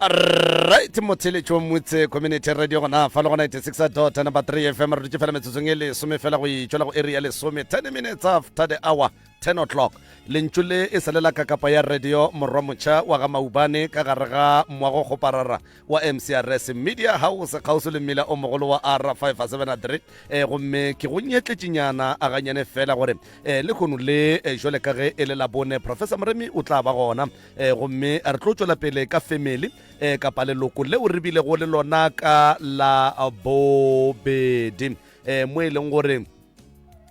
Right motheletšo motse community radio gona fa le go 96 dot number 3 fm re dutše fela metsotsong e lesome fela go itšwela go area lesome 10 minutes after the hour 10 o'clock lentšu le e sa le la kakapa ya radio morwa motšha wa ga maubane ka gare ga moago kgoparara wa mcrs media house kgauswi le mmila o mogolo wa r573 e gomme ke go nyetletšenyana a ganyane fela gore e le kgono le e, jwale ka ge e le la bone professor moremi o tla ba gona e, gomme re tlo tšwela pele ka family e, kapa leloko leo re bilego le lona ka la bobedi e, mo e leng gore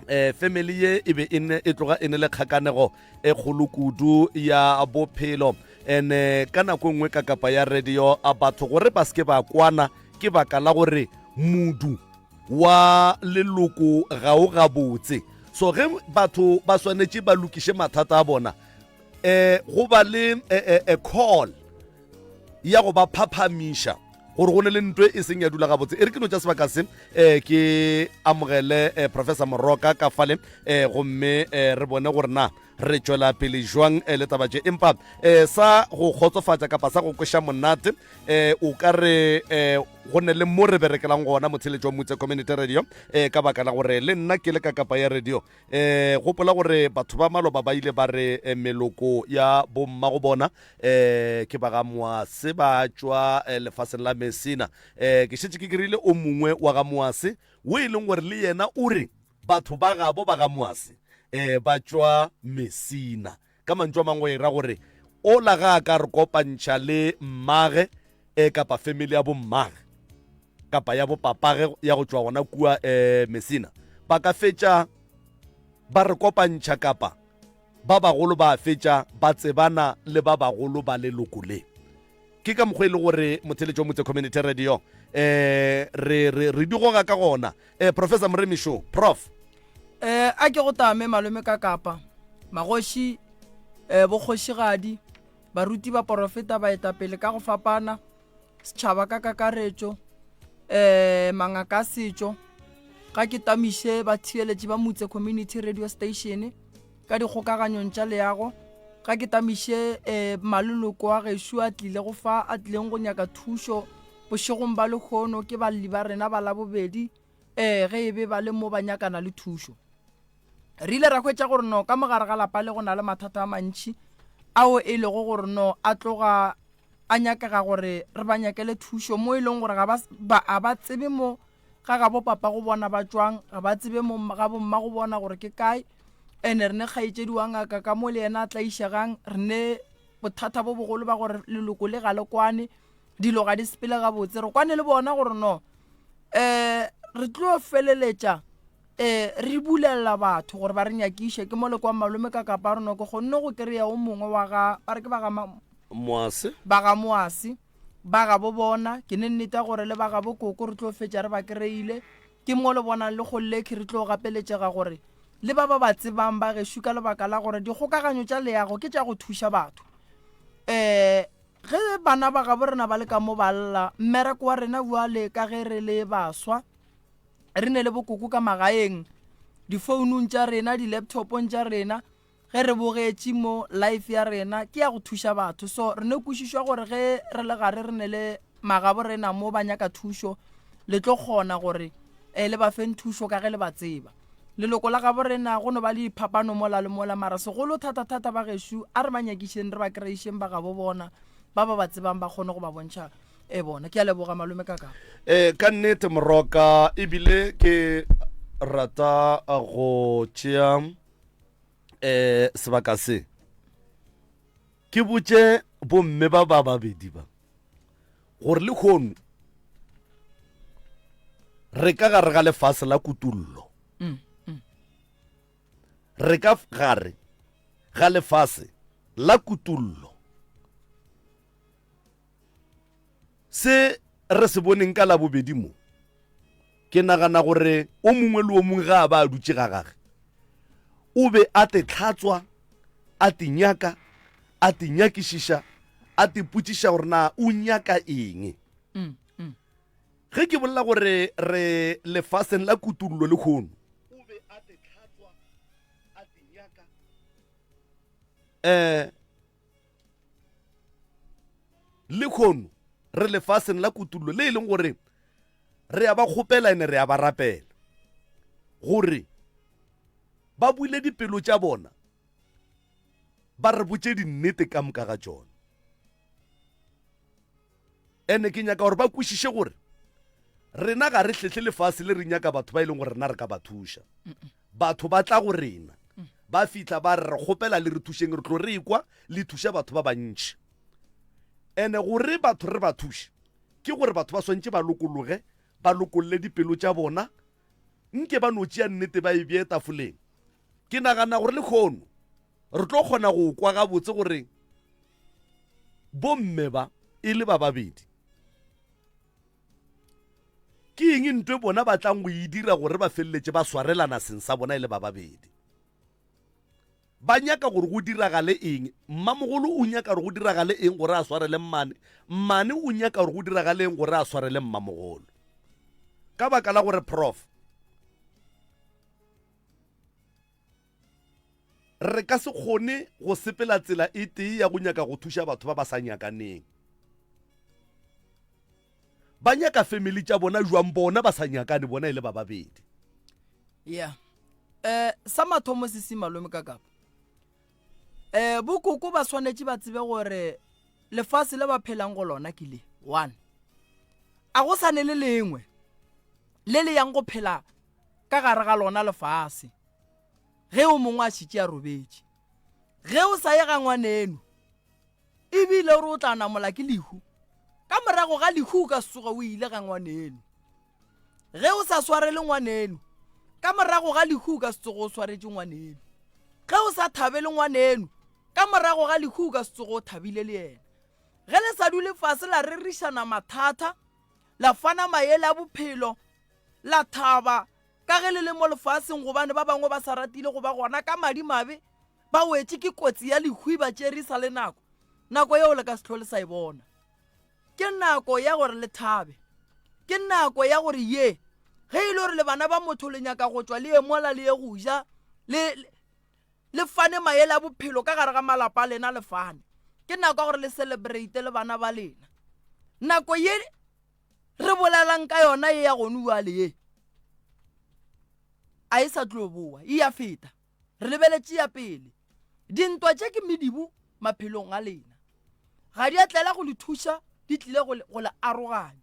eh family ye e be e ne e tloga e ne le kgakanego e kgolo kudu ya bophelo ene ka nako e nngwe ka kapa ya radio a batho gore ba seke ba kwana ke baka la gore mudu wa leloko ga o gabotse so ge batho ba swanetše ba lokiše mathata a bona eh go ba le eh, eh, call ya go ba phaphamiša gore go ne le ntwe e seng ya dula gabotse e re ke no tša sebaka se um ke amogele um professor moroka ka fale um gomme um re bone gore na re tšwela pele jwang um le taba tše empa um sa go kgotsofatša kapa sa go kweša monate um o ka re um go ne le mo re berekelang gona motheletšo wa mutse community radio um ka baka la gore le nna ke le ka kapa ya radio Eh, gopola gore batho ba maloba ba ile ba re eh, meloko ya bomma go bona eh, ke ba ga Moase ba tšwa eh, lefaseng la Messina. Eh, ke šetše ke kry-ile o mongwe wa ga Moase wo e leng gore le yena o re batho ba gabo ba ga Moase eh, ba tšwa Messina. Ka mantšu a mangwe go e ra gore ola ga a ka re kopantšha le mmage e kapa family ya bommage kapa ya bopapage ya go tšwa gona kua um Messina ba ka fetša ba re kopantšha kapa ba bagolo ba fetša ba tsebana le ba bagolo ba leloko le. Ke ka mokgwa e le gore motheletši wa Motse Community Radio um re re re di goga ka gona. Um Professor Moremi Sho, Prof. Eh, a ke go tame malome ka kapa magoši eh, bokgošigadi baruti baporofeta baetapele ka go fapana setšhaba ka kakaretšo eh mangaka a setšo ga ke tamiše batheeletši ba motse community radio station ka dikgokaganyong tša leago ga ke tamiše eh, maloloko a gešo a tlile go fa a tlileng go nyaka thušo bošegong ba lekgono ke balli ba rena ba labobedi eh ge e be ba le mo ba nyakana le thušo re ile ra hwetša gore no ka mogare ga lapa le go na le mathata a mantši ao e lego gore no a tloga a nyakega gore re ba nyakele thušo mo e leng gore ga ba, ba, a ba tsebe mo ga gabo papa go bona ba tšwang ga ba tsebe mo ga bomma go bona gore ke kae ene re ne kgaetšedi wa ngaka ka mo le yena a tlaišegang re ne bothata bo bogolo ba gore leloko le ga le kwane dilo ga di sepele gabotse re kwane le bona gore no um re tlo feleletša um re bulelela batho gore ba re nyakiše ke mo le kwa malome ka kapa rona ke kgonne go kry-a o mongwe wa ga ba re ke ba ga Moase. Ba ga Moase ba ga bo bona ke ne nnete gore le ba ga bo koko re tlo fetša re ba kry-ile ke mo le bonang le gollekhi re tlo gapeletšega gore le ba ba ba tsebang ba gešo ka lebaka la gore dikgokaganyo tša leago ke tša go thuša batho um ge bana ba gabo rena ba le ka mo ba lla mmereko wa rena bjale ka ge re le baswa re ne le bokoko ka magaeng difounung tša rena di-laptopong tša rena ge re bogetše mo life ya rena ke ya go thuša batho so re ne kwešišwa gore ge re le gare re ne le magabo rena mo ba nyaka thušo le tlo kgona gore um le ba feng thušo ka ge le ba tseba leloko la gabo rena go no ba le diphapano mola le mola mara segolo thata-thata ba gešo a re ba nyakišeng re ba kry-išeng ba gabo bona ba ba ba tsebang ba kgone go ba bontšha e bona ke a leboga malome ka ka e ka nnete moroka ebile ke rata go tšea eh sebaka se ke botše bomme ba ba babedi ba gore le kgono re ka gare ga lefase la kutullo mm, mm. re ka gare ga lefase la kutullo Se re se boneng ka Labobedi mo, ke nagana gore o mongwe le o mongwe ge a ba a dutše ga gage, o be a te hlatswa, a te nyaka, a te nyakišiša, a te potšiša gore na o nyaka eng. Ge ke bolela gore re lefaseng la kutullo lehono, o be a te hlatswa, a te nyaka, um Lehono. Re lefaseng la kutullo le e leng gore re a ba kgopela ene re a ba rapela gore ba bule dipelo tša bona ba re botše dinnete ka moka ga tšona. Ene ke nyaka gore ba kwešiše gore rena ga re hlehle lefase le re nyaka batho ba e leng gore rena re ka ba thuša. Batho ba tla go rena ba fihla ba re re kgopela le re thušeng re tlo re ekwa le thuša batho ba bantši. Ene gore batho re ba thuše ke gore batho ba swantše ba lokologe ba lokolle dipelo tša bona nke ba no tšea nnete ba e bee tafoleng. Ke nagana gore lekhono re tlo kgona go kwa gabotse gore bomme ba e le ba babedi ke eng ntwe bona ba tlang go e dira gore ba feleletše ba swarelana seng sa bona e le ba babedi. Ba nyaka gore go diragale eng? Mmamogolo o nyaka gore go diragale eng gore a swarele mmane? Mmane o nyaka gore go diragale eng gore a swarele mmamogolo? Ka baka la gore Prof. Re ka se kgone go sepela tsela e tee ya go nyaka go thuša batho ba ba sa nyakaneng. Ba nyaka family tša bona jwang bona ba sa nyakane bona e le ba babedi? Yeah. Eh sa mathomo se se malome ka kapa. Eh bokoko ba swanetše ba tsebe gore lefase le ba phelang go lona ke le one. A go sane le lengwe le le yang go phela ka gare ga lona lefase. Ge o mongwe a šetše a robetše. Ge o sa ye ga ngwaneno ebile o re o tla namola ke lehu, ka morago ga lehu o ka se tsoge o ile ga ngwaneno. Ge o sa swarele ngwaneno, ka morago ga lehu o ka se tsoge o swaretše ngwaneno. Ge o sa thabele ngwaneno, ka morago ga lehu o ka se tsoge o thabile le yena. Ge le sa dule fase la rerišana mathata, la fana maele a bophelo, la thaba ka ge le le mo lefaseng gobane ba bangwe ba sa ratile go ba gona ka madimabe ba wetše ke kotsi ya lehu ba tšere sa le nako, nako yeo le ka se hlole sa e bona. Ke nako ya gore le thabe. Ke nako ya gore ye ge e le gore le bana ba motho le nyaka go tšwa le ye mola le ye go ja le le fane maele a bophelo ka gare ga malapa a lena le fane. Ke nako ya gore le celebrate le bana ba lena. Nako ye re bolelang ka yona ye ya gone bjale ye a e sa tlo boa, e ya feta. Re lebeletše ya pele. Dintwa tše ke medibo maphelong a lena. Ga di a tlela go le thuša, di tlile go le, go le aroganya.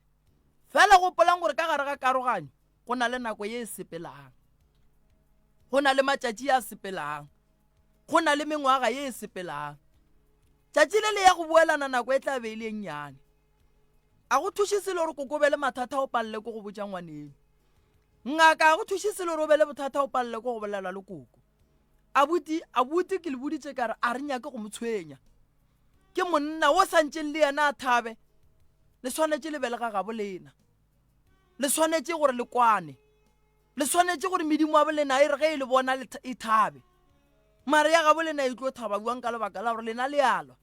Fela gopolang gore ka gare ga karoganyo go na le nako ye e sepelang. Go na le matšatši a sepelang. Go na le mengwaga ye e sepelang. Tšatši le le ya go boelana nako e tla be e le e nnyane. A go thuše selo gore koko o be le mathata o palele ko go botša ngwaneno. Ngaka a go thuše selo gore o be le bothata o palele ko go bolela le koko. Abuti, abuti ke le boditše ka re a re nyake go mo tshwenya. Ke monna o sa ntšeng le yena a thabe. Le swanetše le be le ga gabo lena. Le swanetše gore le kwane. Le swanetše gore medimo ya bolena e re ge e le bona e thabe. Mare ya gabo lena e tlo thaba bjang ka lebaka la gore lena le alwa.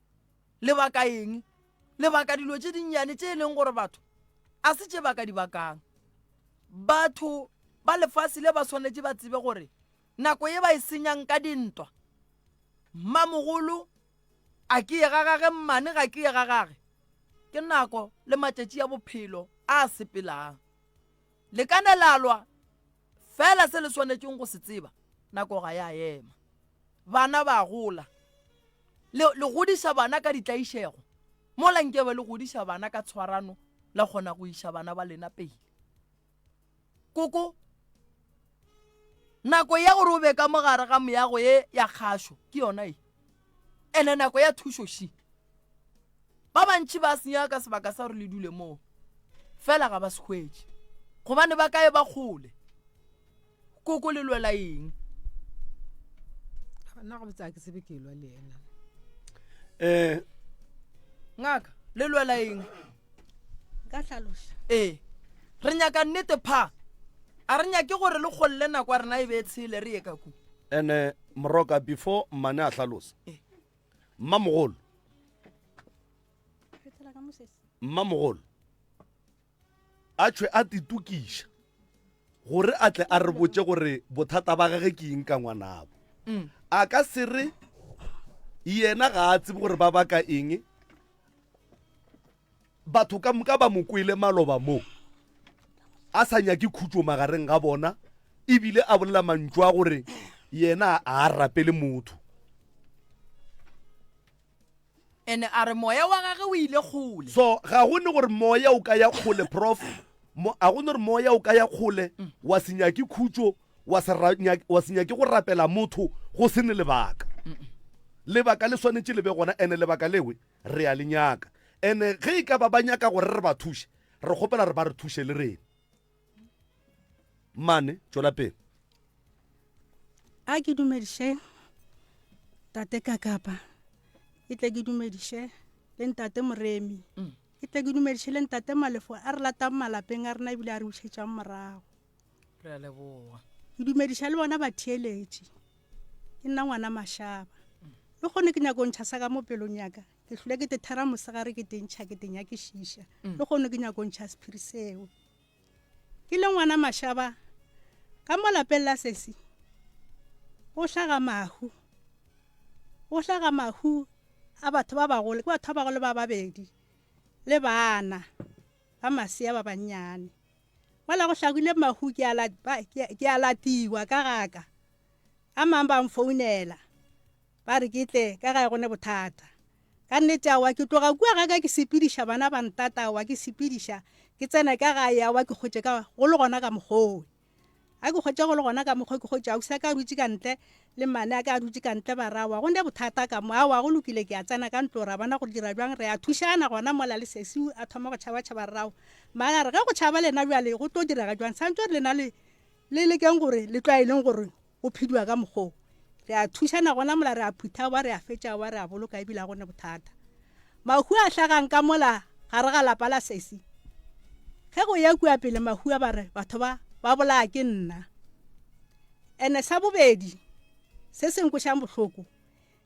Lebaka eng? Lebaka dilo tše dinnyane tše e leng gore batho a se tše ba ka di bakang. Batho ba lefase le ba swanetše ba tsebe gore nako ye ba e senyang ka dintwa, mmamogolo a ke ye ga gage, mmane ga ke ye ga gage, ke nako le matšatši a bophelo a sepelang. Le ka ne la lwa, fela se le swanetšeng go se tseba, nako ga ya ema. Bana ba gola. Le, le godiša bana ka ditlaišego, mola nkebe le godiša bana ka tshwarano, la kgona go iša bana ba lena pele. Koko, nako ya gore o be ka mo gare ga meago ye ya kgašo ke yona e. Ene nako ya thušo ši. Ba bantši ba senya ka sebaka sa gore le dule moo, fela ga ba se hwetše gobane ba kae ba kgole. Koko le lwela eng? Nna gabotse a ke tsebe ke lwa le yena. Eh ngaka le lwela eng? Nka hlaloša. Ee. Re nyaka nnete pha. A re nyake gore le kgolle nako ya rena e be e tshele re ye ka ku. Ene Moroka before mmane a hlalosa. Ee. Mmamogolo. Mmamogolo a tšhwe a titokiša gore a tle a re botše gore bothata ba gage ke eng ka ngwanabo. Mm. A ka se re yena ga a tsebe gore ba baka eng. Batho ka moka ba mo kwele maloba mo a sa nyake khutšo magareng ga bona ebile a bolela mantšu a gore yena a a rapele motho. Ene a re moya wa gage o ile kgole. So ga go ne gore moya o ka ya kgole prof, mo, a go ne gore moya o ka ya kgole wa se nyake khutšo wa se, ra, wa se nyake go rapela motho go se ne lebaka. Lebaka le swanetše le be gona ene lebaka lewe re a le nyaka. Ene ge e ka ba ba nyaka gore re ba thuše, re kgopela re ba re thuše le rena. Mane, tšwela pele. A ke dumediše tate Kakapa, ke tle ke dumediše le ntate Moremi, mm. ke tle ke dumediše le ntate Malefo a re latang malapeng a rena ebile a re bušetšang morago. Re a leboga. Ke dumediša le bona batheeletši. Ke nna ngwana Mashaba. Le kgone ke nyako ntšha sa ka mo pelong ya ka. Ke hlole ke te thera mosegare ke te ntšha ke te nyakišiša. Le kgone ke nyako ntšha sephiri seo. Ke le ngwana Mashaba ka mo lapeng la sesi go hlaga mahu. Go hlaga mahu a batho ba bagolo, ke batho ba bagolo ba babedi le bana ba masea ba bannyane. Mola go hlagile mahu ke a, ke a latiwa ka gaka. A mang ba mfounela ba re ke tle ka gae go ne bothata. Ka nnete aowa ke tloga kua gaka ke sepediša bana ba ntata aowa ke sepediša ke tsena ka gae aowa ke kgotše ka go le gona ka mokgowe. A ke kgotše go le gona ka mokgwa ke kgotše ausi a ka a dutše ka ntle le mmane a ka a dutše ka ntle ba re aowa go ne bothata ka mo aowa go lokile ke a tsena ka ntlo ra bona gore dira bjang re a thušana gona mola le sesi a thoma go tšhabatšhaba re rao mmane a re ge go tšhaba lena bjale go tlo direga jwang santse gore lena le le lekeng gore le tlwaeleng gore go phediwa ka mokgoo re a thušana gona mola re a phutha wa re a fetša wa re a boloka ebile a go ne bothata Mahu a hlagang ka mola gare ga lapa la sesi. Ge go ya kua pele mahu a ba re batho ba ba bolaya ke nna. Ene sa bobedi se se nkwešang bohloko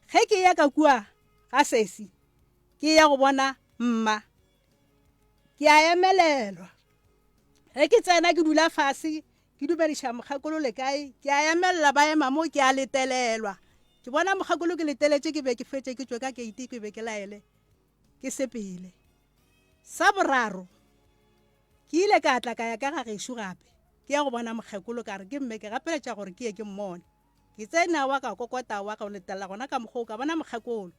ge ke ya ka kua ga sesi ke ya go bona mma ke a emelelwa. Ge ke tsena ke dula fase ke dumediša mokgekolo le kae ke a emelela ba ema mo ke a letelelwa. Ke bona mokgekolo ke leteletše ke be ke fetše ke tšwe ka keiti ke be ke laele ke sepele. Sa boraro ke ile ka tla ka ya ka ga gešo gape ke ya go bona mokgekolo ka re ke mme ke gapeletša gore ke ye ke mmone. Ke tsene awa ka kokota awa ka letelela gona ka mokgwa o ka bona mokgekolo.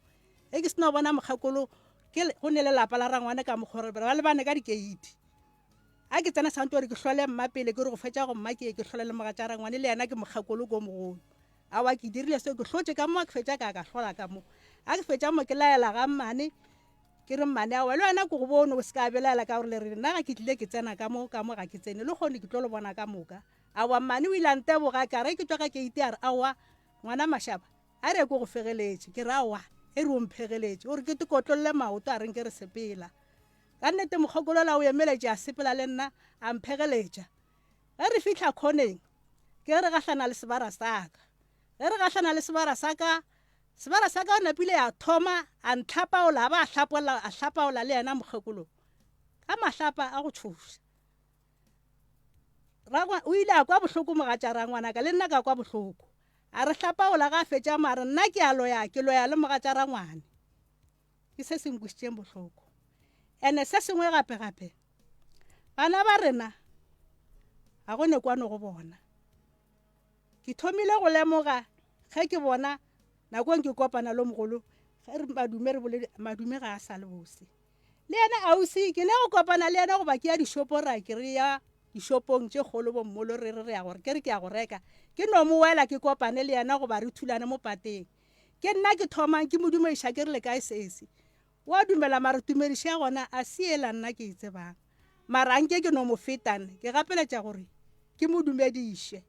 Ge ke sena go bona mokgekolo ke go ne le lapa la rangwane ka mokgwa re ba lebane ka dikeiti. A ke tsena santse gore ke hlole mma pele ke re go fetša go mma ke ye ke hlole le mogatša rangwane le yena ke mokgekolo ko mogolo. Aowa ke dirile seo ke hlotše ka mo a ke fetša ka ka hlola ka mo. A ke fetša mo ke laela ga mmane ke re mmane aowa le wena ke go bone o se ka belaela ka gore le re nna ga ke tlile ke tsena ka mo ka mo ga ke tsene le kgone ke tlo le bona ka moka. Aowa mmane o ile a nteboga ka re ke tšwa ka keiti a re aowa ngwana Mashaba a re ke go fegeletše ke re aowa e re o mphegeletše o re ke te kotlolle maoto a reng ke re sepela. Ka nnete mokgokolola o emeletše a sepela le nna a mphegeletša. Ge re fihla khoneng, ke ge re gahlana le sebara sa ka. Ge re gahlana le sebara sa ka, sebara sa ka o napile a thoma a ntlhapaola a ba a hlapolla a hlapaola le yena mokgekolo ka mahlapa a go tšhoša. Rangwa o ile a kwa bohloko mogatša rangwanaka le nna ka kwa bohloko. A re hlapaola ga a fetša mo a re nna ke a loya ke loya le mogatša rangwane. Ke se se nkwešitšeng bohloko. Ene se sengwe gape gape Bana ba rena ga go ne kwano go bona. Ke thomile go lemoga ge ke bona nakong ke kopana le mogolo ge re madume re boledi madume ga a sa le bose. Le yena ausi ke ne go kopana le yena goba ke ya dishopong ra ke re ya dishopong tše kgolo bo mmolo re re re ya gore ke re ke ya go reka ke no mo wela ke kopane le yena goba re thulane mo pateng. Ke nna ke thomang ke mo dumediša ke re le kae sesi. O a dumela mara tumedišo ya gona a se yela nna ke e tsebang. Mara anke ke no mo feta ne, ke gapeletša gore ke mo dumediše.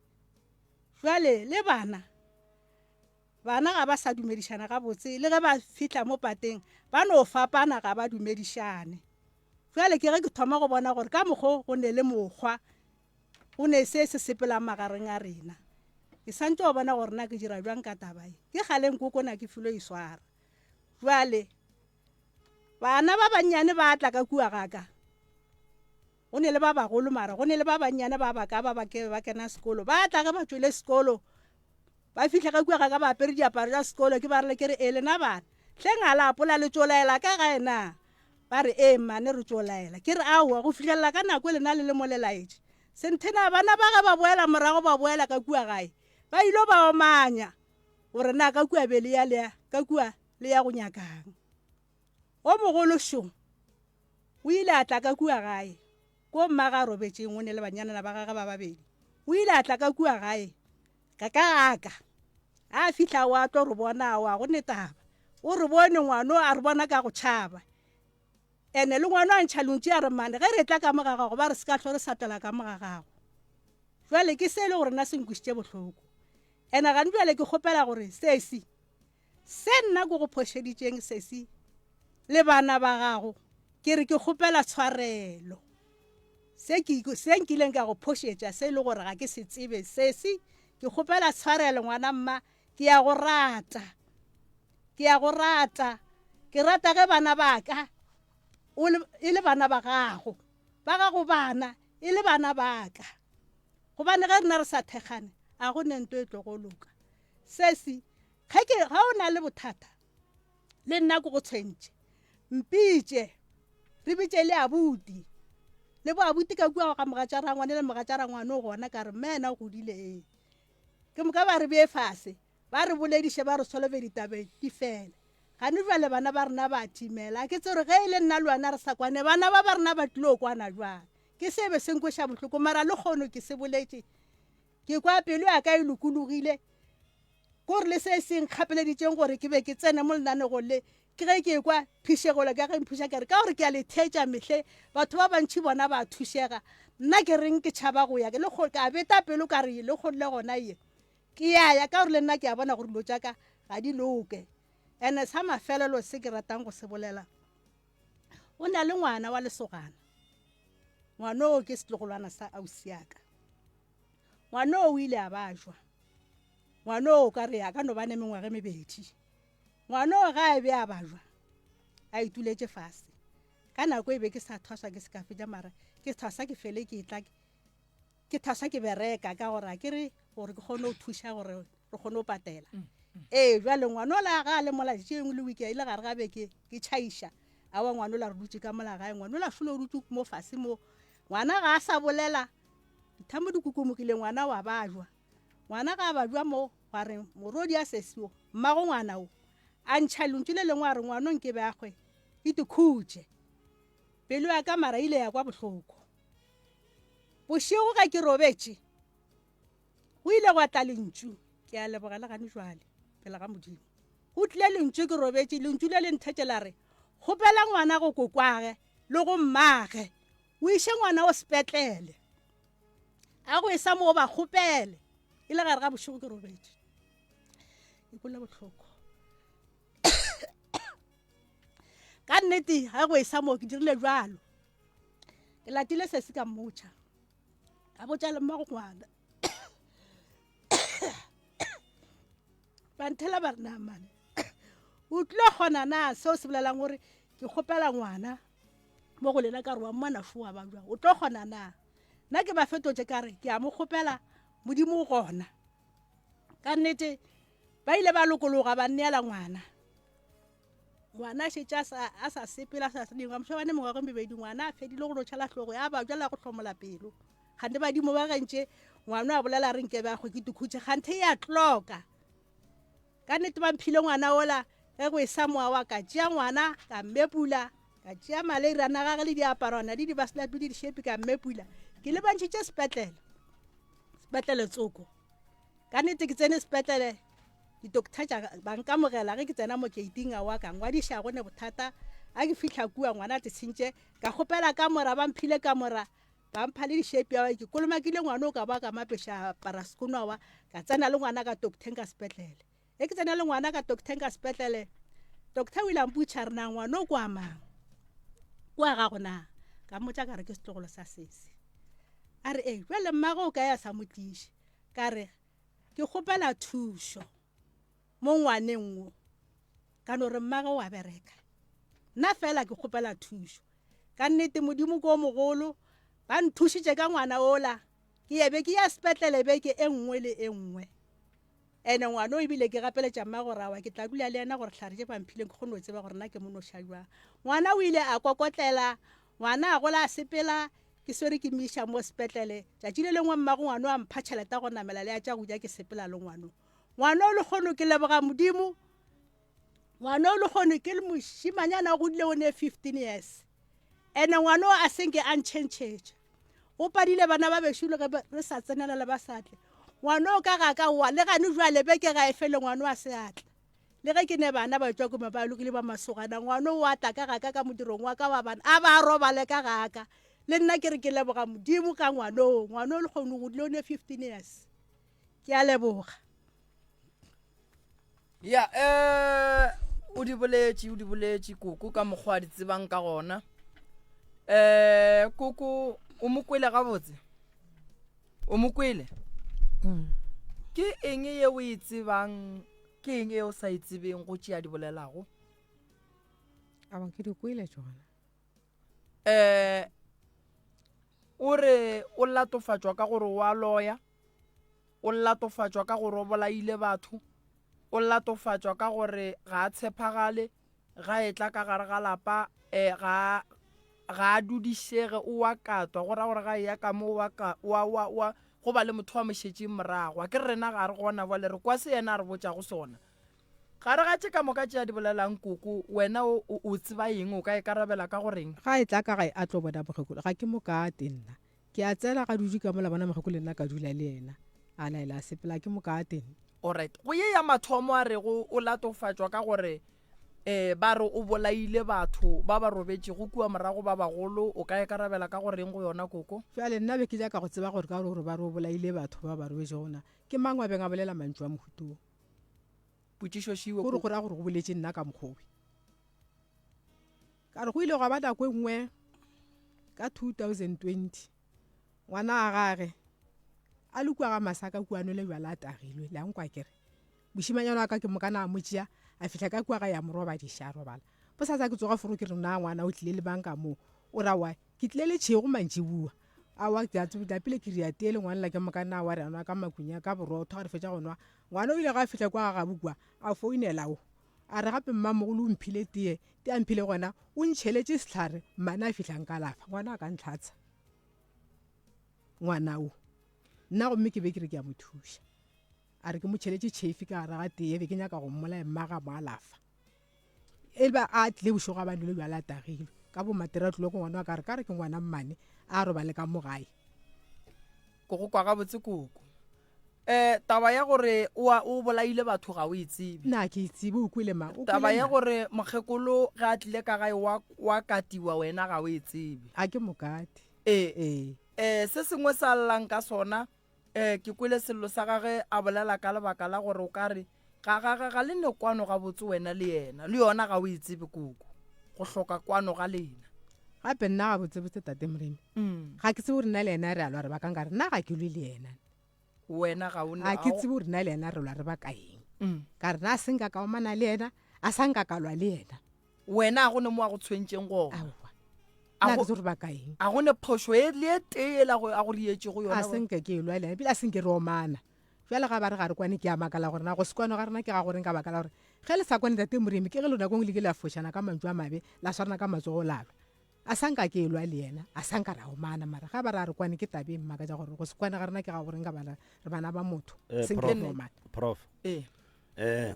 Jwale le bana, bana ga ba sa dumedišana gabotse, le ge ba fihla mo pateng ba no fapana ga ba dumedišane. Jwale ke ge ke thoma go bona gore ka mokgo go ne le mokgwa, go ne se se sepelang magareng a rena. Ke santše go bona gore na ke dira bjang ka taba ye. Ke kgale nkoko na ke filwe e swara. Bjale, bana ba bannyane ba tla ka kua ga ka. Go ne le ba bagolo mara go ne le ba bannyane ba ba ka ba ba ke ba kena sekolo. Ba tla ge ba tšwele sekolo, ba fihla ka kua ga ka ba apere diaparo tša sekolo. Ke ba rile ke re, E lena bana, hleng a la apola le tšo laela ka gae na? Ba re, Ee, mmane, re tšo laela. Ke re, Aowa, go fihlelela ka nako e lena le le mo le laetše. Senthena, bana ba ge ba boela morago ba boela ka kua gae, ba ilo ba omanya gore na ka kua be le ya le ya ka kua le ya go nyakang. O mogolo šo o ile a tla ka kua gae, ko mmage a robetšeng o ne le banyanana ba gagwe ba babedi. O ile a tla ka kua gae Ka ka gaka. A fihla wa tlo re bona wa go ne taba. O re bone ngwano a re bona ka go tšhaba. Ene le ngwano a ntšha lontši a re mane ge re tla ka mo ga gago ba re se ka hlo re sa tlela ka mo ga gago. Jwale ke se e le gore nna se nkwišitše bohloko. Ene gane bjale ke kgopela gore sesi Se nna ke go phošeditšeng sesi le bana ba gago, ke re ke kgopela tshwarelo. Se ke, se nkileng ka go phošetša se e le gore ga ke se tsebe, sesi, ke kgopela tshwarelo ngwana mma, ke a go rata. Ke a go rata. Ke rata ge bana ba ka o le, e le bana ba gago, ba gago bana e le bana ba ka. Gobane ge rena re sa thekgane, a go ne nto e tlogo loka. Sesi, ge ke ga o na le bothata le nna ke go tshwentše, mpitše re bitše le abuti le bo abuti ka kua ga mogatša rangwane le mogatša rangwane o gona ka re mme yena o godile ee ke moka ba re bee fase ba re bolediše ba re solove ditabeng di fele gane jale bana ba rena ba timela ke tsere ge e le nna le wena re sa kwane bana ba ba rena ba tlilo kwana jwang ke sebe se nkweša bohloko mara le kgono ke se boletše Ke kwa pelo ya ka e lokologile. Ko re le se se nkgapeleditšeng gore ke be ke tsene mo lenanegong le, ke ge ke ekwa phišegelo ka ge mphuša ka re, ka gore ke a le theetša mehle, batho ba bantši bona ba thušega. Nna ke reng ke tšhaba go ya, le ka beta pelo ka re le kgonle gona ye. Ke ya ya ka gore le nna ke a bona gore dilo tša ka ga di loke. Ene sa mafelelo se ke ratang go se bolela, o na le ngwana wa lesogana. Ngwanoo ke setlogolwana sa ausi ya ka. Ngwanoo o ile a bajwa. Ngwanoo o ka re a ka no ba ne mengwaga e mebedi. Ngwanoo ga a be a bajwa, a ituletše fase. Ka nako e be ke sa thwaswa ke se ka fetša mara ke thwasa ke fele ke tla ke thwasa ke bereka ka gore a ke re gore ke kgone go thuša gore re kgone go patela. Mm, mm. Ee, jwale ngwanola ga a le mola tše engwe le wiki ile gare ga beke ke tšhaiša. Awa ngwanola re dutše ka mola gae ngwanola šolo o dutše mo fase mo. Ngwana ga a sa bolela Dithamo di kukumogile ngwana wa bajwa. Ngwana ga a bajwa mo gwa re morodi a sesio, mmago ngwana o, a ntšha lentšu le lengwe a re ngwano nke be a hwe, ke tikhutše. Pelo ya ka mara ile ya kwa bohloko. Bošego ge ke robetše, go ile gwa tla lentšu, ke a leboga le gane jwale pele ga Modimo. Go tlile lentšu ke robetše, lentšu le le nthetše la re, kgopela ngwana go kokwage le go mmage O iše ngwana o sepetlele. A go e sa mo ba kgopele. E le gare ga bošego ke robetše. E kwele bohloko. Ka nnete ga go e sa mo ke dirile jalo. Ke latile sesi ka mmotša. Ka botša le mmago ngwana. Ba nthela ba re na mane. O tlile kgona na seo se bolelang gore ke kgopela ngwana mo go lena ka re wa mmona fo wa ba jwang o tlo kgona na nna ke ba fetotše ka re ke a mo kgopela modimo o gona ka nnete ba ile ba lokologa ba nneela ngwana ngwana a šetše a sa sepela a sa dingwa mošo bane mengwaga mebedi ngwana a fedile go no tšhala hlogo ya ba jala go hlomola pelo gante badimo ba gentše ngwana a bolela re nkebe a go ke tikhutše gante ya tloka Ka nnete ba mphile ngwana ola ge go esa mowa wa ka tšea ngwana ka mmepula ka tšea maleirana gage le diaparwana le dibaslapi le dišepi ka mmepula ke lebantšhitše sepetlele sepetlele tsoko ka nnete ke tsene sepetlele ditokotha tša ba nkamogela ge ke tsena mo keiting a wa ka ngwadiša go ne bothata a ke fihla kua ngwana a tshentše ka kgopela kamora ba mphile kamora Ba mpha le dišepi awa ke kolomakile ngwana o ka ba ka mapeša parasekono awa ka tsena le ngwana ka docteng ka sepetlele e ke tsena le ngwana ka docteng ka sepetlele doctor o ile a mputšha re na ngwana o kwa mang kwa gago na ka mmotša ka re ke setlogolo sa sese a re ee jale mmago o ka ya sa mo tliše ka re ke kgopela thušo mo ngwaneng wo ka no re mmage o a bereka nna fela ke kgopela thušo Ka nnete Modimo ke o mogolo, ba nthušitše ka ngwana ola. Ke ye be ke ya sepetlele beke e nngwe le e nngwe. Ene ngwana o ebile ke gapeletša mma gore awa ke tla dula le yena gore hlare tše ba mphileng ke kgone go tseba gore na ke mo noša jwang. Ngwana o ile a kokotlela, ngwana a gola a sepela, ke swere ke mo iša mo sepetlele. Tšatši le lengwe mmago ngwano a mpha tšhelete ya go namela le ya tša go ja ke sepela le ngwano. Ngwano lehono ke leboga Modimo, ngwano lehono ke mošimanyana o godile o ne 15 years. Ene ngwano a senke a ntšhentšhetša. Go padile bana ba bešo le ge re sa tsenelela ba sa tle. Ngwano ka ga ka wa le gane jwale beke ga e fele ngwano a se a tla. Le ge ke ne bana ba tšwa koma ba lokile ba masogana ngwano wa tla ka ga ka ka modirong wa ka wa bana a ba robale ka ga ka. Le nna ke re ke leboga Modimo ka ngwano. Ngwano le kgone go dile o ne 15 years. Ke a leboga. Ya eh o di boletše o di boletše koko ka mokgwa a di tsebang ka gona. Eh koko o mo kwele gabotse? O mo kwele? Mm. Ke eng ye o e tsebang ke eng e o sa e tsebeng go tšea di bolelago? Awa ke di kwele tšona. Eh o re o latofatšwa ka gore wa loya. O latofatšwa ka gore o bolaile batho. O latofatšwa ka gore ga a tshephagale, ga etla ka gare ga lapa um ga ga a dudišege, o wa katwa, go ra gore ga eya ka mo wa ka wa wa wa go ba le motho wa mo šetšeng morago. A ke re rena ga re gona bjale re kwa se yena a re botšago sona. Gare ga tše ka moka tše a di bolelang koko, wena o o tseba eng? O ka ikarabela ka go reng? Ga etla ka gae a tlo bona mokgekolo, ga ke mo kate nna. Ke a tsena ga dutše ka mola bona mokgekolo le nna ka dula le yena. A laela a sepela ke moka a teng. Alright. Go ye ya mathomo a rego o latofatšwa ka gore um ba re o bolaile batho ba ba robetšego kua morago ba bagolo, o ka ikarabela ka go reng go yona koko? Bjale nna be ke nyaka go tseba gore ka gore ba re o bolaile batho ba ba robetšego na ke mang wa beng a bolela mantšu a mohuta wo? Potšišo šiwe Gore go ra gore go boletše nna ka mokgwa owe. Ka re go ile gwa ba nako e nngwe ka 2020 ngwana wa gage a le kua ga masaka kua nwele bjala a tagilwe le a nkwa kere mošimanyana wa ka ke mokana a mo tšea a fihla ka kua ga ya mo robadiša a robala bosasa ke tsoga foro ke re na ngwana o tlile le mang ka moo o ra wa ke tlile le tšhego mantšibua awa ke a pele ke ria tee le ngwanela ke mokana wa re a nwa ka makunya ka borotho ga re fetša go nwa ngwana o ile ga a fihla kwa ga gabu kua a founela o A re gape mmamogolo o mphile tee, tee a mphile gona o ntšheletše sehlare, mmane a fihla nkalafa, ngwana a ka ntlhatsa. Ngwana o. Nna gomme ke be ke re ke a mo thuša. A re ke mo tšheletše tšhefi ka gare ga tee, be ke nyaka go mmolaya mma ga mo alafa. E ba a tlile bošego a ba nwele bjala a tagilwe. Ka bo matera tlile go ngwana wa ka re ka re ke ngwana mmane a robale ka mo gae. Ke go kwa gabotse koko. Eh, taba ya gore o a- o bolaile batho ga o e tsebe. Na ke e tsebe, o kwele mang? O Taba kwele ya nna? gore mokgekolo ge a tlile ka gae wa wa katiwa wena ga o e tsebe. A ke mokate. Ee. Ee. Eh, se sengwe sa llang ka sona, eh, ke kwele sello sa gage a bolela ka lebaka la gore o ka re ga ga ga ga le ne kwano gabotse wena le yena, le yona ga o e tsebe koko. Go hloka kwano ga lena. Gape nna gabotsebotse Tate Moremi, Mm. ga ke tsebe gore nna le yena re a lwa re bakang ka re nna ga ke lwe le yena. Wena ga o ne. Ga ke tsebe gore nna le yena re lwa re baka eng. Mm. Ka re na se nka ka omana le yena, a sa nka ka lwa le yena. Wena a go ne mo a go tshwentšeng gona. Aowa. Nna ke tsebe gore baka eng. A go ne phošo e le e tee ela a go rietšego yona. A se nke ke lwa le yena, ebile a se nke re omana. Bjale ga ba re ga re kwane ke a makala gore na go se kwane ga rena ke ga goreng ka baka la gore ge le sa kwane Tate Moremi ke ge le nakong le ke la fošana ka mantšu a mabe la swarana ka matsogo la lwa. A sa nka ke elwa le yena, a sa nka ra omana, mara ga ba re a re kwane ke taba e mmakatša gore go se kwane ga rena ke ga goreng ka bana re bana ba motho, Eh, se nke prof, re omana. prof. Ee. Eh,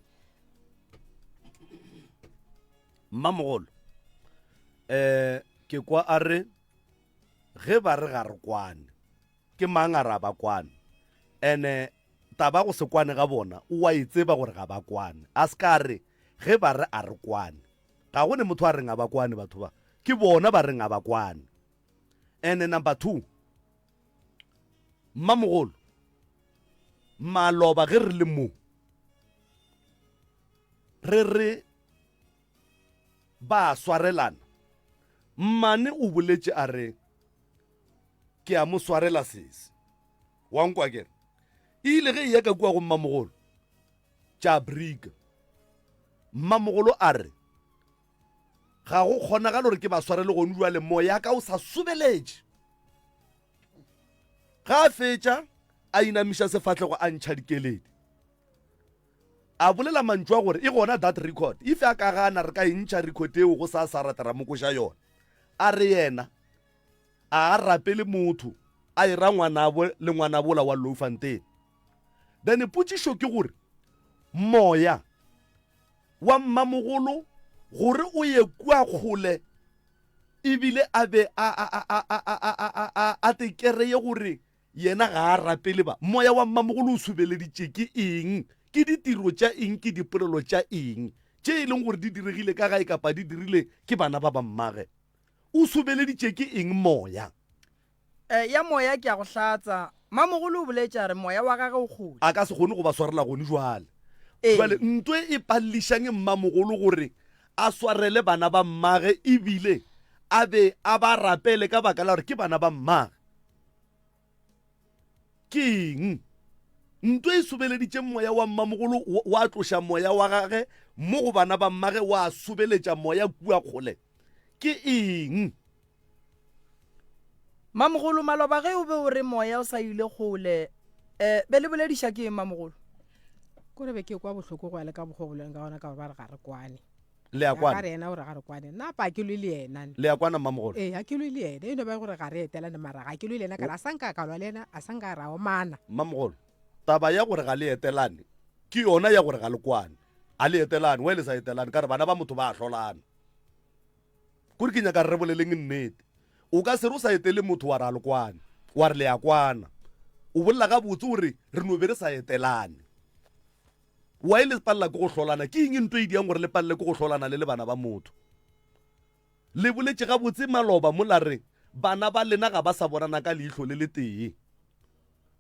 mmamogolo eh ke kwa a re ge ba re ga re kwane ke mang a re a ba kwane ene taba go se kwane ga bona o wa e tseba gore ga ba kwane a se ka re ge ba re a re kwane Ga go ne motho a reng a ba kwane batho ba. Ke bona ba reng a ba kwane. Ene number 2 mmamogolo maloba ge re le mo re re ba swarelana mmane o boletše a re ke a mo swarela sese wa nkwa kere e ile ge e ya ka kua go mmamogolo tša brika Mmamogolo a re, Ga go kgonagale gore ke ba swarele gonu bjale, moya ka o sa sobeletše. Ga a fetša, a inamiša sefahlego a ntšha dikeledi. A bolela mantšu a gore e gona that record, if a ka gana re ka e ntšha record eo go sa sa rata ra mo koša yona. A re yena a a rapele motho a e ra ngwanabo le ngwanabola wa Loufontein. Then potšišo ke gore moya wa mmamogolo gore o ye kua kgole ebile a be a a a a a a a a a te kereye gore Yena ga a rapele ba. Moya wa mmamogolo o sobeleditše ke eng? Ke ditiro tša eng? Ke dipolelo tša eng tše e leng gore di diregile ka gae kapa di dirile ke bana ba ba mmage? O sobeleditše ke eng moya? E, ya moya ke a go hlatsa. Mmamogolo o boletše a re moya wa gage o kgole. A ka se kgone go ba swarela gone jwale. Ee. Jwale nto e pallišang mmamogolo gore a swarele bana ba mmage ebile a be a ba rapele ka baka la gore ke bana ba mmage? Ke eng? Nto e sobeleditše moya wa mmamogolo wa tloša moya wa gage mo go bana ba mmage wa sobeletša moya kua kgole. Ke eng? Mamogolo, maloba ge o be o re moya o sa ile kgole, eh, be le bolediša ke eng mamogolo? Kore be ke kwa bohloko go ya le ka mokgwa o boleleng ka gona ka gore ba re ga re kwane. Le a Ka kwana? re yena o re ga re kwane. Nna pa ke lwe le yena. Le a kwana mmamogolo? Ee, ga ke lwe le yena. E no ba gore ga re etelane mara ga ke lwe le yena ka re a sa nka ka lwa le yena, a sa nka ra omana. Mmamogolo, taba ya gore ga le etelane ke yona ya gore ga le kwane. Ga le etelane, why le sa etelane? Ka re bana ba motho ba a hlolana. Kore ke nyaka re boleleng nnete. O ka se re o sa etele motho wa re a le kwane, wa re le a kwana. O bolela gabotse o re re no be re sa etelane. Why le palela ke go hlolana? Ke eng nto e diang gore le palele ke go hlolana le le bana ba motho? Le boletše gabotse maloba mo la re bana ba lena ga ba sa bonana ka leihlo le letee.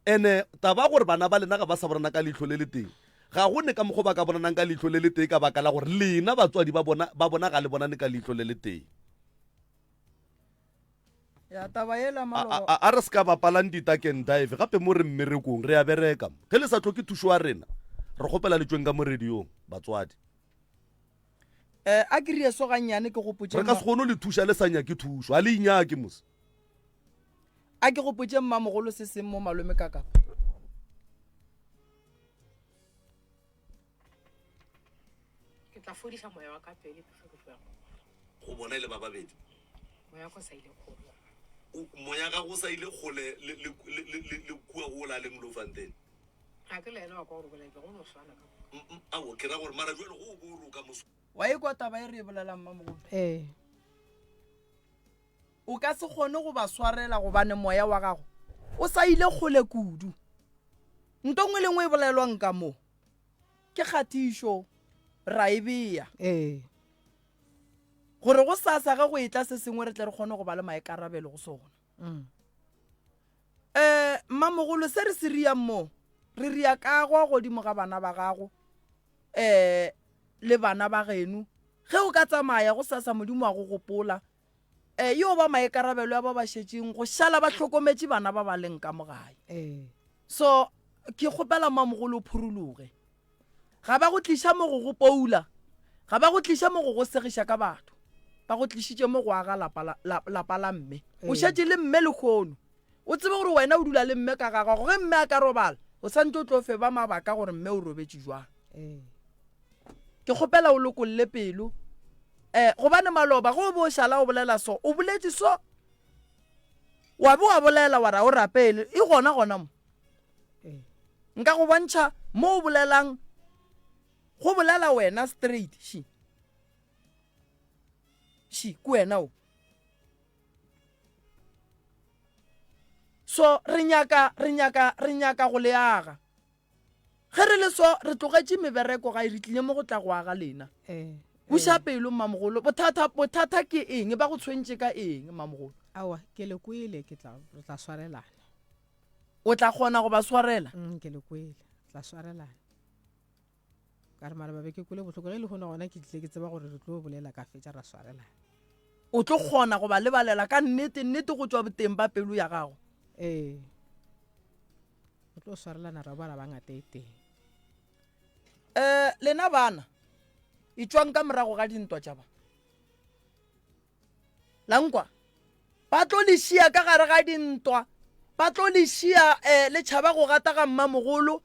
Ene taba gore bana ba lena ga ba sa bonana ka leihlo le letee, ga go ne ka mokgwa ba ka bonanang ka leihlo le letee ka baka la gore lena batswadi ba bona ba bona ga le bonane ka leihlo le letee. Ya taba yela A, maloba. a, a re se ka bapalang di-duck and dive gape mo re mmerekong re a bereka mo. Ge le sa hloke thušo ya rena, re kgopela le tšweng ka mo radiong, batswadi. Eh, a ke rie so gannyane ke gopotše Re ka se kgone go le thuša le sa nyake thušo, ga le inyake mos. A ke gopotše mmamogolo se seng mo malome ka kapa. Ke tla fodiša moya wa ka pele before ke tloya go Go bona e le ba babedi. Moya wa ka o sa ile kgole. O, moya gago o sa ile kgole le, le, le, le, le, le kua go o la leng Bloemfontein. Ga ke le yena wa kwa gore bolake go no swana ka moka. Mm, mm, aowa, ke ra gore mara jwale go o bo o re o ka mo Wa e kwa taba e re e bolelang mmamogolo? Ee. O ka se kgone go ba swarela gobane moya wa gago o sa ile kgole kudu. Nto nngwe le nngwe e bolelwang ka mo ke kgatišo, ra e bea. Ee. Gore go sasa ge go etla se sengwe re tle re kgone go ba le maikarabelo go sona. Mm. Eh, mmamogolo se re se riang mo, re ria kago godimo ga bana ba gago, eh, le bana ba geno. Ge o ka tsamaya go sasa Modimo wa go gopola, eh, yo ba maikarabelo ya ba ba šetšeng go šala ba hlokometše bana ba ba leng ka mo gae. Ee. So ke kgopela mmamogolo o phurologe. Ga ba go tliša mo go go poula, ga ba go tliša mo go go segiša ka batho. Ba go tlišitše mo go aga lapa la, la, lapa la mme. O Ee. šetše le mme lehono. O tsebe gore wena o dula le mme ka ga gago. Ge mme a ka robala, o santše o tlo feba mabaka gore mme o robetše jwang. Ee. Ke kgopela o lokolle pelo. Eh, gobane maloba ge o be o šala o bolela so, o boletše so, wa be wa bolela wa ra o rapele, e gona gona mo. Ee. Nka go bontšha mo o bolelang, go bolela wena straight, shi. Shi, ke wena o. So re nyaka, re nyaka, re nyaka go le aga. Ge re le so, re tlogetše mebereko gae, re tlile mo go tla go aga lena. Ee. Buša pelo, mmamogolo. Bothata, bothata ke eng? Ba go tshwentše ka eng, mmamogolo? Aowa, ke le kwele, ke tla, re tla swarelana. O tla kgona go ba swarela? Mm, ke le kwele, re tla swarelana. Ka re mara ba be ke kwele bohloko ge e le kgona gona ke tlile ke tseba gore re tlo bolela ka fetša ra swarelana. O tlo kgona go ba lebalela ka nnete, nnete go tšwa boteng ba pelo ya gago? Ee. Re tlo swarelana ra ba ra ba ngata e tee. Eh, lena bana, etšwang ka morago ga dintwa tša ba. La nkwa? Ba tlo le šia ka gare ga dintwa, ba tlo le šia eh, le tšhaba go gata ga mmamogolo.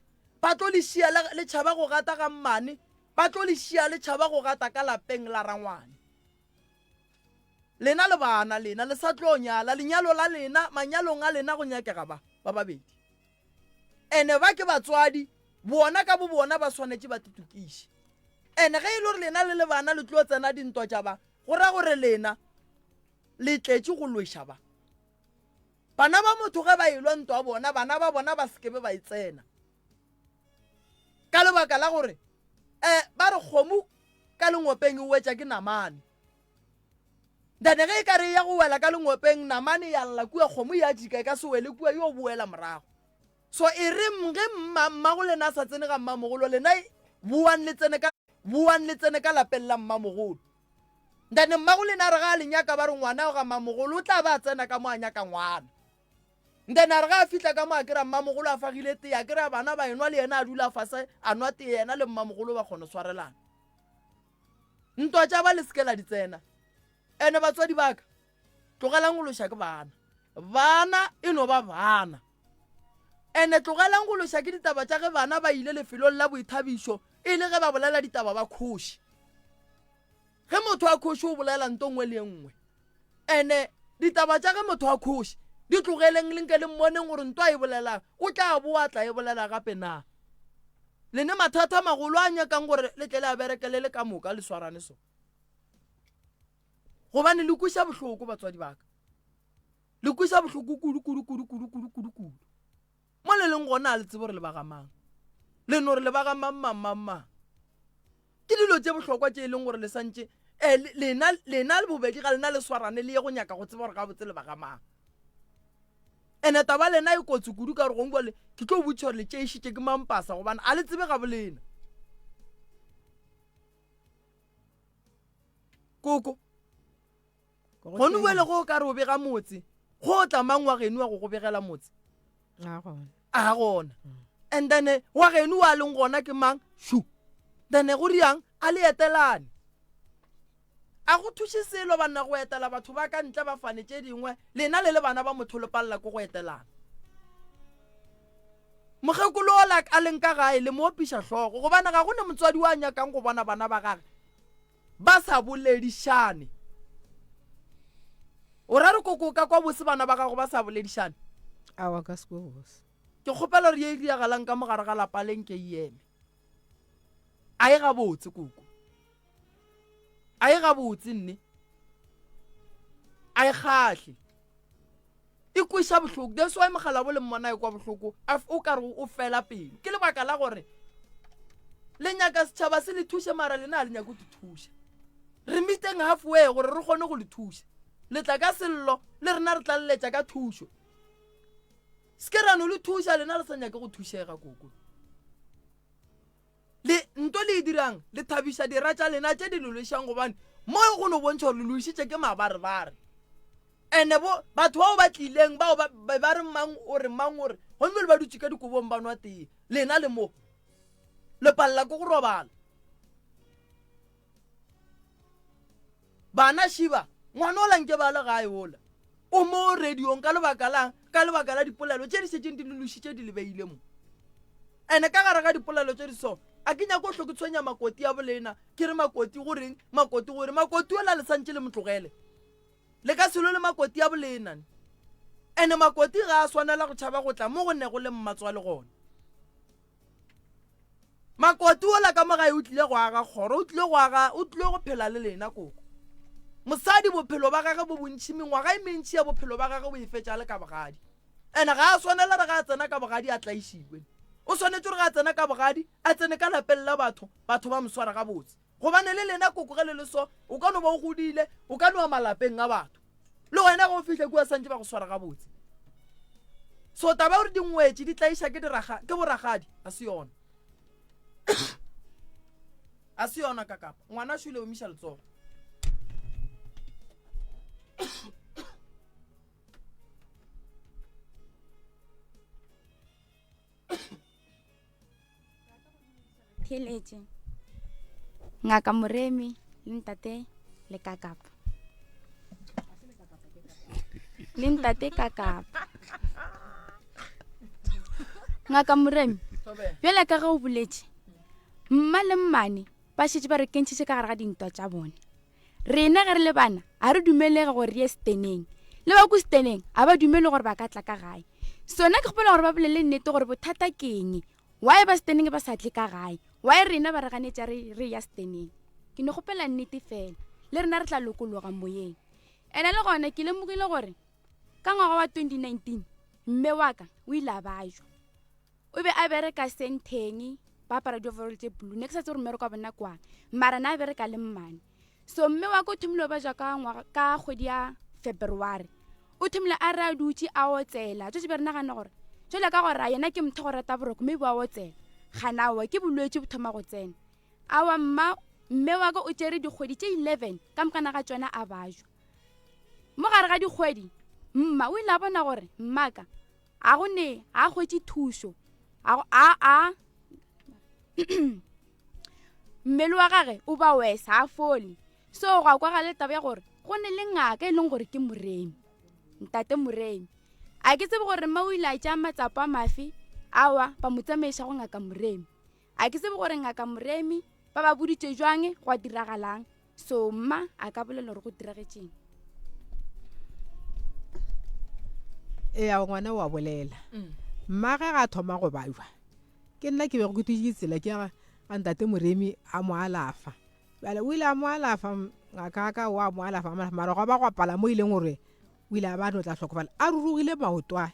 Ba tlo le šia le, le tšhaba go gata ga mmane, ba tlo le šia le tšhaba go gata ka lapeng la rangwane. Lena le bana, lena le sa tlo nyala, lenyalo la lena, manyalong a lena go nyakega ba, ba babedi. Ene ba ke batswadi, bona ka bo bona ba swanetše ba titokiše. Ene ge e le gore lena le le bana le tlo tsena dintwa tša ba, go ra gore lena le tletše go lweša ba. Bana ba motho ge ba elwa ntwa bona, bana ba bona ba se ke be ba e tsena. Ka lebaka la gore um ba re kgomo ka lengopeng e wetša ke namane. Then ge e ka re e ya go wela ka lengopeng, namane ya lla kua, kgomo ya jika e ka se wele kua, yo boela morago. So e re ge mma mmago lena a sa tsene ga mmamogolo, lena boang le tsene ka boang le tsene ka lapeng la mmamogolo. Then mmago lena a re ga a le nyaka ba re ngwana ga mmamogolo o tla ba a tsena ka mo a nyaka ngwana. Then a re ga a fihla ka mo a kry-a mmamogolo a fagile tee, a kry-a bana ba enwa le yena a dula fase a nwa tee yena le mmamogolo ba kgona swarelana. Ntwa tša ba le seke la di tsena. Ene batswadi ba ka, tlogelang go loša ke bana. Bana e no ba bana. Ene tlogelang go loša ke ditaba tša ge bana ba ile lefelong la boithabišo e le ge ba bolela ditaba ba khoše. Ge motho a khoše o bolela nto nngwe le e nngwe. Ene ditaba tša ge motho a khoše di tlogeleng le nke le mmoneng gore nto a e bolelang o tla boa tla e bolela gape na. Le ne mathata magolo a nyakang gore le tle le a berekele le ka moka le swarane so. Gobane le kweša bohloko batswadi ba ka. Le kweša bohloko kudu kudu kudu kudu kudu kudu kudu. Mo le leng gona a le tsebe gore le ba ga mang. Le no re le ba ga mang mang mang mang. Ke dilo tše bohlokwa tše e leng gore le santše eh, lena lena le bobedi ga lena le swarane le ye go nyaka go tseba gore gabotse le ba ga mang. Ene taba lena e kotsi kudu ka gore gongwe le ke tlo botšiša gore le tšeišitše ke mampasa gobane a le tsebe ga bolena. Koko gone bjale go o ka re o bega motse go tla mang wa geno wa go go begela motse a gona and then eh, wa geno wa leng gona ke mang shu then eh, go riang a le etelane a go thuše selo banna go etela batho ba ka ntle ba fane tše dingwe lena le le bana ba motho le palela ko go etelana mokgekolo ola a leng ka gae le mo opiša hlogo gobane ga go ne motswadi wa nyakang go bona bana ba gage ba sa boledišane. O ra re koko o ka kwa bose bana ba gago ba sa boledišane? Aowa, ka se kwe bose. Ke kgopela gore ye e diragalang ka mo gare ga lapa le nke e eme. A e gabotse koko. A e gabotse nne. A e kgahle. E kweša bohloko. That's why mogalabo le mmona e kwa bohloko o ka re o fela pelo. Ke lebaka la gore le nyaka setšhaba se le thuše mara lena a le nyake go thuša. Re meeteng halfway gore re kgone go le thuša. Le tla ka sello le rena re tla leletša ka thušo. Se ke ra no le thuša lena le sa nyake go thušega koko. Le nto le e dirang, le thabiša dira tša lena tše di le lwešang gobane mo go no bontšha gore le lwešitše ke mabarebare. Ene bo batho bao ba tlileng bao ba be ba re mang o re mang o re gomme le ba dutše ka dikobong ba nwa tee lena le mo le palela ke go robala. Bana šiba ngwana ola nke ba le gae ola o mo radiong ka lebaka lang ka lebaka la dipolelo tše di šetšeng di le lošitše di le beile mo ene ka gare ga dipolelo tše di so a ke nyako hlo ke tshwenya makoti ya bolena ke re makoti go reng makoti gore makoti ola le santše le motlogele le ka selo le makoti ya bolena ene makoti ga a swanela go tšhaba go tla mo go ne go le mmatswale gona Makoti ola ka mo gae o tlile go aga kgoro, o tlile go aga, o tlile go phela le lena koko. Mosadi bophelo ba gage bo bontši, mengwaga e mentši ya bophelo ba gage o e fetša le ka bogadi. Ene ga a swanela re ga a tsena ka bogadi a tlaišiwe. O swanetše gore ga a tsena ka bogadi a tsene ka lapeng la batho, batho ba mo swara gabotse. Gobane le lena koko ge le le so, o ka no ba o godile, o ka no ya malapeng a batho. Le wena ge o fihla kua santše ba go swara gabotse. So taba ya gore dingwetši di tlaiša ke diraga ke boragadi a se yona. A se yona kakapa. Ngwana šule omiša letsogo. Theeletše ngaka Moremi le ntate Lekakapa le ntate Kakapa. Ngaka Moremi, Bjale ka ge o boletše, mma le mmane ba šetše ba re kentšhitše ka gare ga dintwa tša bona. Rena ge re le bana a re dumelege gore re ye seteneng. Le ba ko seteneng a ba dumele gore ba ka tla ka gae. Sona ke kgopela gore ba bolele nnete gore bothata ke eng. Why ba seteneng ba sa tle ka gae? Why rena ba re ganetša re re ya seteneng? Ke no kgopela nnete fela. Le rena re tla lokologa moyeng. Ene le gona ke lemogile gore ka ngwaga wa 2019 mme wa ka o ile a bajwa. O be a bereka sentheng ba apara di-overall tše blue ne ke sa tse gore mmereko wa bona kwang mara na a bereka le mmane so mme wa ka o thomile o bajwa ka ngwaga ka kgwedi ya february o thomile a re a dutše a otsela tšotse be re nagana gore jale ka gore yena ke motho go rata boroko mme bo a otsela ganawa ke bolwetse bo thoma go tsena awa mma mme wa ka o tšere dikgwedi tše 11 ka mokana ga tšona a bajwa mo gare ga dikgwedi mma o ile a bona gore mmaka a go ne a hwetše thušo a a a mmele wa gage o ba wesa a fole so go a kwagale taba ya gore go ne le ngaka e leng gore ke moremi ntate moremi a ke tsebe gore mma o ile a tšea matsapa a mafe awa ba mo tsamaiša go ngaka moremi a ke tsebe gore ngaka moremi ba ba boditše jwang go a diragalang so mma a ka bolela gore go diragetšeng ee ngwana wa bolela mm. mma ge ga thoma go bajwa ke nna ke bego ke thutše tsela ke ga ntate moremi a mo alafa bjale o ile a mo alafa ngaka ka wa mo alafa mara gwa ba gwa pala mo e leng gore o ile a ba no tla hlokofala a rurugile maoto a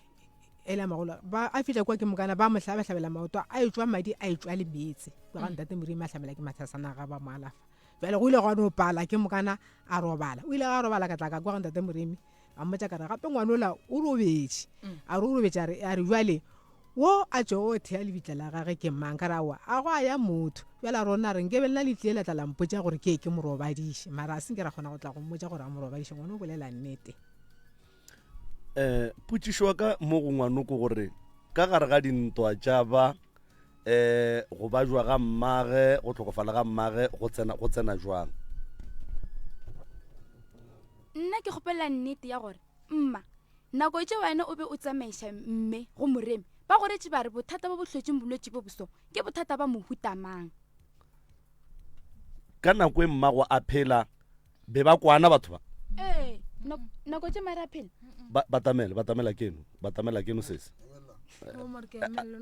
e le magolo ba a fihla kwa ke mokana ba mo hlabehlabela maoto a etšwa madi a etšwa le meetse kwa ga mm. ntate moremi a hlamela ke mathasana ga ba mo alafa bjale go ile gwa no pala ke mokana a robala o ile ga robala ka tla ka kwa ga ntate moremi a mmotsa ka re gape ngwanola o robetše mm. a re o robetše a re jwale wo a tšo o thea lebitla la gage ke mang ka rawa a go a ya motho bjale a rona re nkebe nna le tlile la tla la mpotša gore ke ke mo robadiše mara a se nke ra kgona go tla go mmotša gore a mo robadiše ngwana o bolela nnete um potšišo wa ka mo go ngwanoko gore ka gare ga dintwa tša ba um go bajwa ga mmage go tlhokofala ga mmage go tsena go tsena jwang nna ke kgopela nnete ya gore mma nako tše wena o be o tsamaiša mme go moremi ba goretše ba re bothata bo bo hlwetšeng bolwetši bo boso ke bothata ba mohuta mang ka nako e mmago a phela be ba kwana batho ba ee nako tše mare a phela batamela batamela keno batamela keno sese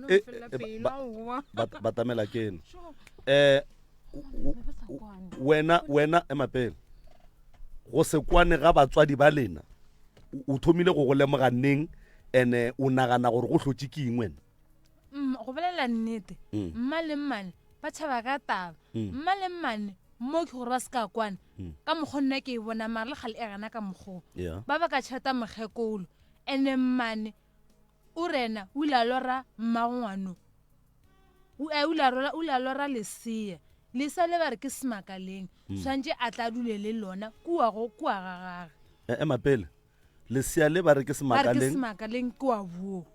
eh, eh, batamela keno um wena wena emapele go se kwane ga batswadi ba lena o thomile go go lemoga neng ene o nagana gore go hlotše ke eng wena mm, go bolela nnete mm. mma le mmane ba tšhaba ka taba mm. mma le mmane mo ke gore ba se ka kwana ka mokgwa nna ke e bona mare le gale e gana ka mokgoo ba ba ka tšhata mokgekolo ene mmane o rena o ile a lora mmagongwano o eh, o ile a lora lesea lesa le ba re ke semakaleng hmm. tshwanetse a tla dule le lona kua go kua ga gage eh, ema pele lesea le ba re ke semakaleng semakaleng ke wa buo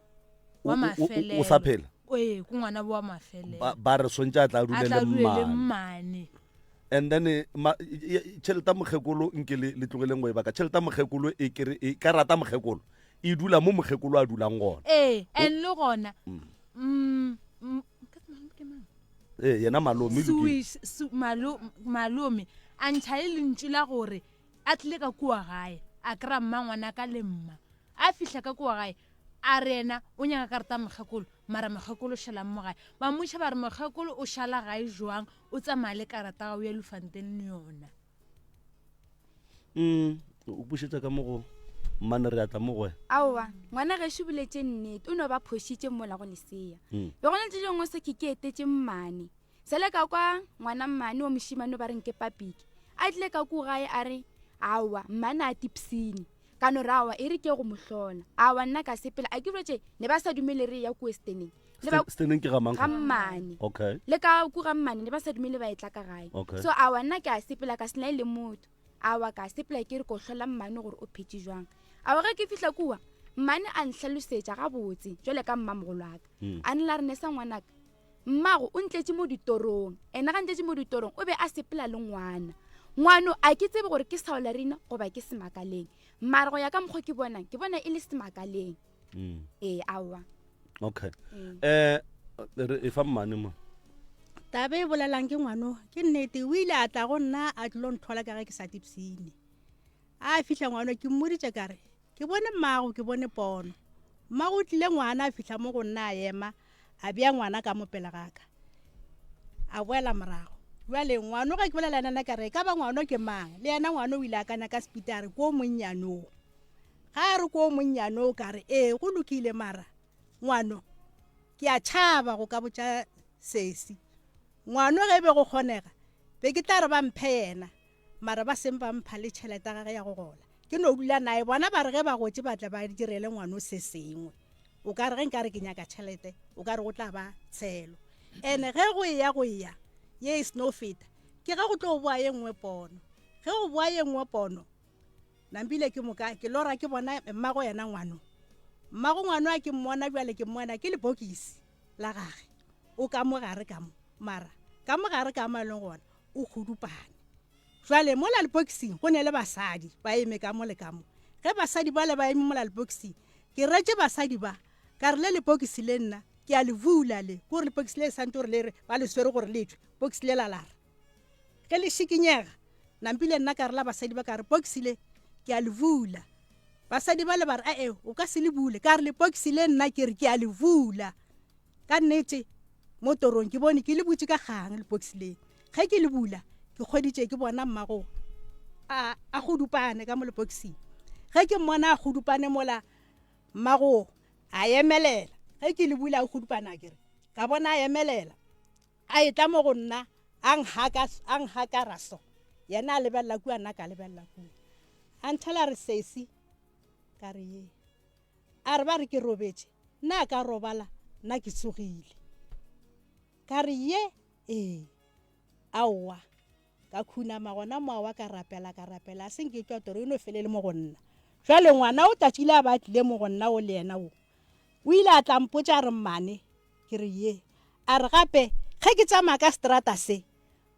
wa mafelelo o sa phela ee ke ngwana bo wa mafelelo ba re swantse a tla dule le mmane and then eh, tšhelete ya mokgekolo nke le tlogeleng go e baka tšhelete ya mokgekolo e kere e ka rata mokgekolo e dula mo mokgekolo a dulang gona ee and le gona mm. mm, mm, ee yena malome malome a ntšha le lentšu la gore a tlile ka kua gae a kry-a mma ngwana ka le mma a fihla ka kua gae a re ena o nyaka karata mokgekolo mara mokgekolo šalang mo gae ba mmotšha ba re mokgekolo o šala gae jwang o tsamaya le karata ga o ya lufanteng le yona mm o bušetša ka mo go mmane re atla mo go wena aowa ngwana gešo boletše nnete o no ba phošitše mola go lesea mm. be go na tše dingwe se ke ke etetše mmane sele ka kwa ngwana mmane wa mošimane ba reng ke papiki a tlile ka ku gae a re aowa mmane a tipsine ka no re aowa e re ke go mohlola aowa nna ka sepela a ke botše ne ba sa dumele re ya ku westeneng steneng ke ga mang ga mmane okay le ka ku ga mmane ne ba sa dumele ba etla ka gae okay. so awa nna ke a sepela ka sena le motho awa ka sepela ke re ko hlola mmane gore o phetše jwang awa ge ke fihla kua mmane a nhlalosetša gabotse jwale ka mmamogolo aka mm. a nla re ne sa ngwanaka mmago o ntletše mo ditorong ena ga ntletše mo ditorong o be a sepela le ngwana ngwano a ke tsebe gore ke saolarina goba ke semakaleng mara go ya ka mokgwa ke bonang ke bona e le semakaleng mm. ee aowa okay um mm. Re e fa mmane mo. Taba e bolelang ke ngwano ke nnete o ile a tla go nna a tlilo nthola ka ge ke sa tipsine. A fihla ngwano ke mmoditše ka re ke bone mmago ke bone pono. Mmago o tlile ngwana a fihla mo go nna a ema a bea ngwana ka mo pele ga ka. A boela morago. Bjale ngwano ge ke bolela le yena ka re e ka ba ngwano ke mang? Le yena ngwano o ile a akanya ka sepiti a re ko monnyane o. Ga a re ko monnyane o ka re ee go lokile mara Ngwano, ke a tšhaba go ka botša sesi. Ngwano ge e be go kgonega, be ke tla re ba mphe yena, mara ba seng ba mpha le tšhelete ya gage ya go gola. Ke no dula naye, bona ba re ge ba gotše ba tle ba direle ngwano se sengwe. O ka re ge nka re ke nyaka tšhelete, o ka re go tla ba tshelo. Ene ge go eya go eya, ye e seno feta, ke ge go tlo boa ye nngwe pono. Ge go boa ye nngwe pono, Nampile ke moka ke lora ke bona mmago yena ngwano. Mmago ngwano a ke mmona bjale ke mmona ke lebokisi la gage. O ka mo gare ka mo mara ka mo gare ka mo a leng gona o kgudupane. Jwale mola lebokising go ne le basadi ba eme ka mo le ka mo. Ge basadi bale ba eme mola lebokising ke retše basadi ba ka re le lebokisi le nna ke a le bula le ke gore lebokisi le santse gore le re ba le swere gore le tšwe bokisi le la lara. Ge le šikinyega, nampile nna ka re la basadi ba ka re, Pokisi le, ke a le bula. Basadi ba le ba re, Ae, o ka se le bule. Ka re, Lepokisi le nna ke re ke a le bula. Ka nnete, mo torong ke bone ke le butše ka kgang lepokisi le. Ge ke le bula, ke kgweditše ke bona mmago a, a kgodupane ka mo lepokising. Ge ke mmona a kgodupane mola, mmago a emelela. Ge ke le bula a kgodupane a ke re, ka bona a emelela. A etla mo go nna, a nhaka, a nhakara so. Yena a lebelela kua, nna ka lebelela kua. A nthela a re, Sesi, ka re, Ye. A re, Ba re ke robetše, nna a ka robala, nna ke tsogile. Ka re, Ye, ee. Aowa. Ka khunama gona moa wa ka rapela, ka rapela, a se nke tšwa toro e no felele mo go nna. Jwale ngwana o tšatši le a ba a tlile mo go nna o le yena o, o ile a tla mpotša a re, Mmane, ke re ye. A re gape, ge ke tsamaya ka seterata se,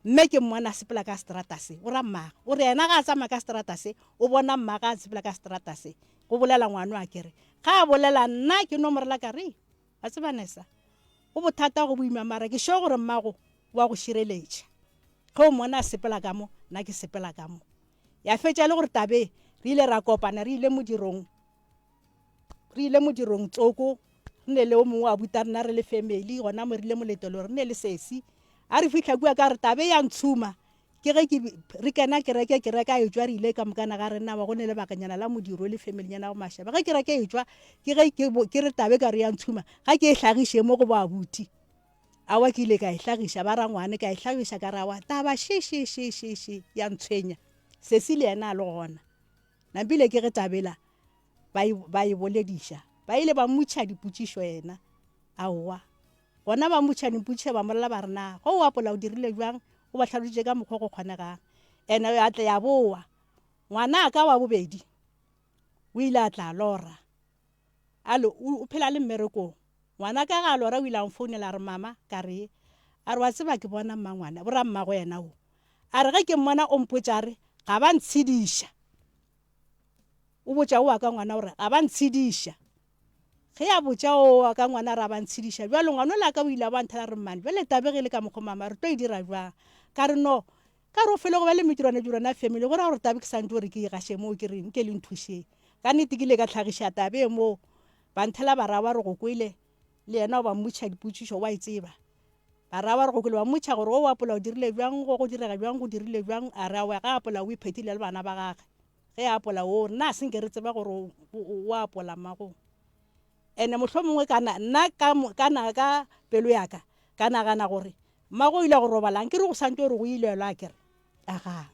mme ke mmona a sepela ka seterata se, o ra mmagwe. O re yena ga a tsamaya ka seterata se, o bona mmagwe a sepela ka seterata se. Go bolela ngwano a ke re. Ga a bolela nna ke no mo rela ka re, Wa tseba Nesa, go bothata go boima mara ke sure gore mmago o a go šireletša. Ge o mmona a sepela ka mo, nna ke sepela ka mo. Ya fetša e le gore tabe re ile ra kopana re ile modirong, re ile modirong tsoko, re ne le o mongwe wa buta rena re le family gona mo re ile moletelong re ne le sesi. A re fihla kua ka re tabe ya ntshuma Ke ge ke re kena kereke, kereke a etšwa re ile ka mokana ga rena, wa go ne lebakanyana la modiro le familinyana go mašaba. Ge kereke e etšwa, ke ge ke, ke re tabe ka re ya ntshuma, ga ke e hlagiše mo go boabuti. Awa ke ile ka e hlagiša, ba rangwane ka e hlagiša ka re awa taba še še še še še ya ntshwenya. Sesi le yena a le gona. Nampile ke ge tabela ba e, ba e bolediša. Ba ile ba mmotšiša dipotšišo yena. Aowa. Gona ba mmotšiša dipotšišo ba mmolela ba re na ge o apola o dirile bjang, o ba hlalošitše ka mokgwa o go kgonegang. Ene ya tla ya bowa. Ngwanaka wa bobedi o ile a tla a lora a le o phela a le mmerekong. Ngwanaka ga a lora o ile a nfounela a re mama ka re a re wa tseba ke bona mmangwana borammago yena o. A re ge ke mmona o mpotša a re ga ba ntshediša. O botša o wa ka ngwana gore ga ba ntshediša. Ge a botša o wa ka ngwana ra ba ntshediša. Bjalo ngwana ola ka o ile a ba nthela re mmane bjale tabe ge e le ka mokgo mama re tlo e dira bjang. Ka re no ka re o fele go ba le medirwana dirwana ya family go ra gore tabe ke santse gore ke e gaše moo ke re nke le nthušeng. Ka nnete ke ile ka hlagiša tabe e moo ba nthela ba ra ba re go kwele le yena o ba mmotšiša dipotšišo wa e tseba. Ba ra ba re go kwele ba mmotšiša gore o apola o dirile bjang go go direga bjang go dirile bjang a re aowa ga apola o iphethile le bana ba gage. Ge a apola o nna a se nke re tseba gore o apola mmago. Ene mohlomongwe ka na nna ka ka na ka pelo ya ka ka nagana gore mmago o ile go robala nke re go santse gore go ilelwa a kere aga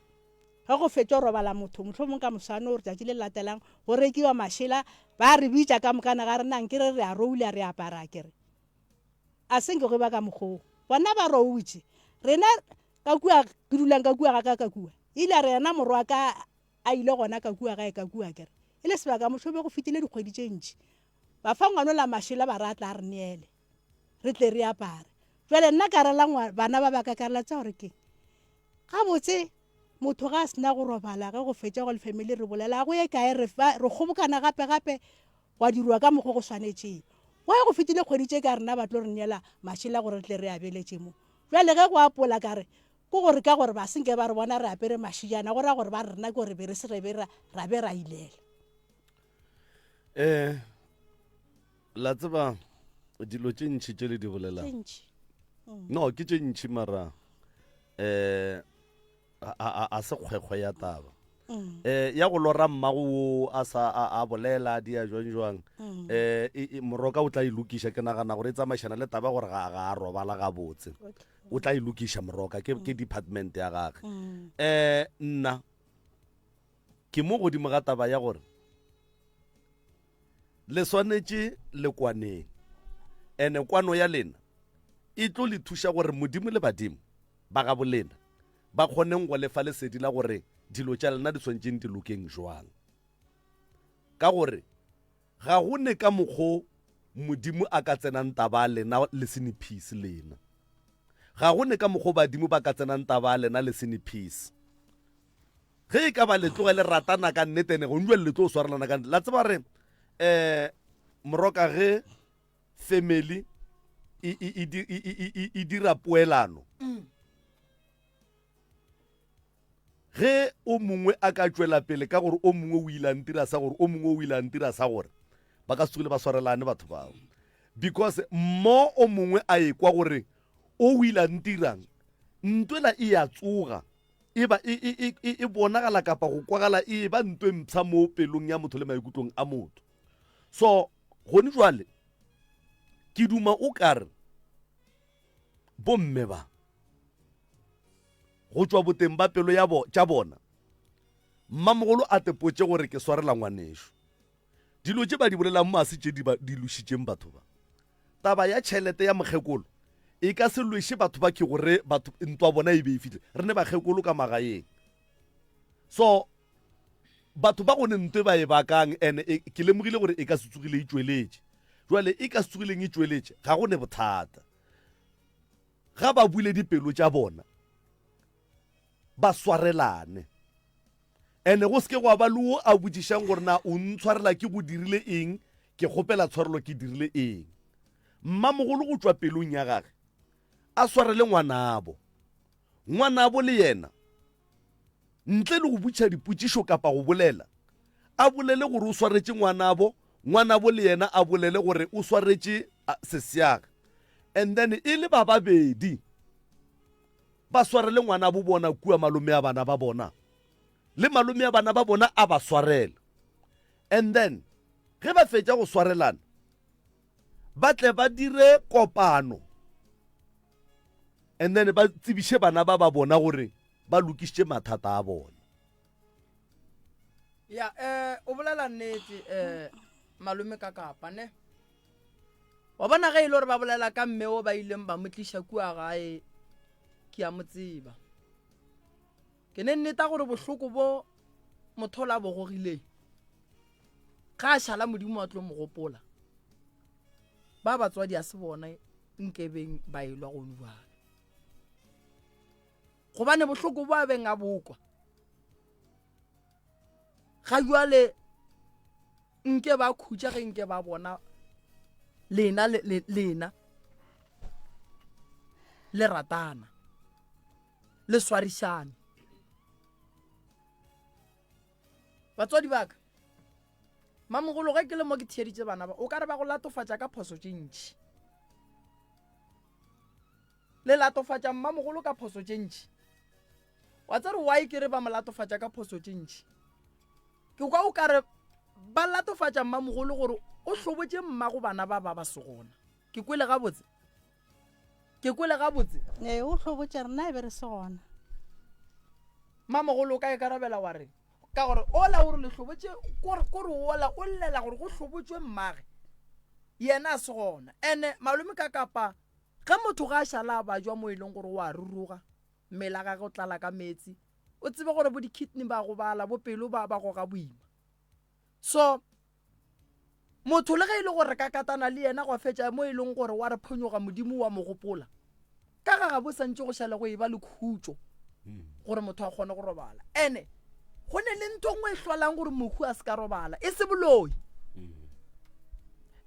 ge go fetša go robala motho mohlomongwe ka moswane gore tšatši le latelang go rekiwa mašela ba re bitša ka mokana ga rena nke re re a roula re apara a kere a se nke go ba ka mokgoo bona ba routše rena Ka kua, ke dulang ka kua ga ka ka kua. Ile a re yena morwa ka a ile gona ka kua gae ka kua, ke re, e le sebaka mošo be go fetile dikgwedi tše ntši. Ba fa ngwanola mašela ba re a tla a re neele, re tle re apare. Jwale nna ka rela bana ba ba ka ka re la tseba gore keng? Gabotse motho ga a sena go robala ge go fetša go le family re bolela, ga go ye kae re fa, re kgobokana gape gape gwa dirwa ka mokgwa go swanetšeng. Gwa go fetile kgwedi tše ka rena ba tlo re neela mašela gore re tle re a beletše mo. Bjale ge go apola ka re, Ke gore ka gore ba se nke ba re bona re apere mašijana, go ra gore ba re rena ke gore be re se re be ra, ra be ra ilela. Eh, la tseba dilo tše ntši tše le di bolelang. Tše ntši. Mm. No, ke tše ntši mara eh a, a, a se kgwekgwe ya taba. Mm. Eh ya go lora mmago wo a sa a, a bolela di ya jwang jwang. Mm. Eh e, e, moroka o tla e lokiša ke nagana gore e tsamaišana le taba gore ga ga a robala gabotse. Okay. O tla e lokiša moroka ke ke department ya gagwe. Mm. Eh nna ke mo godimo ga taba ya gore le swanetše le kwaneng ene kwano ya lena e tlo le thuša gore modimo le badimo ba gabo lena ba kgoneng go lefa lesedi la gore dilo tša lena di swanetšeng di lokeng jwang ka gore ga go ne ka mokgo modimo a ka tsenang taba lena le se ne peace lena ga go ne ka mokgo badimo ba ka tsenang taba lena le se ne peace ge e ka ba le tloge le ratana ka nnete ene gong jale le tlo swarelana ka nnete la tseba re um moroka ge family e, e, e, e, e, e, e dira poelano mm. ge o mongwe a ka tšwela pele ka gore o mongwe o ile a ntira sa gore o mongwe o ile a ntira sa gore ba ka se tsogile ba swarelane batho bao because mo o mongwe a ekwa gore o o ile a ntirang ntwela e ya tsoga e ba e, e, e, e bonagala kapa go kwagala e ba ntwe mpsha mo pelong ya motho le maikutlong a motho so gone jwale ke duma o kare bomme ba go tšwa boteng ba pelo ya bo tša bona mmamogolo a tepotše gore ke swarela ngwanešo dilo tše ba di bolelang mo a se tše di ba di lošitšeng batho ba taba ya tšhelete ya mokgekolo e ka se lweše batho ba ke gore batho ntwa bona e be e fihle re ne bakgekolo ka magaeng so batho ba gone ntwe ba e bakang ene e, ke lemogile gore e ka se tsogile e tšweletše jwale e ka se tsogileng e tšweletše ga go ne bothata ga ba bule dipelo tša bona ba swarelane ene go seke gwa ba le wo a botšišang gore na o ntshwarela ke go dirile eng ke kgopela tshwarelo ke dirile eng mmamogolo go tšwa pelong ya gage a swarele ngwanabo ngwanabo le yena ntle le go butšha dipotšišo kapa go bolela a bolele gore o swaretše ngwanabo ngwanabo le yena a bolele gore o swaretše sesiaga and then e le ba babedi ba swarele ngwanabo bona kua malome a bana ba bona le malome a bana ba bona a ba swarele and then ge ba fetša go swarelana ba tle ba dire kopano and then ba tsebiše bana ba ba bona gore ba lokišitše mathata a bona ya eh o bolela nnete eh malome ka kapa ne wa bona ge e le gore ba bolela ka mme o ba ileng ba mo tliša kua gae ke a mo tseba ke ne nneta gore bohloko bo motho o la bo gogileng ga a šala modimo wa tlo mo gopola ba batswadi a se bona nkebeng ba elwa go jalo gobane bohloko bo a beng a bokwa ga jwale nke ba khutša ge nke ba bona lena lena le ratana le swarišane batswadi ba ka mamogolo ge ke le mo ke theeditše bana ba o ka re ba go latofatša ka phoso tše ntši le latofatša mmamogolo ka phoso tše ntši wa tsere why ke re ba mo latofatša ka phoso tše ntši ke kwa o kare ba latofatša mmamogolo gore o hlobotše mmago bana ba ba ba se gona ke kwele gabotse ke kwele gabotse ee o hlobotše rena e be re se gona mmamogolo o ka ikarabela wa reng ka gore ola o re le hlobotše kore ola o llela gore go hlobotšwe mmage yena a se gona ene malome ka kapa ge motho ga a šala a bajwa mo e leng gore o a ruruga mmele a gage o tlala ka meetse o tsebe gore bo di-kidney ba gobala bo pelo ba ba goga boima so motho le ge e le gore ka katana le yena gwa fetša mo e leng gore wa re phonyoga modimo wa mo gopola ka ga ga bo santse go šale go e ba le khutšo gore motho a kgone go robala ene go ne le ntho nngwe e hlolang gore mohu a se ka robala e se boloi.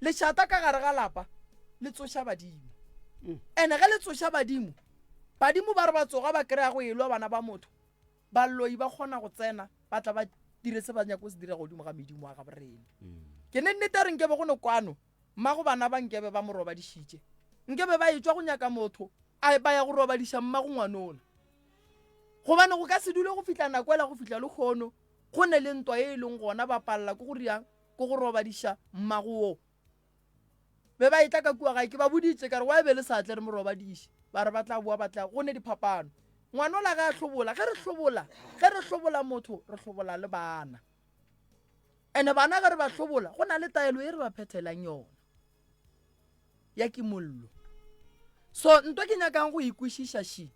Lešata ka gare ga lapa le tsoša badimo. Ene ge le tsoša badimo, badimo ba re ba tsoga ba kry-a go elwa bana ba motho, baloi ba kgona go tsena ba tla ba dire se ba nyaka go se dira godimo ga medimo wa gabo rena. Ke ne nnete re nkebe go ne kwano, mmago bana ba nkebe ba mo robadišitše. Nkebe ba etšwa go nyaka motho a ba ya go robadiša mmago ngwanola. Gobane go ka se dule go fihla nako ela go fihla lekgono go ne le ntwa ye e leng gona ba palela ke go riang ke go robadiša mmago wo. Be ba etla ka kua gae ke ba boditše ka re wa be le sa tle re mo robadiše. Ba re ba tla boa ba tla go ne diphapano. Ngwanola ge a hlobola ge re hlobola ge re hlobola motho re hlobola le bana. Ene bana ge re ba hlobola go na le taelo e re ba phethelang yona ya kimollo. So nto ke nyakang go ikwešiša ši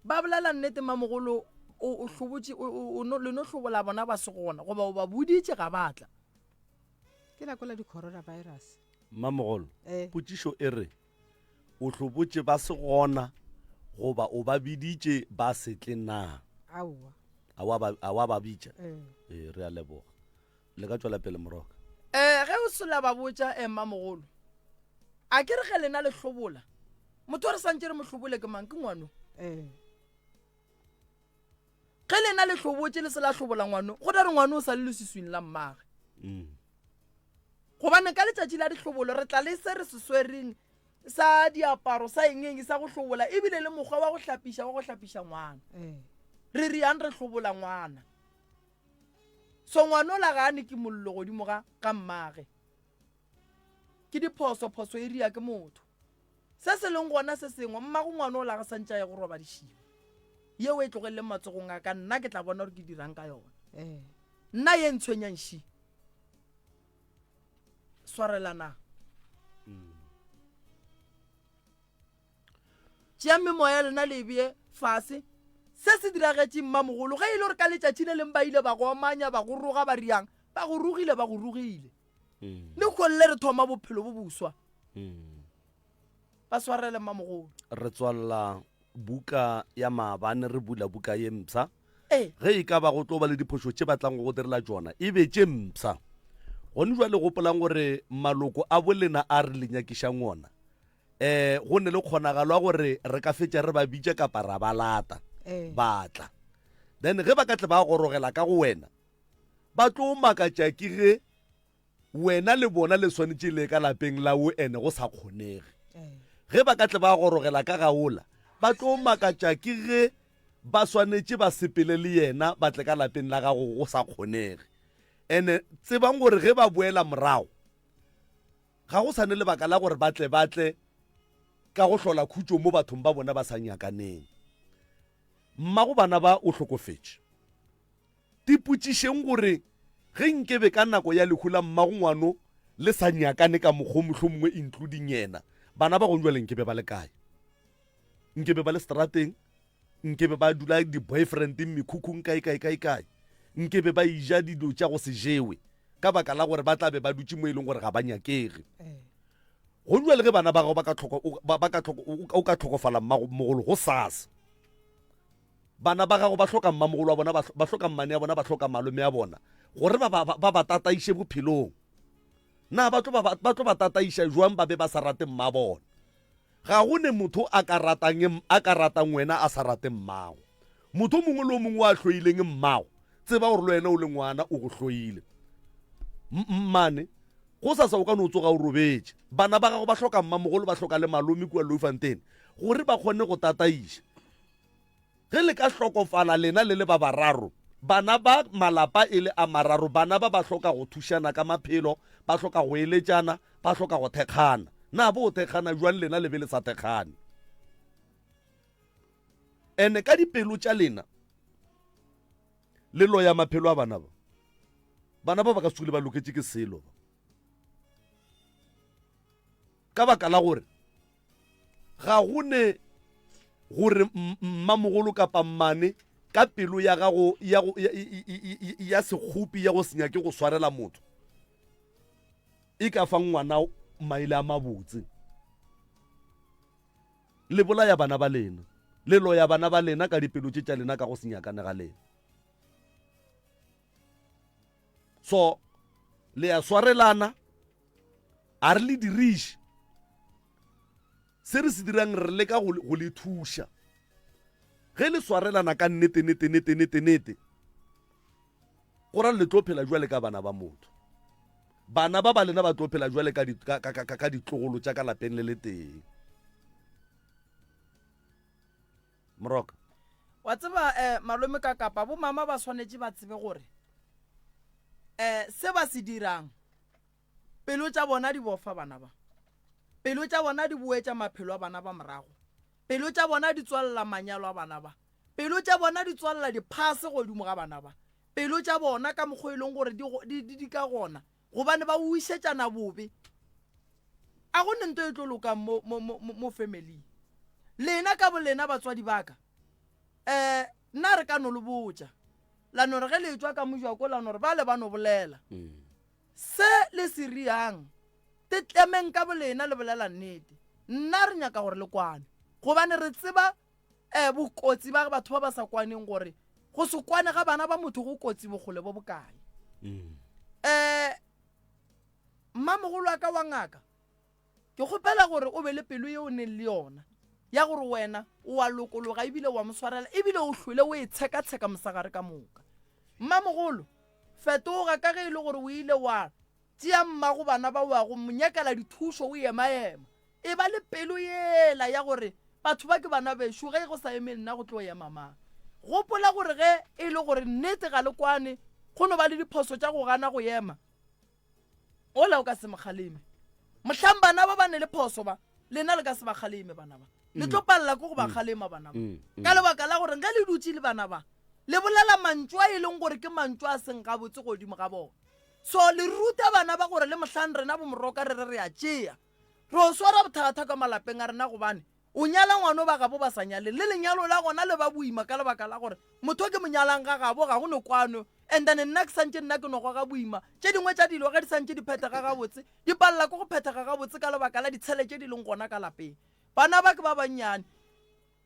ba bolela nnete mamogolo o hlobotše le no hlobola bona ba se gona goba o ba boditše ga ba tla. Ke nako la di-coronavirus. Mmamogolo, eh. potšišo e re o hlobotše ba se gona goba o ba biditše ba se tle na? Aowa. A wa ba bitša? Eh. Ee, re a leboga. Le ka tšwela pele moroka. Eh, ge o se la ba botša eh, mmamogolo, a ke re ge lena le hlobola, motho o re santše re mo hlobole ke mang? Ke ngwano. Eh. Ge lena le hlobotše le se la hlobola ngwano, go ra re ngwano o sa le leswiswing la mmage. Mm. Gobane ka letšatši la dihlobolo re tla le se re se swereng sa diaparo sa eng eng sa go hlobola ebile le mokgwa wa go hlapiša wa go hlapiša ngwana. Eh. Re riang re hlobola ngwana. So ngwanola ga a ne kimollo godimo ga ga mmage. Ke diphoso, phoso e ria ke motho. Se se leng gona se sengwe, mmago ngwanola ga santše a ye go robadišiwa. Yeo e tlogeleleng matsogong a ka, nna ke tla bona gore ke dirang ka yona. Eh. Nna ye ntshwenyang ši. Swarelanang. Tšeang memoya ya lena le e bee fase. Se se diragetše mmamogolo, ge e le gore ka letšatši le leng ba ile ba go omanya, ba go roga, ba riang, ba go rogile, ba go rogile. Lehono le re thoma bophelo bo boswa. Ba swarele mmamogolo. Re tswalela buka ya maabane, re bula buka ye mpsha. Ee. Ge e ka ba go tlo ba le diphošo tše ba tlang go go direla tšona, e be tše mpsha. Gone jwale gopolang gore maloko a bolena a re le nyakišang ona, eh go ne le kgonagalo ya gore re ka fetša re ba bitša kapa ra ba lata Eh. ba tla then ge ba ka tle ba gorogela ka go wena ba tlo makatša ke ge wena le bona le swanetše le ka lapeng la o ene go sa kgonege Eh. ge ba ka tle ba gorogela ka gaola ba tlo makatša ke ge ba swanetše ba sepele le yena ba tle ka lapeng la gago go sa kgonege ene tsebang gore ge ba boela morago Ga go sa ne lebaka la gore ba tle ba tle ka go hlola khutšo mo bathong ba bona ba sa nyakaneng. Mmago bana ba o hlokofetše. Tipotšišeng gore ge nkebe ka nako ya lehu la mmago ngwano le sa nyakane ka mokgo mohlomongwe including yena, bana ba gong jwale nkebe ba le kae? Nkebe ba le strateng? Nkebe ba dula di-boyfriendeng mekhukhung kae kae kae kae? Nkebe ba ija dilo tša go se jewe? ka baka la gore ba tla be ba dutše mo e leng gore ga ba nyakege. Go dula le ge bana ba gago ba ka tlhoko ba ka tlhoko o ka tlhokofala mmagomogolo go sasa. Bana ba gago ba hloka mmamogolo wa bona ba hloka mmane ya bona ba hloka malome ya bona gore ba ba ba ba tataiše bophelong. Na ba tlo ba ba tlo ba tataiša jwang ba be ba sa rate mma bona? Ga go ne motho a ka ratang a ka ratang wena a sa rate mmago. Motho o mongwe le o mongwe wa hloileng mmago, tseba gore le wena o le ngwana o go hloile. Mmane, go sasa o ka no tsoga o robetše. Bana ba gago ba hloka mmamogolo ba hloka le malome kua Loufontein gore ba kgone go tataiša. Ge le ka hlokofala lena le le ba bararo, bana ba malapa e le a mararo, bana ba ba hloka go thušana ka maphelo, ba hloka go eletšana, ba hloka go thekgana. Na bo thekgana jwang lena le be le sa thekgane? Ene ka dipelo tša lena le loya maphelo a bana ba. Bana ba ba ka se tsogile ba loketše ke selo ba. Ka baka la gore ga go ne gore mmamogolo kapa mmane ka pelo ya gago ya, ya, ya sekgopi ya go se nyake go swarela motho e ka fa ngwana maele a mabotse le bolaya bana ba lena le loya bana ba lena ka dipelo tše tša lena ka go se nyakane ga lena so le ya swarelana. A re le diriše. Se re se dirang re leka go, go le thuša. Ge le swarelana ka nnete, nete, nete, nete, nete, go ra le tlo phela jwale ka bana ba motho. Bana ba ba lena ba tlo phela jwale ka, ka, ka, ka, ka ditlogolo tša ka lapeng le letee. Moroka. Wa tseba eh, malome ka kapa bo mama ba swanetše ba tsebe gore eh, se ba se dirang pelo tša bona di bofa bana ba pelo tša bona di boetša maphelo a bana ba morago pelo tša bona di tswalela manyalo a bana ba pelo tša bona di tswalela diphase godimo ga bana ba pelo tša bona ka mokgwa e leng gore di, di, di, di ka gona gobane ba wišetšana bobe a go ne nto e tlo lokang mo, mo, mo, mo family lena ka bolena batswadi baka um nna re ka no le botša la no re ge le tšwa ka mojako la no re ba le ba no bolela mm. se le se riang te tlemeng ka bolena le bolela nnete nna re nyaka gore le kwane gobane re tseba um bokotsi ba batho ba ba sa kwaneng gore go se kwane ga bana ba motho go kotsi bokgole bo bokae um mmamogolo wa ka wa ngaka ke kgopela gore o be le pelo ye o neng le yona ya gore wena o a lokologa ebile wa mo swarela ebile o hlwele o e tshekatsheka mosagare ka moka mmamogolo fetoga ka ge e le gore o ile wa tšea mmago bana ba wa go mo nyakela dithušo o emaema E ba le pelo yela ya gore batho ba ke bana bešo, ge go sa eme nna go tlo ema mang? Gopola gore ge e le gore nnete ga le kwane, go no ba le diphoso tša go gana go ema, ola o ka se mo kgaleme. Mohlang bana ba ba ne le phoso ba, lena le ka se ba kgaleme bana ba. Le tlo palela ke go ba kgalema bana ba. Ka lebaka la gore ge le dutše le bana ba, le bolela mantšu a e leng gore ke mantšu a seng gabotse godimo ga bona. So le ruta bana ba gore le mohlang rena bomoroka re re re a tšea, Re o swara bothata ka malapeng a rena gobane o nyala ngwano ba gabo ba sa nyaleng le lenyalo la gona le ba boima ka lebaka la gore motho o ke mo nyalang ga gabo ga go no kwano and then nna ke santše nna ke no goga boima tše dingwe tša dilo ge di santše di phethega gabotse di palela ke go phethega gabotse ka lebaka la ditshele tše di leng gona ka lapeng bana ba ke ba bannyane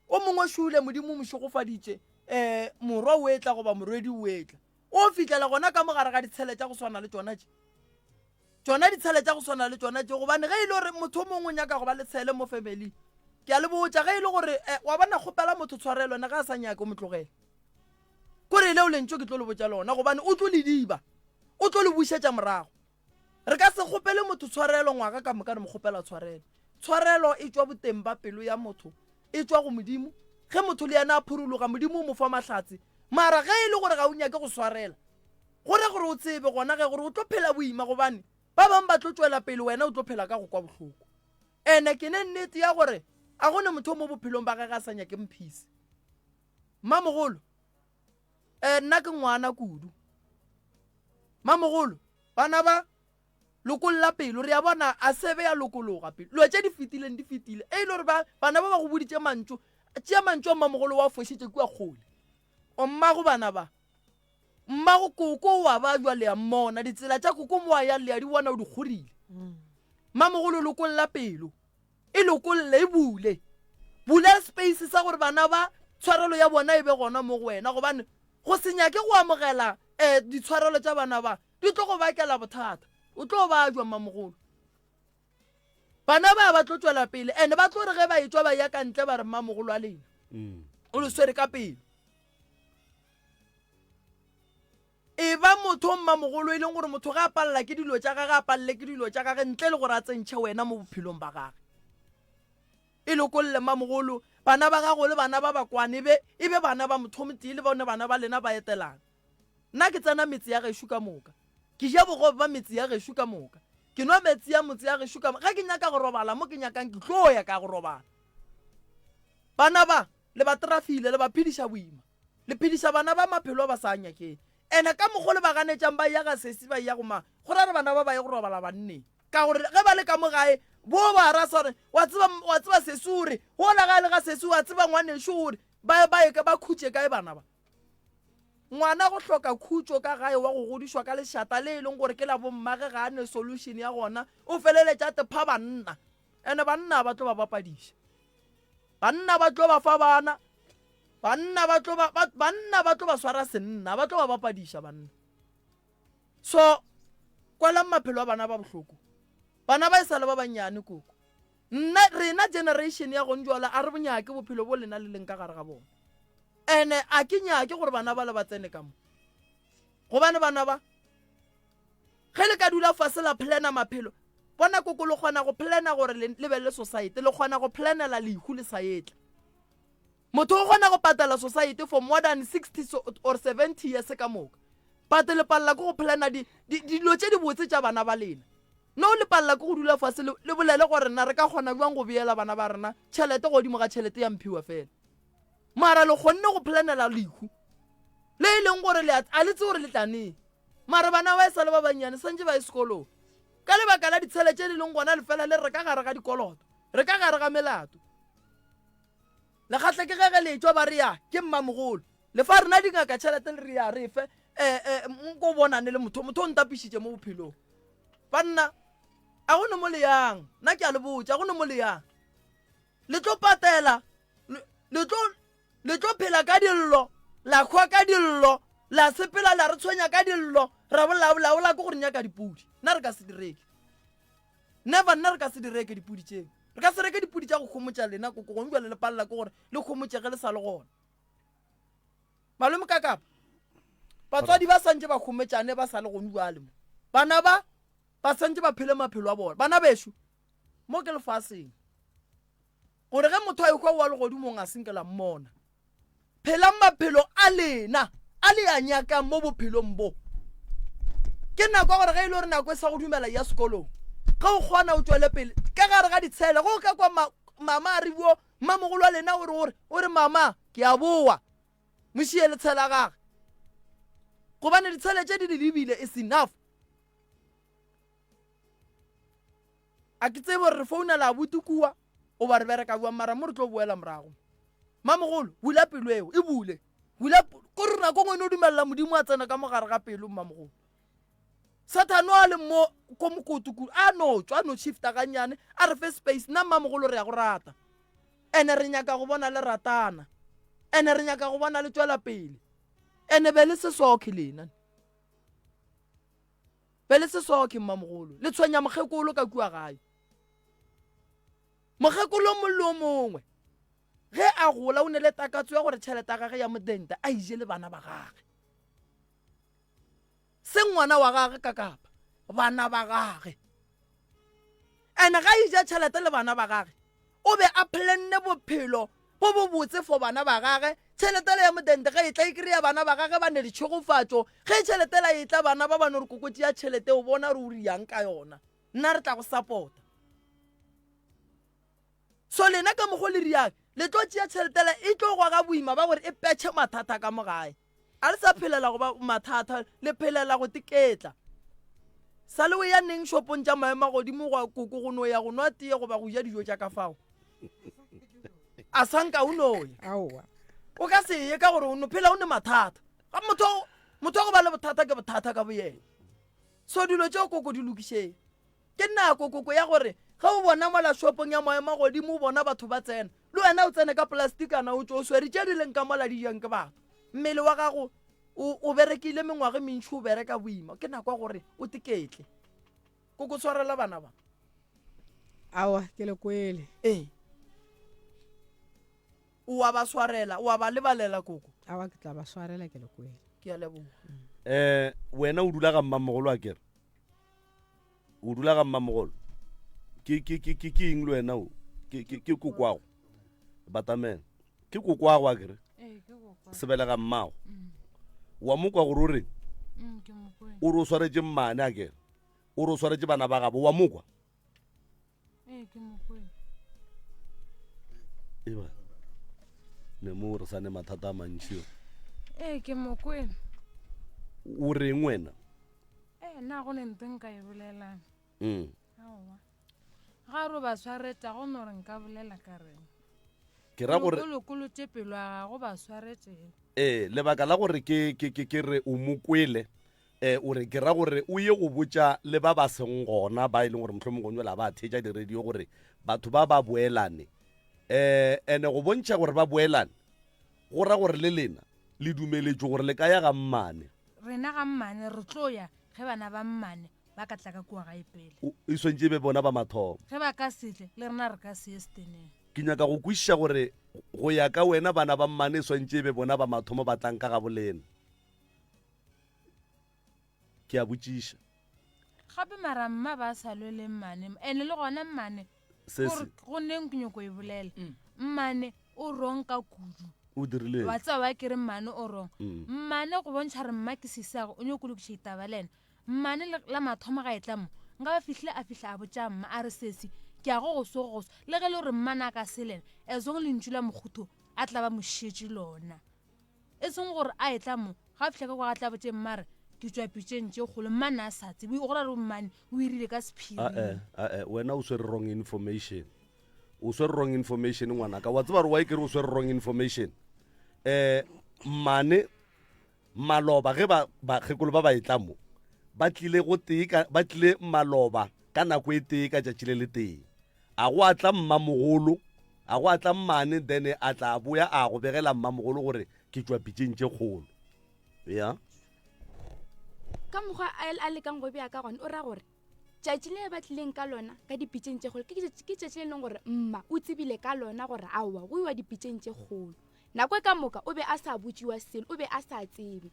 o mongwe šule modimo o mo šegofaditše um morwa o etla goba morwedi o etla o fihlela gona ka mogare ga ditshele tša go swana le tšona tše tšona ditshele tša go swana le tšona tše gobane ge e le gore motho o mongwe o nyaka go ba le tshele mo family ke a le botša ge e le gore eh, wa bona kgopela motho tshwarelo ene ga a sa nyake o mo tlogele kore leo lentso ke tlo le botša lona gobane o tlo le diba o tlo le bušetša morago Re ka se kgopele motho tshwarelo ngwaga ka moka re mo kgopela tshwarelo. Tshwarelo e tšwa boteng ba pelo ya motho, e tšwa go Modimo. Ge motho le yena a phurologa, Modimo o mo fa mahlatse. Mara ge e le gore ga o nyake go swarela, go ra gore o tsebe gona ge gore o tlo phela boima gobane ba bangwe ba tlo tšwela pele wena o tlo phela ka go kwa bohloko. Ene ke ne nnete ya gore a go ne motho mo bophelong ba gage a sa nyake mphisi. Mmamogolo, eh, nna ke ngwana kudu. Mamogolo, bana ba lokolla pelo re ya bona a sebe ya lokologa pelo dilo tše di fetileng di fetile e ile gore ba bana ba ba go boditše mantšu tšea mantšu a mmamogolo wa fošitše kua kgole o mmago bana ba mmago koko wa ba jwa le ya mmona ditsela tša koko mo a yang le ya di bona o di kgorile mmamogolo lokolla pelo e lokolle e bule bula space sa gore bana ba tshwarelo ya bona e be gona mo go wena gobane go se nyake go amogela um ditshwarelo tša bana ba di tlo go bakela bothata o tlo ba jwa mmamogolo bana ba ba tlo tšwela pele and ba tlo re ge ba etšwa ba ya ka ntle ba re mmamogolo a lena mm. o le swere ka pele e ba motho mmamogolo e leng gore motho ga a palela ke dilo tša gage a palele ke dilo tša gage ntle le gore a tsentšhe wena mo bophelong ba gage E lokolle, Mmamogolo. Bana ba gago le bana ba ba kwane, e be, e be bana ba mothomotee le bone bana ba lena ba etelana. Nna ke tsena metse ya gešo ka moka. Ke ja bogobe ba metse ya gešo ka moka. Ke nwa meetse ya motse ya gešo ka moka. Ge ke nyaka go robala mo ke nyakang, ke tlo ya ka go robala. Bana ba, le ba trafile, le ba phediša boima. Le phediša bana ba maphelo a ba sa a nyakeng. Ene ka mokgo le ba ganetšang ba eya ga sesi ba eya go mang, go ra re bana ba ba ye go robala banneng. Ka gore ge ba le ka mo gae, bo ba rasa gore, wa tseba, wa tseba sesi o re, gola ga le ga sesi, wa tseba ngwanešu o re, ba, ba ye ka, ba khutše kae bana ba? Ngwana go hloka khutšo ka gae wa go godišwa ka lešata le e leng gore ke la bommage ga a ne solution ya gona, o feleletša a tepha banna. Ene banna ba tlo ba bapadiša. Banna ba tlo ba fa bana. Banna ba tlo ba, ba, banna ba tlo ba swara senna, ba tlo ba bapadiša banna. So, kwalang maphelo a bana ba bohloko. Bana ba e sa le ba bannyane koko. Nna, rena generation ya gong jwale a re bonyake bophelo bo lena le leng ka gare ga bona. Ene a ke nyake gore bana bale ba tsene ka mo. Gobane bana ba, ge le ka dula fase la plana maphelo, bona koko le kgona go plana gore le, le be le society, le kgona go planela lehu le sa etla. Motho o kgona go patela society for more than 60 or 70 years ka moka. But le palela ke go plana di, di, dilo tše dibotse tša bana ba lena. No le palela ke go dula fase le, le bolele gore na re ka kgona bjang go beela bana ba rena tšhelete godimo ga tšhelete ya mphiwa fela. Mara le kgonne go planela lehu le e leng gore le a, a le tsebe gore le tla neng. Mara bana ba e sa le ba bannyane santše ba ye sekolong. Ka lebaka la ditshele tše di leng gona le fela le re ka gare ga dikoloto, re ka gare ga melato. Lekgatla ke ge ge le etšwa ba re ya ke mmamogolo. Le fa rena dingaka tšhelete le re ya re fe eh, eh, nko bonane le motho motho o ntapišitše mo bophelong. Banna a go ne mo le yang nna ke a le botša go ne mo le yang. Le tlo patela le tlo le tlo phela ka dillo la hwa ka dillo la sepela la re tshwenya ka dillo ra bolabolabola ke gore nyaka dipudi nna re ka se di reke. Never nna re ka se di reke dipudi tšeo. Re ka se reke dipudi tša go homotša lena koko gongwe bjale le palela ke gore le homotšege le sa le gona. Malome ka kapa batswadi ba santše ba homotšane ba sa le gone bjale mo. Bana ba ba santše ba phele maphelo a bona. Bana bešo mo ke lefaseng. Gore ge motho a ehwa wa legodimong a senke la mmona. Phelang maphelo a lena a le a nyakang mo bophelong bo. Ke nako ya gore ge e le gore nako e sa go dumela ya sekolong, ge o kgona o tšwele pele ka gare ga ditshele. Ge o ka kwa ma, mama a re buo, mmamogolo wa lena o re gore o re mama ke a boa, mo šie le tshela gage, gobane ditshele tše di le lebile is enough. A ke tsebe gore re founela abuti kua goba re bereka bjang mara mo re tlo boela morago. Mamogolo, bula pelo eo, e bule. Bula ko re nako ngwe no dumelela Modimo a tsena ka mogare ga pelo mmamogolo. Sathane a le mo ko mokoto kudu a no tšwa a no shifta gannyane a re fe space nna mmamogolo re ya go rata. Ene re nyaka go bona le ratana. Ene re nyaka go bona le tšwela pele. Ene be le sesokhe lena. Be le sesokhe mmamogolo, le tshwenya mokgekolo ka kua gae. Mokgekolo o mongwe le o mongwe ge a gola o ne le takatso ya gore tšhelete ya gage ya modente a ije le bana ba gage. Se ngwana wa gage ka kapa bana ba gage. Ene ga ija tšhelete le bana ba gage O be a plenne bophelo bo bobotse for bana ba gage. Tšhelete le ya modente ge e tla e kry-a bana ba gage ba ne ditšhegofatšo. Ge tšhelete la e tla bana ba ba no re koko tšea tšhelete o bona re o riang ka yona. Nna re tla go support-a. So lena ka mokgo le riang le tlo tšea tšhelete la e tlo goga boima ba gore e petšhe mathata ka mo gae. A le sa phelela go ba mathata, le phelela go teketla. Sa le o ya neng shopong tša maemo a godimo gwa koko go no ya go nwa tee goba go ja dijo tša ka fao? A sa nka o no ya. Aowa. O ka se ye ka gore o no phela o ne mathata. Ga motho motho wa go ba le bothata ke bothata ka boyena. So dilo tšeo koko di lokišeng. Ke nako koko ya gore ge o bona mola shopong ya maemo a godimo o bona batho ba tsena, le wena o tsene ka polastikana o tšwe o swere tše di leng ka mola di jang ke batho. Mmele wa gago o, o berekile mengwaga e mentši o bereka boima, ke nako ya gore o teketle. Koko tshwarela bana ba. Aowa, ke le kwele. Ee. O a ba swarela, o a ba lebalela koko. Aowa, ke tla ba swarela ke le kwele. Ke a leboga. Um wena o dula ga mmamogolo a kere? O dula ga mmamogolo? Ke ke ke ke ke eng le wena o? Ke ke ke kokwago. Batamela. Ke kokwago a kere? Ee, ke kokwa. Sebelega mmago. Wa mo kwa gore o reng? Mm, ke mo kwele. O re o swaretše mmane a kere? O re o swaretše bana ba gabo wa mo kwa? Ee, ke mo kwele. Eba. Ne mo re sa ne mathata a mantši. Ee, ke mo kwele. O reng wena? Ee, nna go ne nto nka e bolelang. Mm. Aowa. Ga re o ba swaretša go no re nka bolela ka reng. Ke ra gore Kolokolo tše pelo ya gago ba swaretšeng. ee lebaka la gore ke ke ke ke re o mo kwele eh o re ke ra gore o ye go botša le ba ba seng gona ba e leng gore mohlomongwe gongwe la ba theetša di-radio gore batho ba ba boelane eh ene go bontšha gore ba boelane go ra gore le lena le dumeletšwe gore le ka ya ga mmane Rena ga mmane re tlo ya ge bana ba mmane. Ba ka tla ka kua gae pele. O, e swantše e be bona ba mathomo. Ge ba ka se tle, le rena re ka se ye seteneng. Ke nyaka go kwešiša gore go ya ka wena bana ba mmane e swantše e be bona ba mathomo ba tlang ka gabolena. Ke a botšiša. Gape mara mma ba sa lwe le mmane, ene le gona mmane Se se. Go neng ke nyoko e bolela. Mmane o wrong ka kudu. O dirileng? Wa tseba wa ke re mmane o wrong. Mmane go bontšha re mma ke sisage o nyoko lokiša ditaba le ena. Mmane le la mathomo ga e tla mo nka ba fihlile a fihla a botša mma a re sesi ke ya go go so go so le ge le gore mmane a ka se lena as long lentšu la mokgotho a tla ba mošetše lona. E seng gore a etla mo, ga a fihla ka kwa ga tla botše mma re, Ke tšwa pitšeng tše kgolo. Mmane a sa tsebe. O go ra gore mmane o irile ka sephiring. Ae, ae, wena o swere wrong information. O swere wrong information ngwanaka. Wa tseba gore why ke re o swere wrong information? Eh, mmane maloba ge ba bakgekolo ba ba etla mo, ba tlile go tee ka ba tlile maloba ka nako e tee ka tšatši le le tee. A go a tla mmamogolo, a go a tla mmane, then a tla a boya a go begela mmamogolo gore ke tšwa pitšeng tše kgolo. Ya. Ka mokgwa a, a lekang go bea ka gona, o ra gore tšatši le ba tlileng ka lona ka dipitšeng tše kgolo ke ke tšatši le leng gore mma o tsebile ka lona gore aowa go iwa dipitšeng tše kgolo. Nako e ka moka o be a sa botšiwa selo, o be a sa tsebe.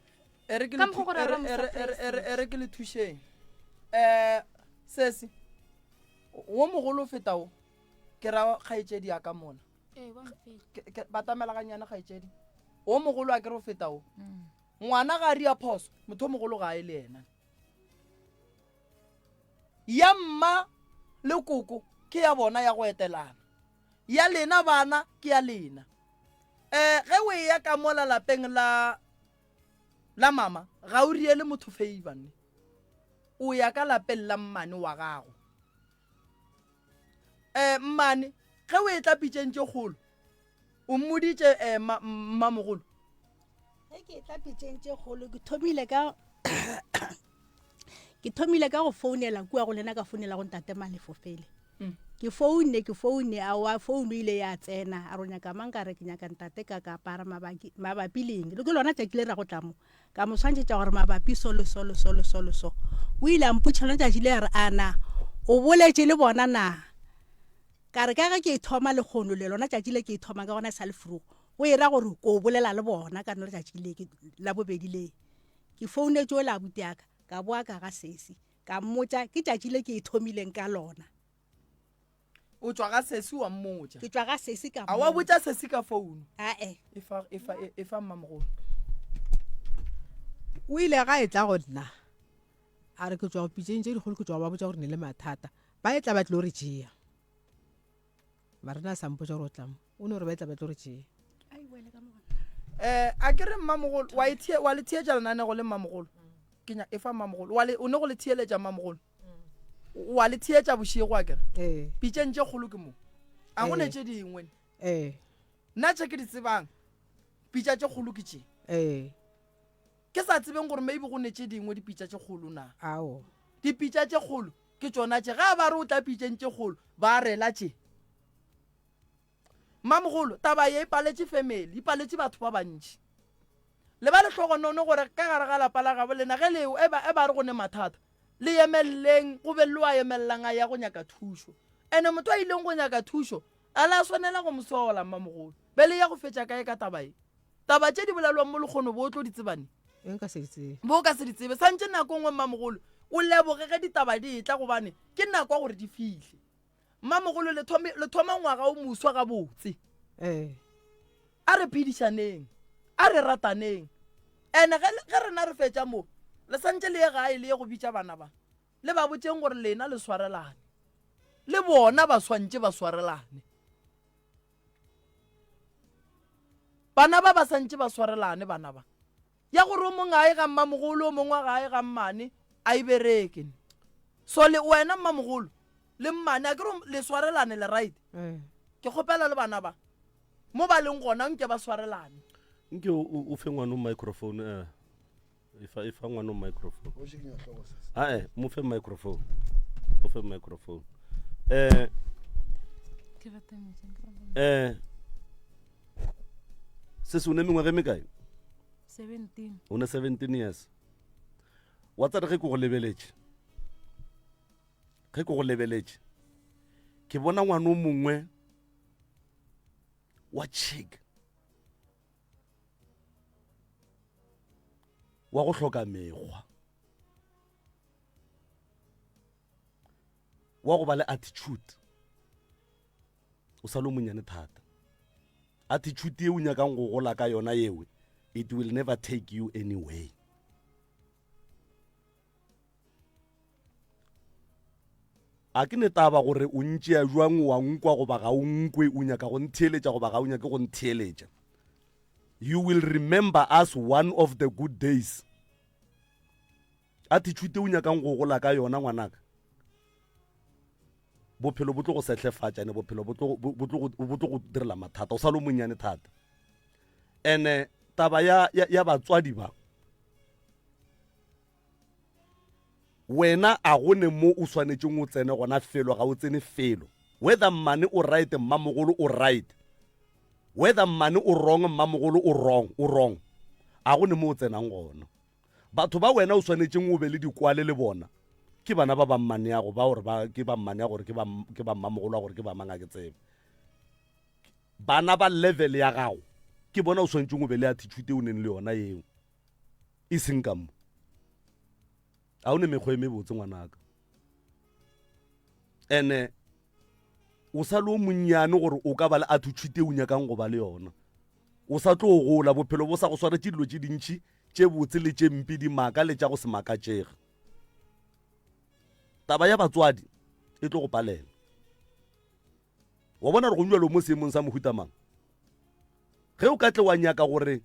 E re ke Ka le mokgwa thu- gore e re- ra mo e re- e re- e re- e re ke le thušeng. Um sesi wo mogolo o feta wo ke ra kgaetšedi ya ka mona Ee, wa mfeta. Ke- ke- batamela ganyane kgaetšedi wo mogolo a ke re o feta wo ngwana ga a ria phoso motho o mogolo ga a e le yena ya mma le koko ke ya bona ya go etelana ya lena bana ke ya lena um ge o eya ka mola lapeng la la mama ga o riele motho favor ne o ya ka lapeng la mmane wa gago um mmane ge o e tla pitšeng tše kgolo o mmoditše um mmamogolo ge ke tla pitšeng tše kgolo ke thomile ka ke thomile ka go founela kua go lena ka founela go ntate malefo fele mm. ke founne ke founne aowa founu ile ya tsena a ro nyaka mang ka re ke nyaka ntate ka ka apara mabapi leng le ke lona tšatši le ra go tla mo Ka mo swantšhetša gore mabapi so le so le so le so le so. O ile a mpotša lona tšatši le a re, A na o boletše le bona na? Ka re, Ka ge ke e thoma lekgono le, lona tšatši le ke e thoma ka gona e sa le frugo, go e ra gore ko bolela le bona ka lona tšatši le la bobedi le. Ke founetše ola abuti ya ka, ka boa ka ga sesi, ka mmotša ke tšatši le ke e thomileng ka lona. O tšwa ga sesi wa mmotša. Ke tšwa ga sesi ka A wa botša sesi ka founu? Ae. Efa efa efa mmamogolo. O ile ga e tla go nna a re ke tšwa go pitšeng tše dikgolo ke tšwa go ba botša gore ne le mathata ba e tla ba tlo re tšea mara nna a sa mpotša gore o tla mo o no re ba e tla ba tlo re tšea Eh a ke re mmamogolo wa e wa le theetša lenanego le mmamogolo ke nya efa mmamogolo wa le o ne go le theeletša mmamogolo wa le theetša bošego a kere ee pitšeng tše kgolo ke mo a go ne Ee. tše dingwe ee nna tše ke di tsebang pitša tše kgolo ke tše ee ke sa tsebeng gore maybe go ne tše dingwe dipitša tše kgolo na ao dipitša tše kgolo ke tšona tše ga ba re o tla pitšeng tše kgolo ba rela tše Mmamogolo, taba ye e paletše family, e paletše batho ba bantši. Le ba lehlogonono gore ka gare ga lapa la gabo lena ge le e ba e ba re go ne mathata, le emeleleng go be le wa emellang a ya go nyaka thušo. Ene motho a ileng go nyaka thušo a la swanela go mo sola mmamogolo. Be le ya go fetša kae ka taba ye? Taba tše di bolelwang mo lekgono bo o tlo di tseba neng? E nka se di tsebe. Bo o ka se di tsebe. Santše nako nngwe mmamogolo o leboge ge ditaba di etla gobane ke nako ya gore di fihle. Mmamogolo, le thome, le thoma ngwaga o moswa gabotse. Ee. A re phedišaneng, a re rataneng. Ene ge, ge rena re fetša mo, le santše le ye gae le ye go bitša bana ba, le ba botšeng gore lena le swarelane. Le bona ba swantše ba swarelane. Bana ba ba santše ba swarelane, bana ba. Ya gore o mongwe a ye ga mmamogolo, o mongwe ga a ye ga mmane, a e bereke. So le wena mmamogolo le mmane a ke re le swarelane le right. Eh. Ke kgopela le bana ba mo ba leng gona nke ba swarelane. Nke o fe ngwano microphone eh. Efa efa ngwano microphone. O šikinya hlogo sesi. Ah eh, mo fe microphone. Mo fe microphone. Eh Ke batametseng ke eh sesi o ne mengwaga e mekae? 17. O ne 17 years. Wa tsare ge ke go lebeletše. Ge ke go lebeletše, ke bona ngwana o mongwe wa chick wa go hloka mekgwa, wa go ba le attitude. O sa le o monyane thata. Attitude ye o nyakang go gola ka yona yewe, it will never take you anywhere. A ke ne taba gore o ntšea jwang, wa nkwa goba ga o nkwe, o nyaka go ntheeletša goba ga o nyake go ntheeletša. You will remember us one of the good days. Attitude o nyakang go gola ka yona ngwanaka, bophelo bo tlo go sehlefatša ene bophelo bo tlo go direla mathata, o sa le o monnyane thata. Ene taba ya, ya, ya batswadi ba, wena a go ne mo o swanetšeng o tsene gona felo, ga o tsene felo. Whether mmane o right, mmamogolo o right. Whether mmane o wrong, mmamogolo o wrong, o wrong. A go ne mo o tsenang gona. Batho ba wena o swanetšeng o be le dikwale le bona ke bana ba ba mmaneago ba gore ba ke ba mmaneago gore ke ba ke ba mmamogolo wa gore ke ba mang a ke tsebe. Bana ba level ya gago ke bona o swanetšeng o be le attitude o neng le yona yeo. E seng ka mo. A o ne mekgwa e mebotse ngwanaka. Ene o sa le o monnyane gore o ka ba le attitude e o nyakang go ba le yona. O sa tlo gola, bophelo bo sa go swaretše dilo tše dintši tše botse le tše mpe, dimaka le tša go se makatšege. Taba ya batswadi e tlo go palela. Wa bona gore go bjalo mo seemong sa mohuta mang? Ge o ka tle wa nyaka gore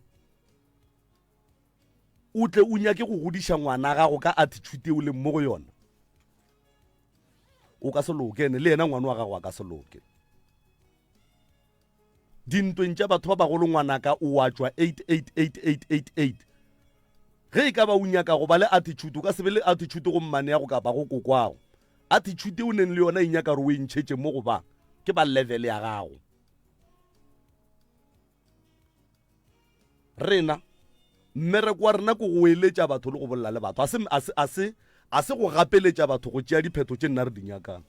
o tle o nyake go godiša ngwana gago ka attitude e o leng mo go yona, o ka se loke, ene le yena ngwana wa gago a ka se loke. Dintweng tša batho ba bagolo ngwanaka o wa tšwa 888888. Ge e ka ba o nyaka go ba le attitude, o ka se be le attitude go mmaneago kapa go kokwago. Attitude o neng le yona e nyaka gore o e ntšhetše mo go ba ke ba level ya gago. Rena mmereko wa rena ke go eletša batho le go bolela le batho, a se, a se, a se, a se go gapeletša batho go tšea diphetho tše nna re di nyakang.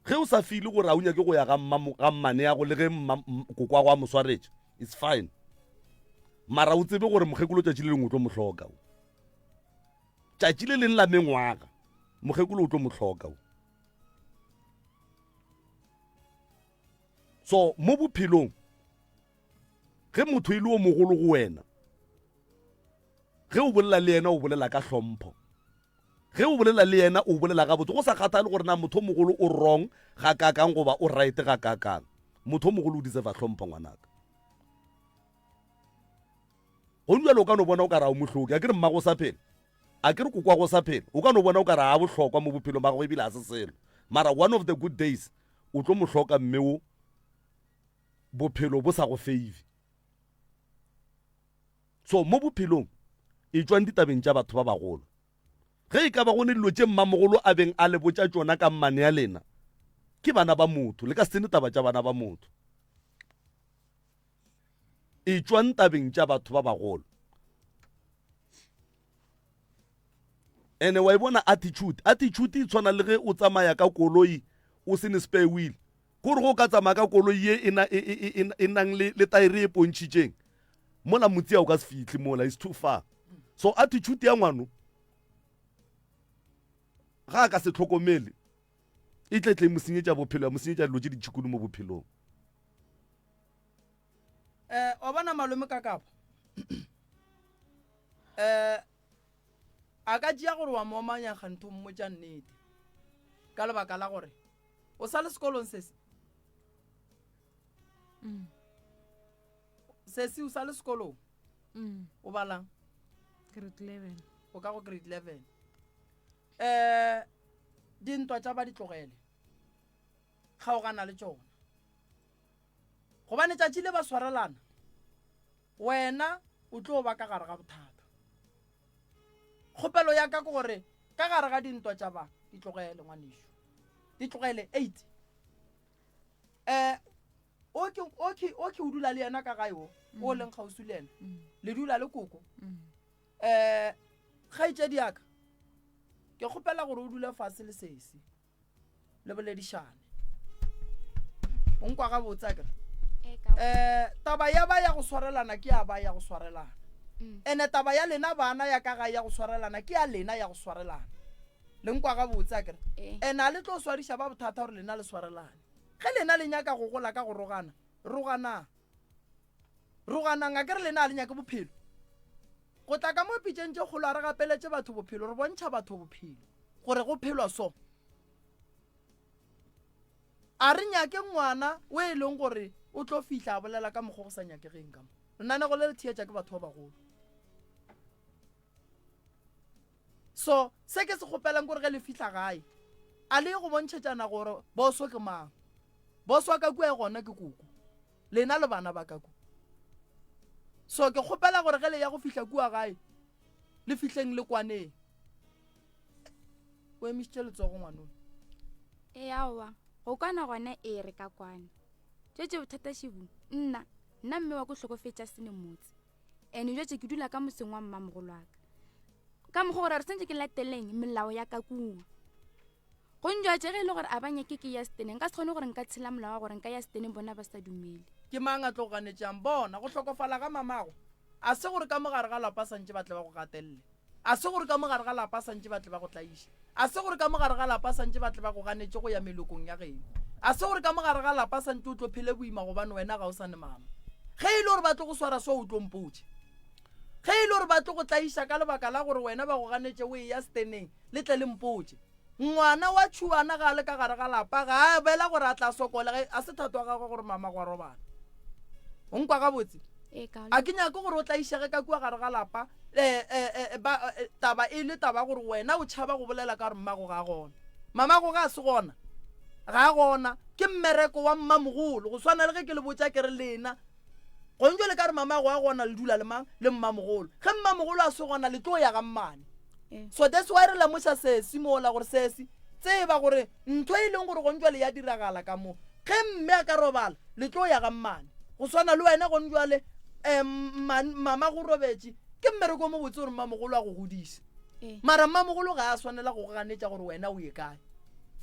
Ge o sa feel gore a o nyake go ya ga mma, ga mmaneago le ge mma, kokwago a mo swaretše, it's fine. Mara o tsebe gore mokgekolo tšatši le lengwe o tlo mo hloka. Tšatši le leng la mengwaga mokgekolo o tlo mo hloka. So mo bophelong ge motho e le o mogolo go wena, ge o bolela le yena o bolela ka hlompho. Ge o bolela le yena o bolela gabotse, go sa kgathale gore na motho o mogolo o wrong gakaakang goba o right gakaakang. Motho o mogolo o deserve hlompho ngwanaka. Go bjalo o ka no bona o ka re a o mohloki, a ke re mmago o sa phela, a ke re kokwago o sa phela, o ka no bona o ka re a bohlokwa mo bophelong ba gagwe ebile a se selo. Mara one of the good days o tlo mo hloka mme o bophelo bo sa go favor. So mo bophelong e tšwang ditabeng tša batho ba bagolo. Ge e ka ba go ne dilo tše mmamogolo a beng a le botša tšona ka mmane ya lena, ke bana ba motho, le ka se tsene taba tša bana ba motho. E tšwang tabeng tša batho ba bagolo. Ene wa e bona attitude, attitude e tshwana le ge o tsamaya ka koloi o se ne spare wheel. Ko re go ka tsamaya ka koloi ye e, e, e, e, e nang le, le taere e pontšhitšeng mola motsia o ka se fihle mola, is too far. So attitude ya ngwano ga a ka se tlhokomele e tle tle e mo senyetša bophelo, ya mo senyetša dilo tše dintšhikudu mo bophelong. Eh, wa bona malome ka kapa eh a ka tšea gore wa mo omanya kgantho mmotša nnete ka lebaka la gore o sa le sekolong sesi mm. sesi o sa le sekolong mm. o balang grade 11 o ka go grade 11 eh dintwa tša ba di tlogele kgaogana le tšona gobane tšatši le ba swarelana wena o tlo ba ka gare ga bothata kgopelo ya ka ke gore ka gare ga dintwa tša ba di tlogele ngwanešu di tlogele eight um o ke o ke o ke o dula le yena ka gae o o mm. leng kgauswi le yena mm. le dula le koko um kgaetšedi yaka. Ke kgopela gore o dule fase le sesi le boledišane. O nkwa gabotse akere? Um taba ya ba ya go swarelana ke ya ba ya go swarelana. Mm. Ene taba ya lena bana ya ka gae ya go swarelana ke ya lena ya go swarelana. Le nkwa gabotse akere? Ene a le tlo swariša ba bothata gore lena le swarelane. Ge lena le nyaka go gola ka go rogana, roganang. Roganang akere lena a le nyake bophelo. Go tla ka mo pitšeng tše kgolo a re gapeletše batho bophelo, re bontšha batho bophelo gore go phelwa so. A re nyake ngwana o e leng gore o tlo fihla a bolela ka mokgwa go sa nyakegeng ka mo. Lenanego le le theetša ke batho ba bagolo. So se ke se kgopelang kore ge le fihla gae a le ye go bontšhetšana gore boso ke mang. Boso wa ka kua e gona ke koko. Lena le bana ba ka kua. So ke kgopela gore ge le ya go fihla kua gae le fihleng le kwaneng. O emišitše letsogo ngwanone. Ee aowa, go kwana gona ee re ka kwana. Tšetše bothata šibu, nna, nna mme wa ko hlokofetša sene motse. Ene jwetše ke dula ka motseng wa mmamogolo wa ka. Ka mokgwa gore re santše ke lateleng melao ya ka kua. Go njwetše ge e le gore a ba nyake ke ya seteneng, nka se kgone gore nka tshela molao wa gore nka ya seteneng bona ba sa dumele. Ke mang a tlo go ganetšang? Bona, go hlokofala ga mamago a se gore ka mo gare ga lapa santše ba tle ba go gatelele. A se gore ka mo gare ga lapa santše ba tle ba go tlaiše. A se gore ka mo gare ga lapa santše ba tle ba go ganetše go ya melokong ya geno. A se gore ka mo gare ga lapa santše o tlo phele boima gobane wena ga o sa ne mama. Ge e le gore ba tlo go swara so o tlo mpotše. Ge e le gore ba tlo go tlaiša ka lebaka la gore wena ba go ganetše o eya seteneng, le tle le mpotše. Ngwana wa tšhuana ga a le ka gare ga lapa ga a bela gore a tla sokole ge a se thato wa gagwe gore mama gwa robala. O nkwa gabotse? A ke nyake gore o tlaišege ka kua gare ga lapa eh, eh, eh, ba, eh, taba e le taba gore wena o tšhaba go bolela ka gore mmago ga a gona. Mamago ga a se gona, ga a gona. Ke mmereko wa mmamogolo go swana le ge ke le botša ke re lena Gong jwale ka re mamago a gona le dula le mang? Le mmamogolo. Ge mmamogolo a se gona le tlo ya ga mmane. Eh. So that's why re lemoša sesi mola gore sesi tseba gore ntho e leng gore gong jwale ya diragala ka mo. Ge mme a ka robala le tlo ya ga mmane. Go swana le wena gong jwale um mama go robetše ke mmereko o mobotse gore mmamogolo a go godise. Eh. Mara mmamogolo ga a swanela go go ganetša gore wena o ye kae.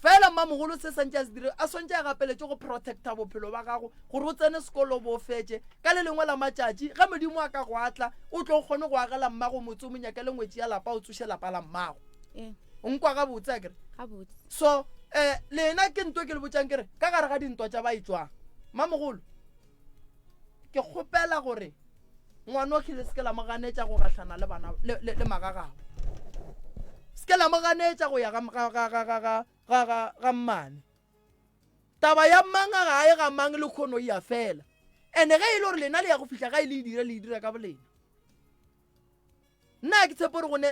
Fela mmamogolo se santše a se dire, a swantše a gapeletše go protecta bophelo ba gago gore o tsene sekolo o bo o fetše. Ka le lengwe la matšatši ge Modimo a ka go atla, o tlo kgone go agela mmago motse o mo nyakele ngwetši ya lapa o tsoše lapa la mmago. Ee. O nkwa gabotse akere? Gabotse. So eh lena ke nto ke le botšang ke re ka gare ga dintwa tša ba etšwang. Mmamogolo ke kgopela gore ngwanogi le seke la mo ganetša go gahlana le bana le, le, le magagabo seke la mo ganetša go ya ga, ga, ga, ga, ga, ga, ga, ga, ga mmane taba ya mang ga e ga mang le kgono ya fela ene ge e le gore lena le ya go fihla ga e le e dire le e dira ka bolena nna ke tshepo gore gone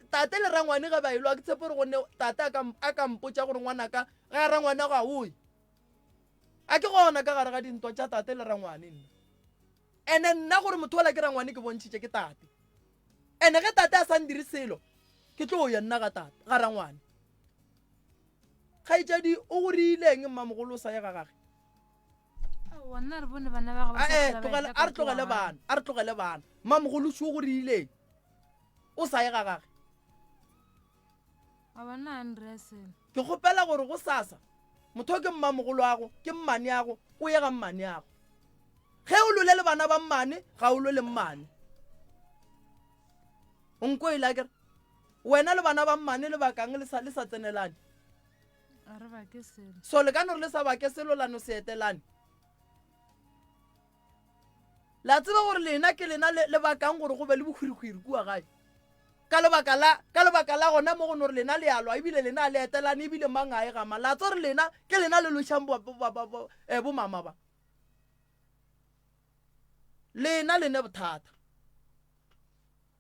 tate le rangwane ge ba elwa ke tshepo gore gone tate a ka mpotša gore ngwanaka ga rangwane ga oye A ke gona ka gare ga dintwa tša tate le rangwane nna. Ene nna gore motho ola ke rangwane ke bontšhitše ke tate. Ene ge tate a sa ndire selo, ke tlo ya nna ga tate, ga rangwane. Kgaetšedi o go riileng mmamogolo o sa ye ga gage? Aowa, nna re bone bana ba gagwe ba sa Ae, phela ba tlogela, etla ka a re tlogele kua gae. bana, a re tlogele bana. Mmamogolo šo o go riileng o sa ye ga gage? A bona a ndira selo. Ke kgopela gore go sasa motho ke mmamogoloago ke mmaneago o ye ga mmaneago. Ge o lole le bana ba mmane ga o lwe le mmane. O nko ile akere wena le bana ba mmane le bakang le sa le sa tsenelane. A re bake selo. So le ka no re le sa bake selo la no se etelane. La tseba gore lena ke lena le, le bakang gore go be le bohwirihwiri kua gae. Ka lebaka la, ka lebaka la gona mo go no re lena le a lwa, ebile lena a le etelane, ebile mang a e gama. La tseba gore lena ke lena le lwešang bo, bo, bo, bo, eh, bomama ba. Lena le ne bothata.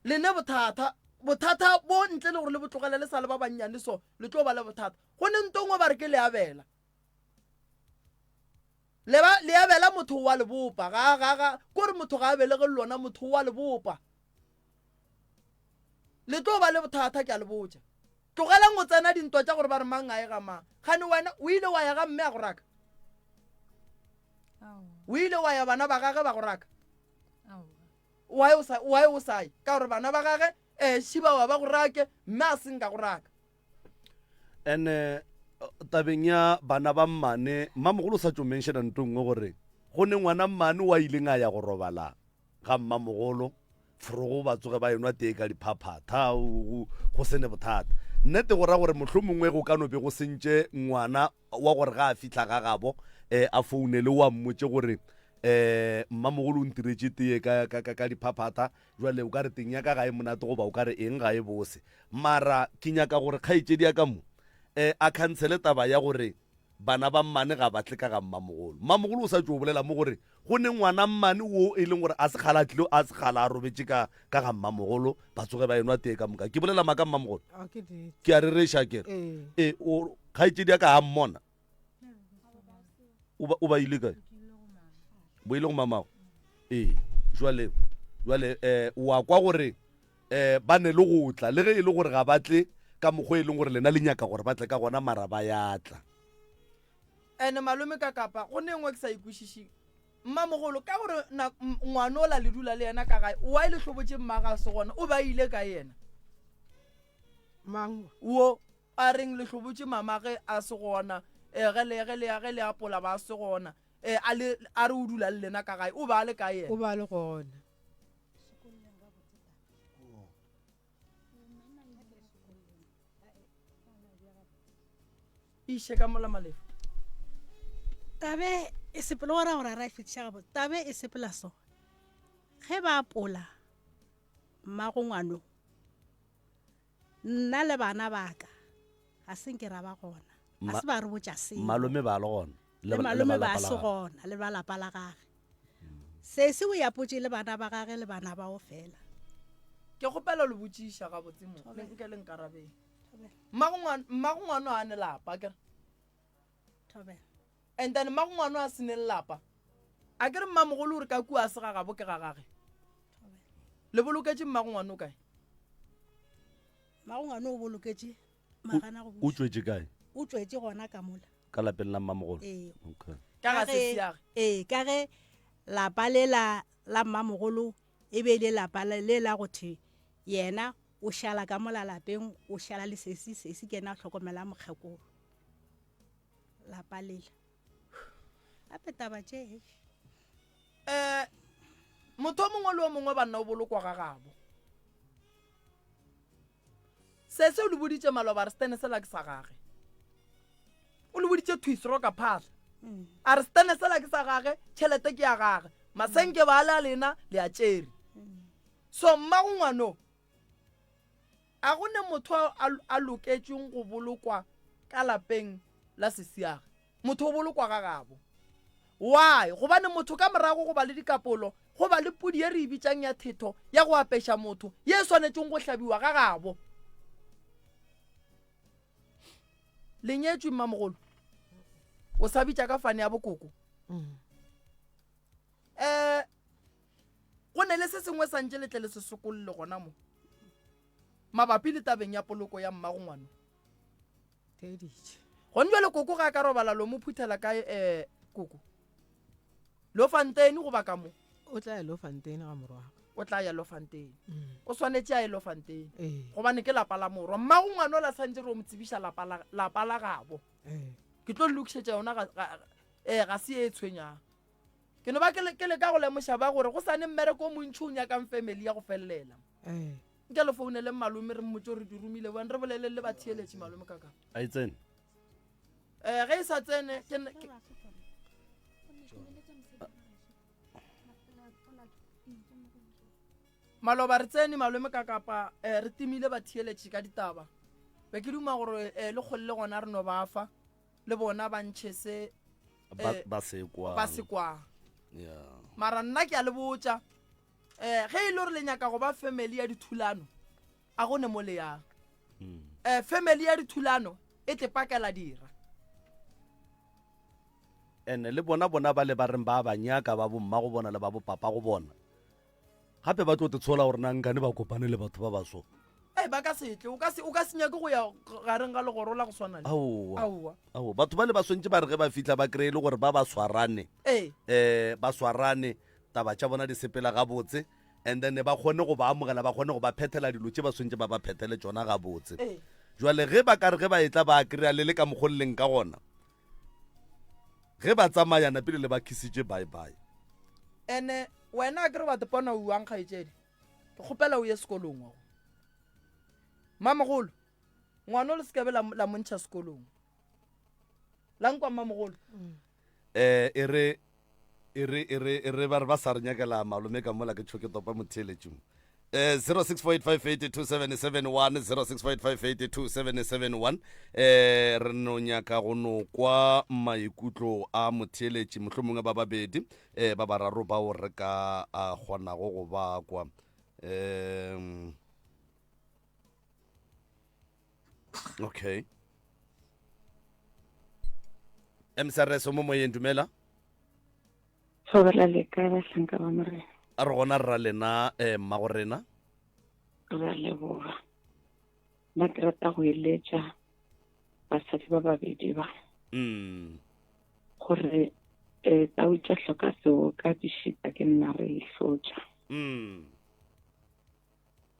Le ne bothata. Bothata bo ntle le gore le bo tlogele le sa le ba bannyane so, le tlo ba le bothata. Go ne nto nngwe ba re ke leabela. Le ba leabela motho wa le bopa. Ga, ga, ga, kore motho ga a belege le lona, motho wa le bopa. Le tlo ba le bothata, ke a le botša. Tlogelang go tsena dintwa tša gore ba re mang a ye ga mang. Kgane wena o ile wa ya ga mme a go raka? O ile wa ya bana ba gage ba go raka? Why o sa, why o sa ye? Ka gore bana ba gage, eh, šiba wa ba go rake, mme a se nka go raka. And tabeng ya bana ba mmane, mmamogolo o sa tšo menšena nto nngwe gore go ne ngwana mmane wa ileng a ya go robala ga mmamogolo, forogo ba tsoge ba enwa tee ka diphaphatha, go se ne bothata. Nnete go ra gore mohlomongwe go ka no be go sentše ngwana wa gore ga a fihla ga gabo um a founele wa mmotše gore um mmamogolo o ntiretše tee ka, ka, ka, ka diphaphatha jwale o ka re teng ya ka ga e monate goba o ka re eng ga e bose. Mara ke nyaka gore kgaetšedi ya ka mo um a khansele taba ya gore bana ba mmane ga ba tle ka ga mmamogolo. Mmamogolo o sa tšo bolela mo gore go ne ngwana mmane wo e leng gore a se kgale a tlile a se kgale a robetše ka ka ga mmamogolo ba tsoge ba enwa tee ka moka. Ke bolela maaka mmamogolo? A ke nnete. Ke a rereša ke re. Ee. E o kgaetšedi ya ka a mmona. O ba o ba ile kae? Bo ile go mamago. Ee, jwale jwale eh wa kwa gore eh ba ne le go tla le ge e le gore ga ba tle ka mokgwa e leng gore lena le nyaka gore ba tle ka gona mara ba ya tla. Ene malome ka kapa go ne nngwe ke sa ikwešišeng. Mmamogolo ka gore na ngwana ola le dula le yena ka gae why le hlobotše mma ga se gona o be a ile kae yena? Mang? Wo a reng le hlobotše mama ge a se gona eh, ge le ge le ge le apola ba se gona eh, a le a re o dula le lena ka gae o be a le kae O yena? be a le gona. Iše ka mola Malefo. Tabe e sepela go ra gore a ra e fetiša gabotse. Tabe e sepela so. Ge ba apola mmago ngwano, nna le bana ba ka ga se nke ra ba gona. Ga se ba re botša selo. Malome ba le gona. Le malome ba se gona le ba lapa la gage. Sesi o yapotše le bana ba gage le bana bao fela. Ke kgopela le botšiša gabotse mo, le nke le nkarabeng. Mmago ngwano a ne lapa akere? And then mmago ngwano a se ne lelapa akere? Mmamogolo o re ka kua a se ga gabo ke ga gage. Le boloketše mmago ngwano kae? Mmago ngwano o boloketše magana go O tšwetše kae? O tšwetše gona ka mola. Ka lapeng la mmamogolo? Ee. Okay. Ka ga sesiage? Ee, ka ge lapa le la la mmamogolo e be e le lapa le la go thwe yena o šala ka mola lapeng, o šala le sesi, sesi ke yena a hlokomela mokgekolo. Lapa lela. Gape taba tše hei. Eh, motho o mongwe le o mongwe banna o bolokwa ga gabo. Sesi o le boditše maloba a re setene sela ke sa gage. O le boditše thwisro ka phahla. A re setene sela ke sa gage, tšhelete ke ya gage. Masenke ba le a lena le a tšere. So mmago ngwano a go ne motho a, a loketšweng go bolokwa ka lapeng la sesiage. Motho o bolokwa ga gabo. Why? Gobane motho ka morago go ba le dikapolo, go ba le pudi ye re e bitšang ya thetho ya go apeša motho, ye e swanetšeng go hlabiwa ga gabo. Le nyetšwe mmamogolo? O sa bitša ka fane ya bokoko? Um go ne le se sengwe sa ntše le tle le se sokolle gona mo mabapi le tabeng ya poloko ya mmago ngwano. Theeditše. Gone jwale koko ga a ka robala lo mo phuthela kae um koko? Lofanteni goba ka mo? O tla ya Lofanteni ga morwagwe. O tla ya Lofanteni. O swanetše a ye Lofanteni. Ee. Gobane ke lapa la morwa. Mmago ngwana ola santše re o mo tsebiša lapa la, lapa la gabo. Ee. Ke tlo le lokišetša yona ga, ga, eh, ga se ye e tshwenyang. Ke no ba ke, ke leka go lemoša ba gore go sa ne mmereko o montši o nyakang family ya go felelela. Ee. Nke le founele malome re mmotse gore di romile bjang, re bolele le batheeletši malome kaka. A e tsene? Eh, ge e sa tsene ke, ke maloba re tsene malome ka kapa eh, re timile batheeletši ka ditaba. Be ke duma gore eh, le kgole le gona re no ba fa le bona ba ntšhe se Ba, eh, ba se kwang. ba se kwang. Yeah. Mara nna ke a le botša um ge e le gore le nyaka go ba family ya dithulano a go ne mo le yang um family ya dithulano e tle pakela dira ene le bona bona ba le ba reng ba ba nyaka ba bomma go bona le ba bopapa go bona gape ba tlo te tshola gore na nkane ba kopane le batho ba baso ee ba ka setle o ka se o ka se nyake go ya gareng ga legoro la go swana le aowa aowa aowa batho ba le ba swantse ba re ge ba fitlha ba kry-e le gore ba ba swarane ee um ba swarane taba tša bona di sepela gabotse and then ba kgone go ba amogela ba kgone go ba phethela dilo tše ba swantse ba ba phethele tšona gabotse Ee. Jwale ge ba ka re ge ba etla ba kry-a le le ka mokgo le leng ka gona, ge ba tsamaya napile le ba khisitše bye bye. Ene wena a ke re wa tepona o uang kgaetšedi? Ke kgopela o ye sekolong wa go. Mamogolo, ngwana o le sekabe la, la mo ntšha sekolong. La nkwa mmamogolo. Eh, e re e re e re e re ba re ba sa re nyakela malome ka mola ke tšho ke topa motheeletši mo. Eh 0648582771 0648582771 eh re no nyaka go no kwa maikutlo a motheeletši mohlomongwe ba babedi eh ba bararo bao re ka a kgonago go ba kwa um okay msrs o mo moyeng dumela Thobela le kae bahlanka ba Morena? A re gona rra lena eh, mmago rena. Re a leboga. Nna ke rata go eletša basadi ba babedi ba mm. gore um tau tša hloka seoka di šita ke nna re e hlotša. Mm.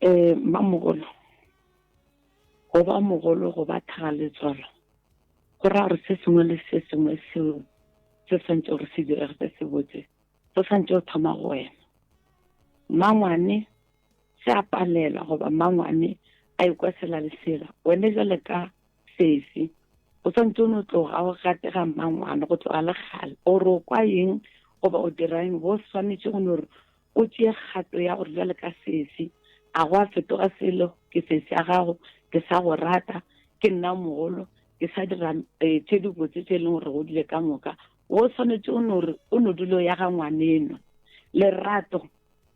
Um mmamogolo, go ba mogolo go ba thaga letswalo go ra gore se sengwe le se sengwe seo se swantse gore se direge se se botse se swantse go thoma go wena. Mmangwane se a palelwa goba mmangwane a ikwa sela le sela, wena jwale ka sesi o swantse o no tloga o gatega mmangwane go tloga le kgale gore o kwa eng goba o dira eng, bo swanetše go no re o tšee kgato ya gore bjale ka sesi a go a fetoga selo, ke sesi ya gago, ke sa go rata, ke nna mogolo, ke sa dira eh, tše dibotse tše e leng gore godile ka moka. O swanetše o no re o no dule o ya ga ngwaneno. Lerato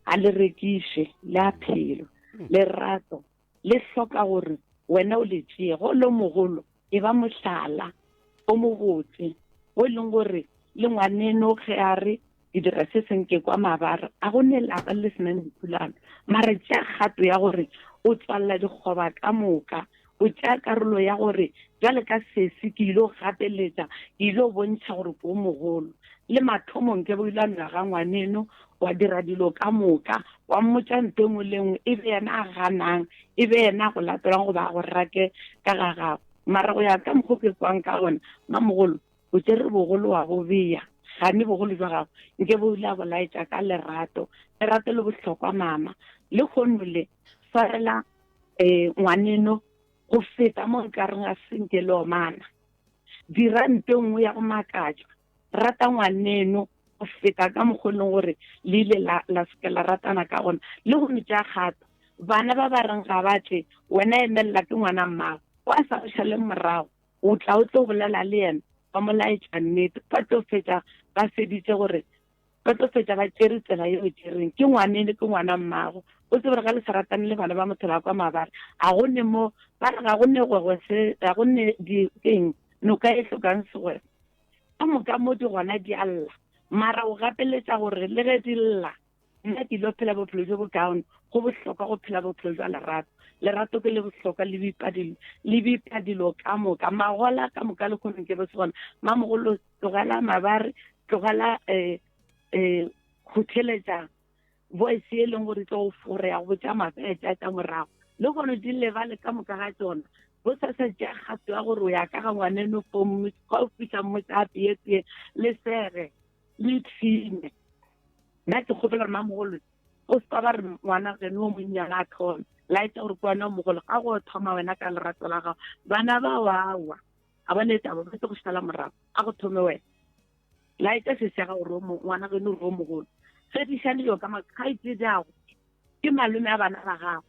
ga le rekiše, le a phelwa. Lerato le hloka gore wena o le tšee. Ge o le mogolo, e ba mohlala o mobotse wo e leng gore le ngwaneno ge a re ke dira se seng ke kwa mabara, a go ne lapa le se nang dithulano. Mara tšea kgato ya gore o tswalela dikgoba ka moka, o tšea karolo ya gore bjale ka sesi ke ile go gapeletša, ke ile go bontšha gore ke o mogolo. Le mathomong ke bo ile a nwa ga ngwaneno, wa dira dilo ka moka, wa mmotša nto e nngwe le nngwe, e be yena a ganang, e be yena a go latolang goba a go rake ka ga gago. Mara go ya ka mokgo ke kwang ka gona, mamogolo, o tšere bogolo wa bo bea, gane bogolo jwa gago nke bo ile a bo laetša ka lerato. Lerato le bohlokwa mama. Lehono le swarela um ngwaneno go feta mo nkareng a senke le omana. Dira nto e nngwe ya go makatša. Rata ngwaneno go feta ka mokgwa e leng gore le ile la, la seke la ratana ka gona. Le go tšea kgato. Bana ba ba reng ga ba tle, wena emelela ke ngwana mmago. O a sa go šale morago. O tla o tlo bolela le yena, ba mo laetša nnete. Ba tlo fetša ba feditše gore ba tlo fetša ba tšere tsela yeo e tšereng. Ke ngwaneno, ke ngwana mmago. O tsebe gore ga le sa ratane le bana ba motho ba kwa mabare, ga go ne mo, ba re ga go ne gwegwe se, ga go ne di, keng, noka e hlokang segwegwe. Ka moka mo di gona di a lla, mara o gapeletša gore le ge di lla, nna ke ilo phela bophelo bjo bokaone. Go bohlokwa go phela bophelo bja lerato. Lerato ke le bohlokwa, le bipa dilo, le bipa dilo ka moka. Magola ka moka lehono ke bo se gona. Mamogolo, tlogela mabare, tlogela eh, eh, go theletša voice e leng gore e tlo go fora ya go botša maaka ya tša tša morago. Le gone di lebale ka moka ga tšona. Bo sa sa tšea kgato ya gore o ya ka ga ngwaneno fo ga o fihla mmotsa a peye tee le sege le ipshine. Nna ke kgopela gore mamogolo o se ka ba re ngwana geno o monnyane a thome laetša gore ke wena o mogolo ga go thoma wena ka lerato la gago. Bana ba wawa ga ba ne taba ba tlo go šala morago, a go thome wena. Laetša sesi ya gago gore ngwana geno gore o mogolo. Fediša dilo ka makgaetšediago ke malome a bana ba gago.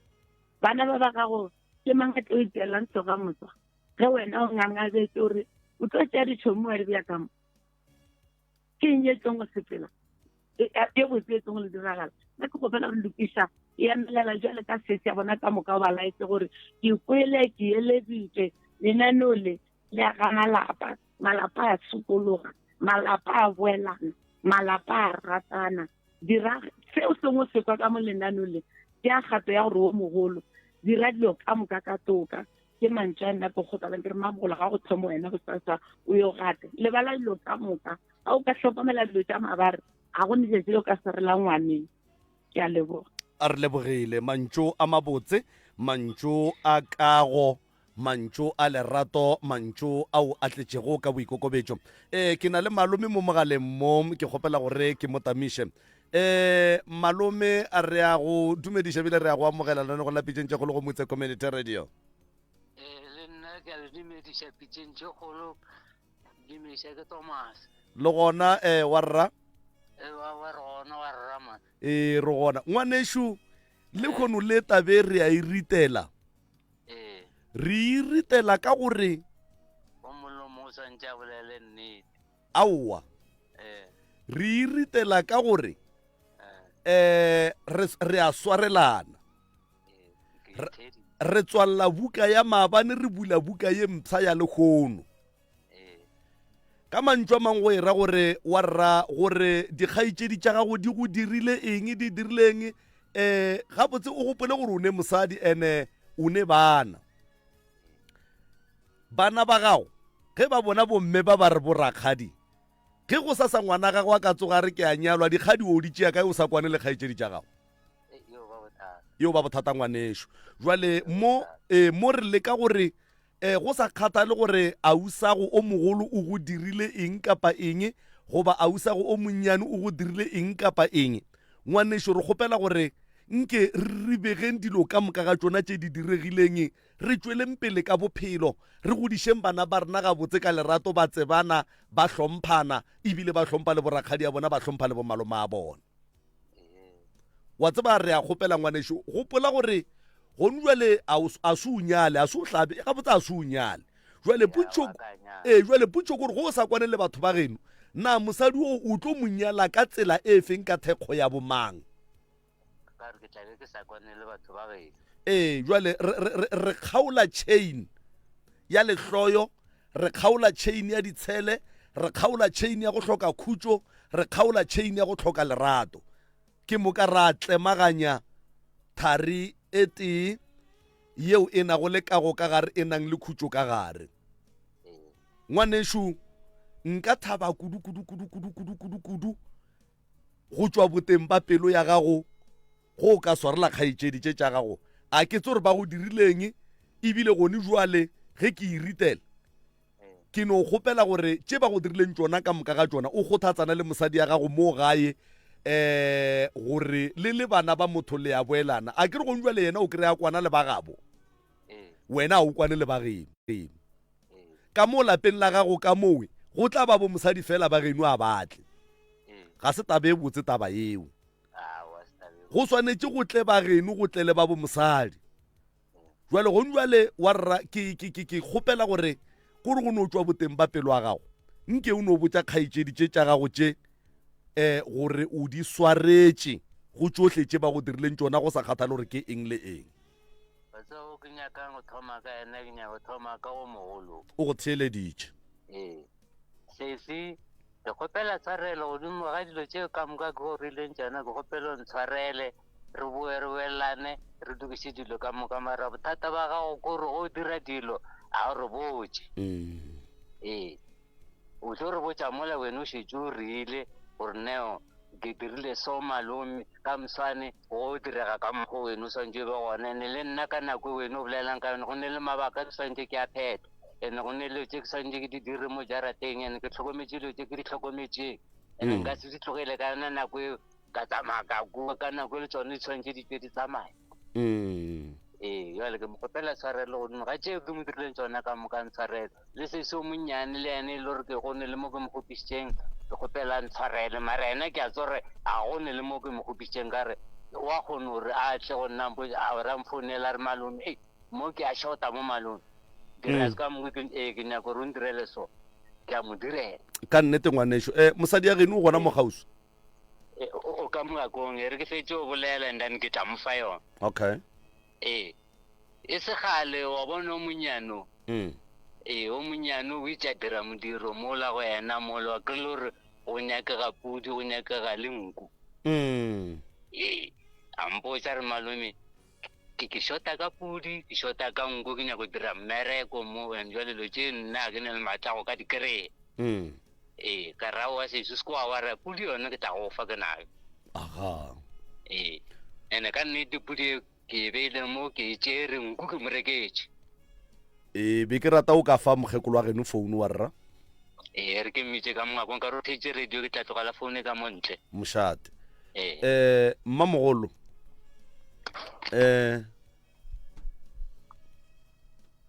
Bana ba ba gago ke mang a tlo itseelang tsoga motswa ge wena o ngangabetse o re o tlo tšea ditšhomi wa di bea ka mo? Ke eng e tlong go sepela e, e botse e tlong go le diragala? Nna ke kgopela gore lokiša e emelela jale ka sesi ya bona ka moka o ba laetse gore ke kwele ke eleditše lenaneo le le aga malapa, malapa a sokologa, malapa a boelana, malapa a ratana. Dira seo sengwe se kwa ka mo lenaneo le, tšea kgato ya gore o mogolo, dira dilo ka moka ka toka. Ke mantšu a nna ke kgopelang ke re mamogolo ga go thome wena bosasa o yo gate. Lebala dilo ka moka. Ga o ka hlokomela dilo tša mabare, ga go ne tšatši le o ka se rela ngwaneng. Ke a leboga. A re lebogile. Mantšu a mabotse, mantšu a kago. Mantšu a lerato, mantšu ao a tletšego ka boikokobetšo. Ee, ke na le malome mo mogaleng mo, ke kgopela gore ke mo tamiše. Ee, malome, a re a go dumediša ebile re a go amogela lenanegong la Pitšeng tše Kgolo go Motse Community Radio. Ee, le nna ke a le dumediša Pitšeng tše Kgolo, dumediša ke Thomas. Le gona, ee, wa rra? Ee, wa, wa re gona, wa rra man. Ee, re gona. Ngwanešu, lehono le tabe re a e ritela. Ee. Re e ritela ka gore. O molomo o swantše a bolele nnete. Aowa. Ee. Re e ritela ka gore. Ee. Re, re a swarelana. Ee, Re tswalela buka ya maabane re bula buka ye mpsha ya lehono. Ka mantšu a mangwe go e ra gore wa rra gore dikgaetšedi tša gago di go dirile eng, di dirile eng. Um gabotse o gopole gore o ne mosadi ene o ne bana. Bana ba gago ge ba bona bomme ba ba re borakgadi, ge go sasa ngwana gago a ka tsoga a re ke a nyalwa, dikgadi o di tšea kae o sa kwane le kgaetšedi tša gago? Yeo ba bothata ngwanešo. Jwale mo, ee, mo re leka gore E, go sa kgathale gore ausago o mogolo o go dirile eng kapa eng, goba ausago o monnyane o go dirile eng kapa eng, ngwanešu, re kgopela gore nke re ribegeng dilo ka moka ga tšona tše di diregileng, re tšweleng pele ka bophelo, re godišeng bana ba rena gabotse ka lerato, ba tsebana, ba hlomphana, ebile ba hlompha le borakgadi a bona, ba hlompha le bomalome a bona. Wa tseba, re a kgopela ngwanešu, gopola gore gonu jwale a se o nyale, a se o hlabe, gabotse a se o nyale. Jwale potšo, ee, jwale potšo kore go o sa kwane le batho ba geno, na mosadi o o tlo mo nyala ka tsela e feng ka thekgo ya bomang? Ka re ke tla be ke sa kwane le batho ba geno. Ee, jwale re, re, re, re kgaola chain ya lehloyo, re kgaola chain ya ditshele, re kgaola chain ya go hloka khutšo, re kgaola chain ya go hloka lerato. Ke moka ra tlemaganya thari e tee yeo e nago le kago ka gare e nang le khutšo ka gare. Ngwanešu, nka thaba kudu kudu kudu kudu kudu kudu kudu go tšwa boteng ba pelo ya gago go o ka swarela kgaetšedi tše tša gago. A ke tse gore ba go dirileng, ebile gone jwale ge ke e ritela ke no kgopela gore tše ba go dirileng tšona ka moka ga tšona o kgothatsana le mosadi ya gago mo gae eh gore le le bana ba motho le ya boelana. A ke re gone jwale yena o kry-a kwana le ba gabo, wena a o kwane le ba geno. Ka mo lapeng la gago ka mowe go tla ba bo mosadi fela ba geno a batle. Ga se taba e botse taba yeo. Go swanetše go tle ba geno go tle le ba bo mosadi. Jwale gone jwale wa rra ke ke ke ke kgopela gore kore go no tšwa boteng ba pelo ya gago nke o no botša kgaetšedi tše tša gago tše eh gore o di swaretše go tšohle tše ba go dirileng tšona go sa kgathale gore ke eng le eng. Wa tseba o ke nyakang go thoma ka yena, ke nyaka go thoma ka o mogolo. O go theeleditše. Ee. Sesi, ke kgopela tshwarelo godimo ga dilo tše ka moka ke go rileng tšona, ke kgopela o ntshwarele, re boe re boelane, re lokiše dilo ka moka. Mara bothata ba gago ke gore go dira dilo ga o re botše. Ee. O tlo re botša mola wena o šetše o rile gore Neo ke dirile so malome ka moswane go direga ka mokgwa wena o swantše o be gona. Ene le nna ka nako e wena o bolelang ka yona go ne le mabaka ke swantše ke a phetha ene go ne le tše ke swantše ke di dire mo jarateng ene ke hlokometše dilo tše ke di hlokometšeng ene nka se di tlogele ka yona nako eo ka tsamaya ka kua ka nako e le tsone di tshwanetse di tšwe di tsamaya. Ee, jale ke mo kgopela tshwarelo godimo ga tšeo ke mo dirileng tsona ka moka ntshwarele. Le sesi o monnyane le ene e le gore ke gone le mo ke mo kgopišitšeng, ke kgopela ntshwarele. Mara ena ke a tseba gore a gone le mo ke mo kgopišitšeng ka re wa kgona gore a tle go nna mpotše, a gore a mfounele a re malome, ei mo ke a shota mo malome. Dira se ka mo ke ee ke nyaka gore o ndirele so, ke a mo direla. Ka nnete ngwanešu. Eh, mosadi ya geno o gona mo kgauswi? E, o o ka moakong, e re ke fetše go bolela and then ke tla mo fa yona. Okay. Ee. E se kgale wa bona o monnyane o. Mm. Ee, o monnyane o itše a dira modiro mola go yena mola, wa kry-e le gore go nyakega pudi, go nyakega le nku. Mm. Ee, a mpotša re malome, ke ke shota ka pudi, ke shota ka nku, ke nyaka go dira mmereko mo, and jwale dilo tše nna ga ke na le maatla a go ka di kry-a. Mm. Ee, ka ra wa seso se kwa wa ra pudi yone ke tla go fa ke nayo. Aga. Ee. Ene ka nnete pudi e ke e beile mo ke e tšere nku ke mo reketše. E be ke rata o ka fa mokgekolo wa geno founu wa rra. Ee, re ke mmitše ka mongwakong ka re o theetše radio ke tla tlogela founu ka mo ntle. Mošate. Ee. Eh, mmamogolo. Eh,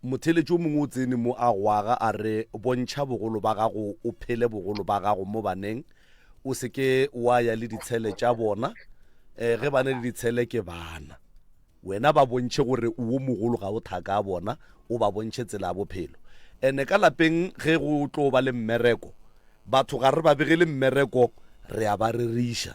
motheletši o mongwe o tsene mo a gwaga a re bontšha bogolo ba gago o phele bogolo ba gago mo baneng o se ke wa ya le ditshele tša bona um ge ba ne le ditshele ke bana Wena ba bontšhe gore o wo mogolo ga o thaka a bona, o ba bontšhe tsela ya bophelo. Ene ka lapeng ge go tlo ba le mmereko, batho ga re ba begele mmereko, re a ba reriša.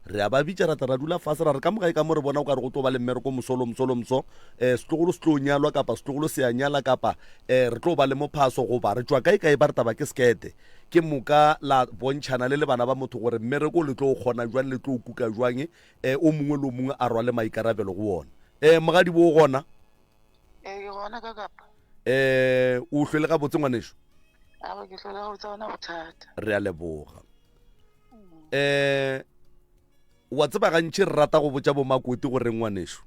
Re a ba bitša ra tla ra dula fase ra re ka mo gae ka mo re bona o ka re go tlo ba le mmereko moso lo moso lo moso, um setlogolo se tlo nyalwa kapa setlogolo se a nyala kapa um re tlo ba le mophaso goba re tšwa kae kae ba re taba ke sekete. Ke moka la bontšhana le le bana ba motho gore mmereko le tlo o kgona jwang, le tlo o kuka jwang, E, o mongwe le o mongwe a rwale maikarabelo go wona. E, mogadibo o gona? E, ke gona ka kapa. E, o hlwele gabotse ngwanešu? Awa, ke hlwele gabotse, ga gona bothata. Re a leboga. E, wa tseba gantši re rata go botša bomakoti gore ngwanešu,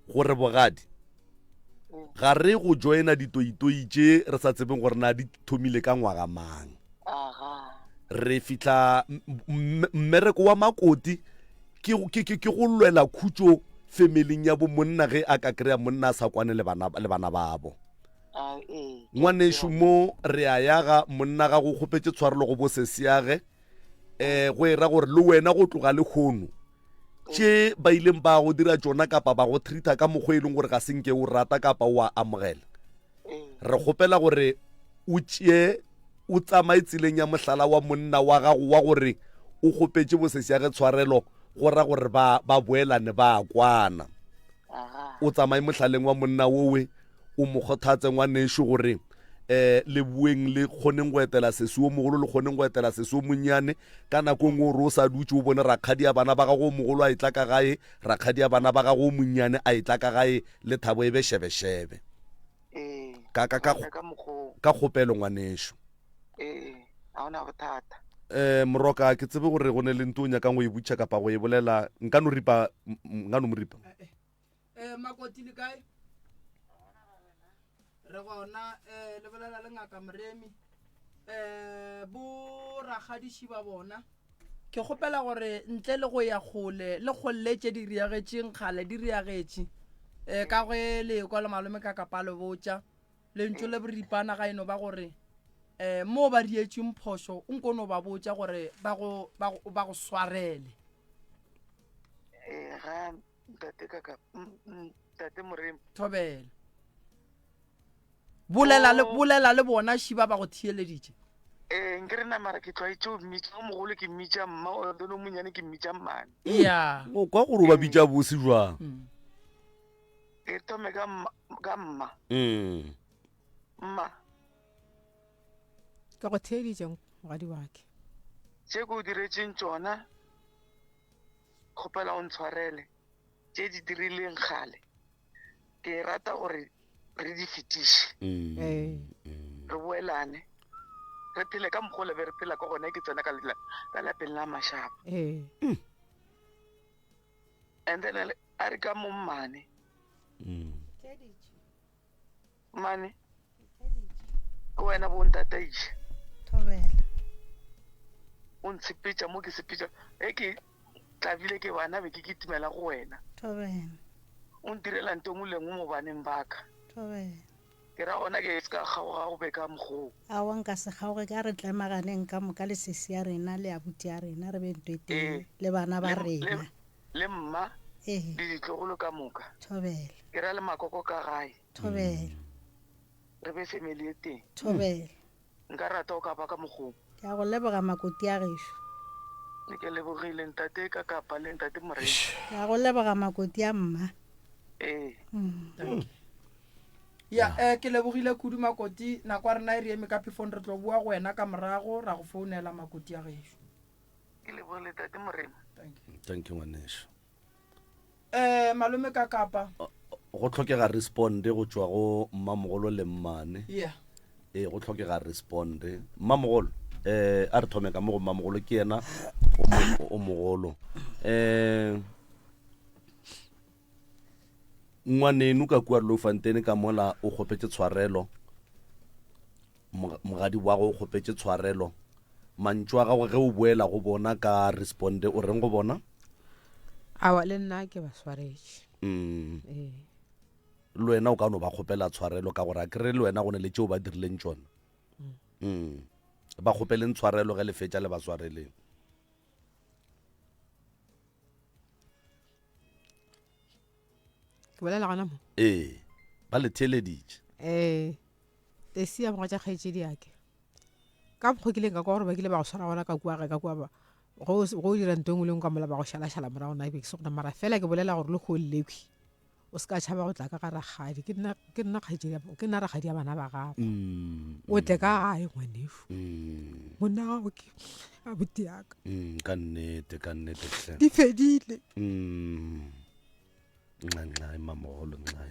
gore bogadi ga re go joina ditoitoi tše re sa tsebeng gore na di thomile ka ngwaga mang. Re fihla mmereko wa makoti ke, ke, ke, ke go lwela khutšo femeling ya bo monna ge a ka kry-a monna a sa kwane le bana, le bana babo. Ngwanešu mo re a yaga monna ga go kgopetše tshwarelo go bo sesiage um go e ra gore le wena go tloga le kgono tše ba ileng ba go dira tšona kapa ba go treata ka mokgwa e leng gore ga se nke o rata kapa o a amogela re kgopela gore o tšee o tsamaye tseleng ya mohlala wa monna wa gago wa gore o kgopetše bosesiage tshwarelo go ra gore ba ba boelane ba kwana o tsamaye mohlaleng wa monna owe o mo kgothatse ngwanešu gore eh le boeng le kgoneng go etela sesi o mogolo le kgoneng go etela sesi o monnyane ka nako e nngwe o re o sa dutše o bone rakgadi ya bana ba gago o mogolo a etla ka gae rakgadi ya bana ba gago o monnyane a etla ka gae le thabo e be šebešebe Ee, ka ka ka gona ka mokgoo. ka kgopelo ngwanešu Ee, ga ona bothata. eh moroka ke tsebe gore go ne le nto o nyakang go e butšha kapa go e bolela nka no ripa m- m- nka no mo ripa Eh, makoti le kae re gona um le bolela le ngaka moremi um bo rakgadiši ba bona ke kgopela gore ntle le go ya kgole le kgolle tše di riagetšeng kgale di riagetše um ka ge le ekwa le malome ka kapa le botša lentšu le boripana ga eno ba gore um mo ba rietšeng phošo o nko no ba botša gore ba go, ba go, ba go swarele Ee, ga ntate kaka ntate moremi thobela bolela le bolela le bona šiba ba go theeleditše ee nke re namara ke tlwaetše o mmitša o mogolo ke mmitša mma o then o monyane ke mmitša mmane ya o kwa gore o ba bitša bose jwang mm. e thome ka mma ka mma mm. mma ke go theeditše mogadi wake tše ke o diretseng tšona kgopela o ntshwarele tše di dirileng kgale ke rata gore re di fetiše mm. ee re boelane re phele ka mokgwa o be re phela ka gona ke tsena ka ka lapeng la mašaba ee and then a re ka mo mmane Mm. Mmane, ke wena bo ntataiša. Thobela. O ntshepetša mo ke sepetša. E ke tlabile ke bana be ke kitimela go wena. Thobela. O ntirela nto nngwe le nngwe mo baneng ba ka. Thobela. Ke ra gona ke se ka kgaoga go be ka mokgoo. Aowa nka se kgaoge ka re tlemaganeng ka moka le sesi ya rena le abuti ya rena re be nto e tee Ee. le bana ba Le, le, rena. le mma Ee. le ditlogolo ka moka. Thobela. Ke ra le makoko ka gae. Thobela. Re be family e tee. Thobela. Nka rata o ka ba ka mokgong. Ke a go leboga makoti a gešo. Ke lebogile ntate ka kapa le ntate Morena. Ke a go leboga makoti a mma. Ee. Mm. Ya, eh, ke lebogile kudu makoti nako ya rena e re eme ka phefong re tlo boa go wena ka morago ra go founela makoti a gešo. Ke lebogile tate Morena. Thank you. Thank you ngwanešu. Eh, malome ka kapa. Go tlhokega responde go tšwa go mmamogolo le mmane. Yeah. Ee, go tlhokega responde. Mmamogolo, eh, a re thome ka mo go mmamogolo ke yena o mogolo. Eh, Ngwaneno ka kua Loufontein ka mola o kgopetše tshwarelo, mogadi wa go o kgopetše tshwarelo. Mantšu a gago ge o boela go bona ka responde o reng go bona? Awa le nna ke ba swaretše. Mm. Ee. Le wena o ka no ba kgopela tshwarelo ka gore a kere le wena go ne le tšeo ba dirileng tšona. Mm. Ba kgopeleng tshwarelo ge le fetša le ba swareleng. Ke bolela gona mo? Ee, ba le theeleditše. Ee, Tesi ya mogatša kgaetšedi yake. Ka mokgwa ke ileng ka kwa gore ba kile ba go swara gona ka kua gae ka kua ba go go dira nto engwe le engwe ka mola ba go šalašala morago nna ke be ke se gona mara fela ke bolela gore le kgole lekhwi o se ka tšhaba go tla ka ga rakgadi ke nna ke nna kgaetšedi ya ke nna rakgadi ya bana ba gago Mm, o tle ka gae ngwanešu mm, monna gago ke abuti yaka mm, ka nnete ka nnete hle di fedile Mm. Nxa nxa mamogolo nxa.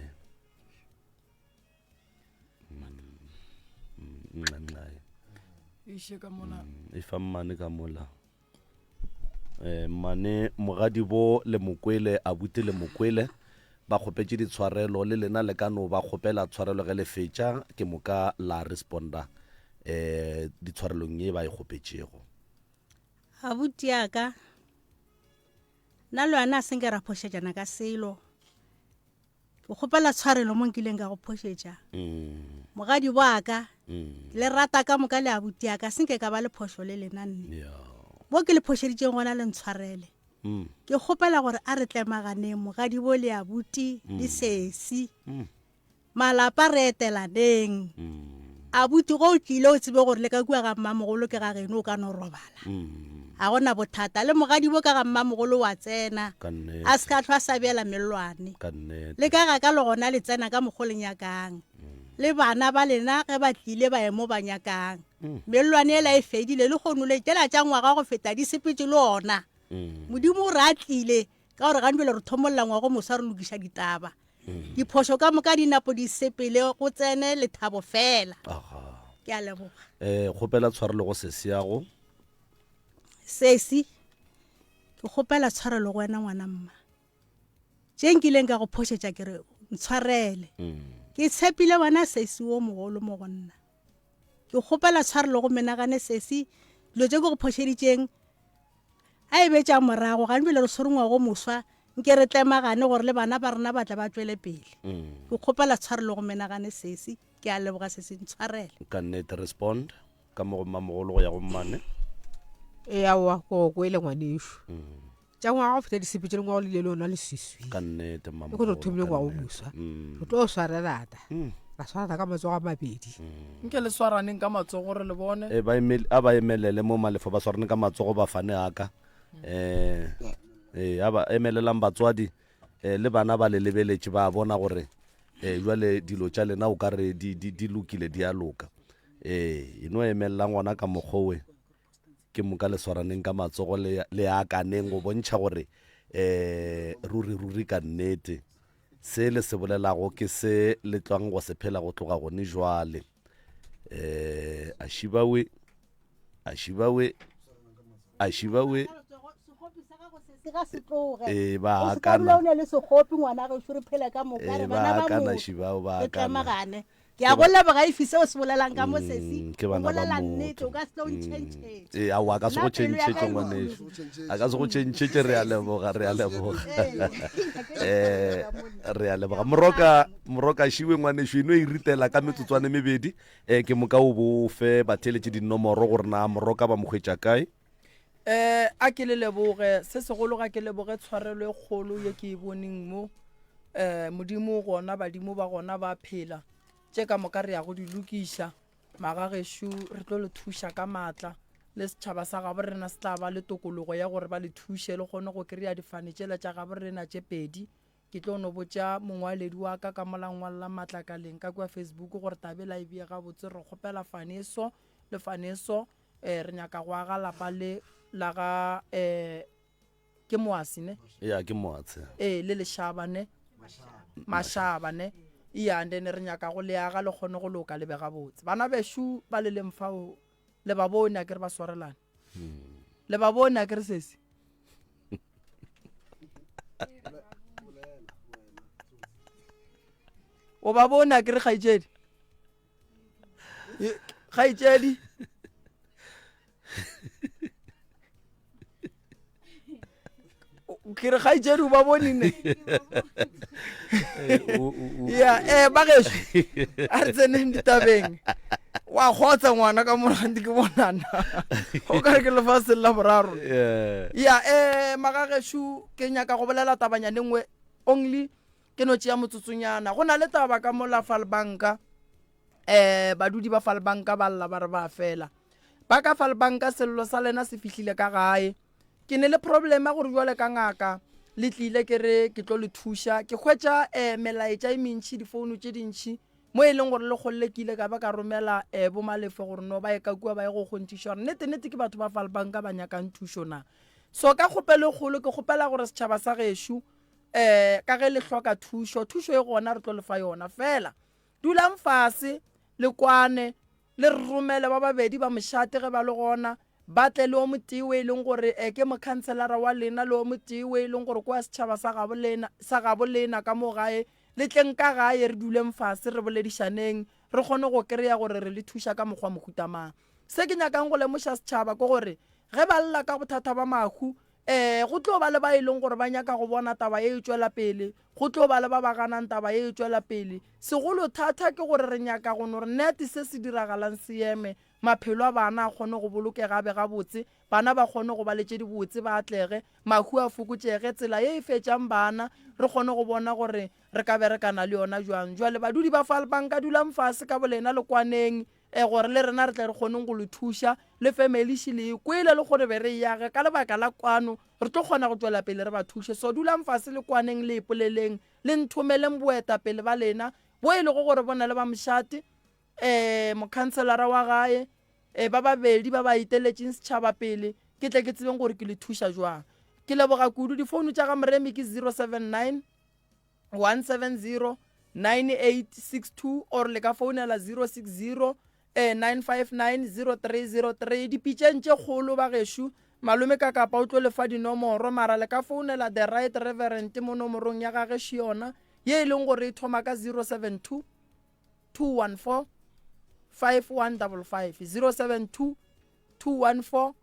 Mm, nxa nxa. Iše ka mola. E fa mmane ka mola. Eh mmane mogadibo le mokwele abuti le mokwele ba kgopetše ditshwarelo le lena le ka no ba kgopela tshwarelo ge le fetša ke moka la responda eh ditshwarelong ye ba e kgopetšego. Abuti ya ka Nna le wena a se nke ra phošetšana ka selo. Ke kgopela tshwarelo mo nkileng ka go phošetša. Mm. Mogadi wa ka, mm. le rata ka moka le abuti ya ka, se nke ka ba le phošo le lena nne. Yeah. Mo ke le phošeditšeng gona le ntshwarele. Mm. Ke kgopela gore a re tlemaganeng mogadi bo le abuti le sesi. Malapa re etelaneng. Abuti ge o tlile o tsebe gore le ka kua ga mmamogolo ke ga geno o ka no robala. Ga go na bothata. Le mogadibo ka ga mmamogolo wa tsena. A se ka hlwa a sa beela mellwane. Le ka ga ka le gona le tsena ka mokgo le nyakang. Le bana ba lena ge ba tlile ba ye mo ba nyakang. Mellwane yela e fedile lehono le tšela tša ngwaga go feta di sepetše le ona. Modimo o re a tlile ka gore gantšwele re thomolla ngwago moswa re lokiša ditaba. Diphošo ka moka di napo di sepele go tsene lethabo fela. Ke a leboga. Eh, kgopela tshwarelo go sesi yago. Sesi, ke kgopela tshwarelo go wena ngwana mma. Tše nkileng ka go phošetša ke re ntshwarele. Mm. Ke tshepile wena sesi wo mogolo mo go nna. Ke kgopela tshwarelo go menagane sesi, dilo tše ke go phošeditšeng A e be tša morago, gane bjale re swere ngwaga o moswa, nke re tlemagane gore le bana ba rena ba tle ba tšwele pele. Ke kgopela tshwarelo go menagane sesi. Ke a leboga sesi, ntshwarele. Ka nnete respond ka mo go mmamogolo go ya go mmane. Ee aowa ke go kwele ngwanešu. Tša ngwaga go feta di sepetše le ngwaga o lile le ona leswiswi. Ka nnete E mmamogolo. gore re thomile ka ngwaga o nnete. moswa. Re tlo swarelana. Ra swarana ka matsogo a mabedi. Nke le swaraneng ka matsogo re le bone. E, ba emel, a ba emelele mo malefo ba swarane ka matsogo ba fane aka. Eh, eh, a ba emelelang batswadi eh, le bana ba le lebeletše ba bona gore eh, jwale dilo tša lena o ka re di, di, di lokile di a loka. Eh, e no emelelang gona ka mokgowe ke moka le swaraneng ka matsogo le, le akaneng go bontšha gore eh, ruri ruri ka nnete Se le se bolelago ke se le tlwang go se phela go tloga gone jwale. Eh, a šibawe, a šibawe, a šibawe. Se ga se tloge. Ee, ba O se ka akana. dula o na le sekgopi ngwana gešo re phele ka moka Ee, re ba bana ba akana, motho. Šibao, ba Re akana. tlemagane. Ke a go leboga Ifi seo se bolelang ka mo sesi. Mm, ke O bana ba bolela nnete motho. o ka se tlo ntšhentšhetša. Ee, aowa, a ka se go Nna pelo ya ka tšhentšhetše e ngwanešu. lokologile. A ka se go tšhentšhetše, re a leboga, re a leboga. Eh, re a leboga. Moroka, Moroka Šiwe ngwanešu, e no e ritela ka metsotswana e mebedi, eh, ke moka o bo fe batheeletši dinomoro gore na Moroka ba mo hwetša kae. Eh, a ke le leboge se segolo ga ke leboge tshwarelo e kgolo ye ke e boneng mo eh modimo gona badimo ba gona ba phela tše ka moka re ya go di lokiša magagešo re tlo le thuša ka maatla le setšhaba sa gabo rena se tla ba le tokologo ya gore ba le thuše le kgone go kry-a difane tšela tša gabo rena tše pedi ke tlo no botša mongwaledi wa ka ka mola ngwalela matlakaleng ka kua facebook gore tabe la e bee gabotse re kgopela fane e so le fane e so eh re nyaka go aga lapa le la ga eh ke moasi ne ya ke moatse ee le lešaba ne mashaba ne iya and then re nyaka go le aga le kgone go loka le be gabotse bana bešo ba le leng fao le ba bone a ke re ba swarelane le ba bone a ke re sesi O ba bone a ke re kgaetšedi. Kgaetšedi. Ke re kgaetšedi o ba bone ne. Ya, eh ba gešo. A re tseneng ditabeng. Wa kgotsa ngwana ka mo gantsi ke bonana. O ka re ke lefaseng la boraro. Ya, eh magagešo ke nyaka go bolela tabanyane nngwe only ke no tšea motsotsonyana. Go na le taba ka mola Falbanka. Eh badudi ba Falbanka ba lla ba re ba fela. Ba ka Falbanka sello sa lena se fihlile ka gae. Ke ne le problem ya gore jwale ka ngaka le tlile ke re ke tlo le thuša. Ke hwetša eh melaetša e mentši, difounu tše dintši mo e leng gore le kgolle ke ile ka ba ka romela eh bo Malefo gore no ba ye ka kua ba ye go kgonthiša gore nnete nnete ke batho ba Falbanka ba nyakang thušo na. So ka kgopelo e kgolo ke kgopela gore setšhaba sa gešo eh ka ge le hloka thušo, thušo e gona re tlo le fa yona fela dulang fase le kwane Le re romele ba babedi ba mošate ge ba le gona, ba tle le o motee o e leng gore e ke mokhanselara wa lena le o motee o e leng gore ke wa setšhaba sa gabo lena, sa gabo lena ka mo gae. Le tleng ka gae re duleng fase re boledišaneng, re kgone go kreya gore re le thuša ka mokgwa mohuta mang. Se ke nyakang go lemoša setšhaba ke gore ge ba lla ka bothata ba mahu, Ee, go tlo ba le ba e leng gore ba nyaka go bona taba ye e tšwela pele, go tlo ba le ba ba ganang taba ye e tšwela pele. Segolo thata ke gore re nyaka go no re net se se diragalang se eme, maphelo a bana a kgone go bolokega a be gabotse, bana ba kgone go ba le tše dibotse, ba atlege, mahu a fokotšege, tsela ye e fetšang bana re kgone go bona gore re ka berekana le yona jwang. Jwale badudi ba Falbanka dulang fase ka bolena le kwaneng, E gore le rena re tle re kgoneng go le thuša, le family še le e kwele le gore be re e age ka lebaka la kwano, re tlo kgona go tšwela pele re ba thuše. So dulang fase le kwaneng le ipoleleng, le nthomeleng boetapele ba lena bo e lego gore bo na le ba mošate, e mokhanselara wa gae, e ba babedi ba ba eteletšeng setšhaba pele, ke tle ke tsebeng gore ke le thuša jwang. Ke leboga kudu. Difounu tša ga Moremi ke 079 170 9862 or le ka founela 060 eh, 959 0303 dipitšeng tše kgolo ba gešo malome ka kapa o tlo lefa dinomoro mara le ka founela the right reverend mo nomorong ya gage šiona ye e leng gore e thoma ka 072 214 5155 072 214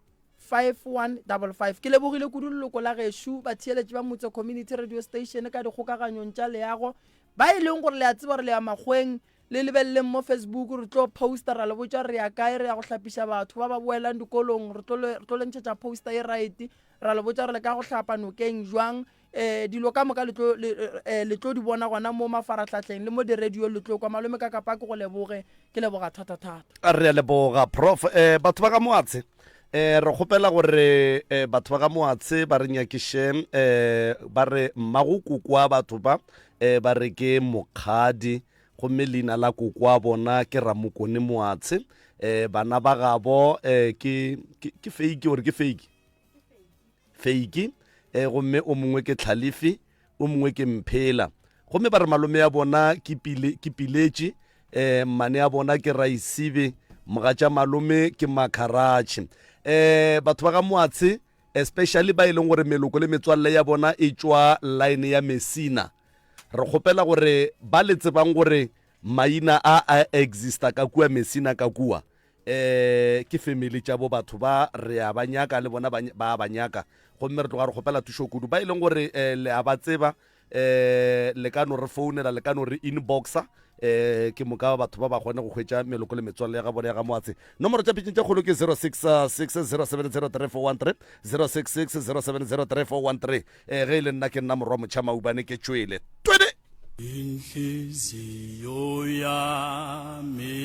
5155 Ke lebogile kudu leloko la gešo batheeletši ba Motse Community Radio Station ka dikgokaganyong tša leago ba e leng gore le a tseba gore le ya makgweng le lebeleleng mo Facebook re tlo poster ra le botša re ya kae re ya go hlapiša batho ba ba boelang dikolong re tlo le ntšhetša poster e right ra le botša gore le ka go hlapa nokeng jwang um dilo ka moka le tlo le, eh, le tlo di bona gona mo mafaratlhatlheng le mo di-radio le tlo kwa malome ka kapa ke go leboge ke leboga thata-thata re a leboga prof um batho ba ka moatshe um re kgopela gore um batho ba ka moatshe ba re nyakiše um ba re mmago kokwa batho ba um ba re ke mokgadi gomme leina la kokwa bona ke ramokone moatshe um bana ba gabo um ke ke fake gore ke fake Feiki, e, gomme o mongwe ke Tlhalefi, o mongwe ke Mphela. Gomme ba re malome ya bona ke Pile, ke Piletše, e, mmane ya bona ke Raisibe, mogatša malome ke Makharatšhe. E, batho ba ga Moatshe, especially ba e leng gore meloko le metswalle ya bona e tšwa line ya Messina, re kgopela gore ba le tsebang gore maina a a exista ka kua Messina ka kua, Eh, ke family tša bo batho ba re a ba nyaka le bona ba ba ba nyaka gomme re tloga re kgopela thušo kudu ba e leng gore eh, le a ba tseba eh, le ka no re founela le ka no re inboxa eh, ke moka batho ba ba kgone go hwetša meloko le metswalle ya ga bona ya ga moatse nomoro tša pitšeng tše kgolo ke 066 0703413 066 0703413 eh, ge e le nna ke nna morwa motšha maubane ke tšwele twene Inhliziyo yami.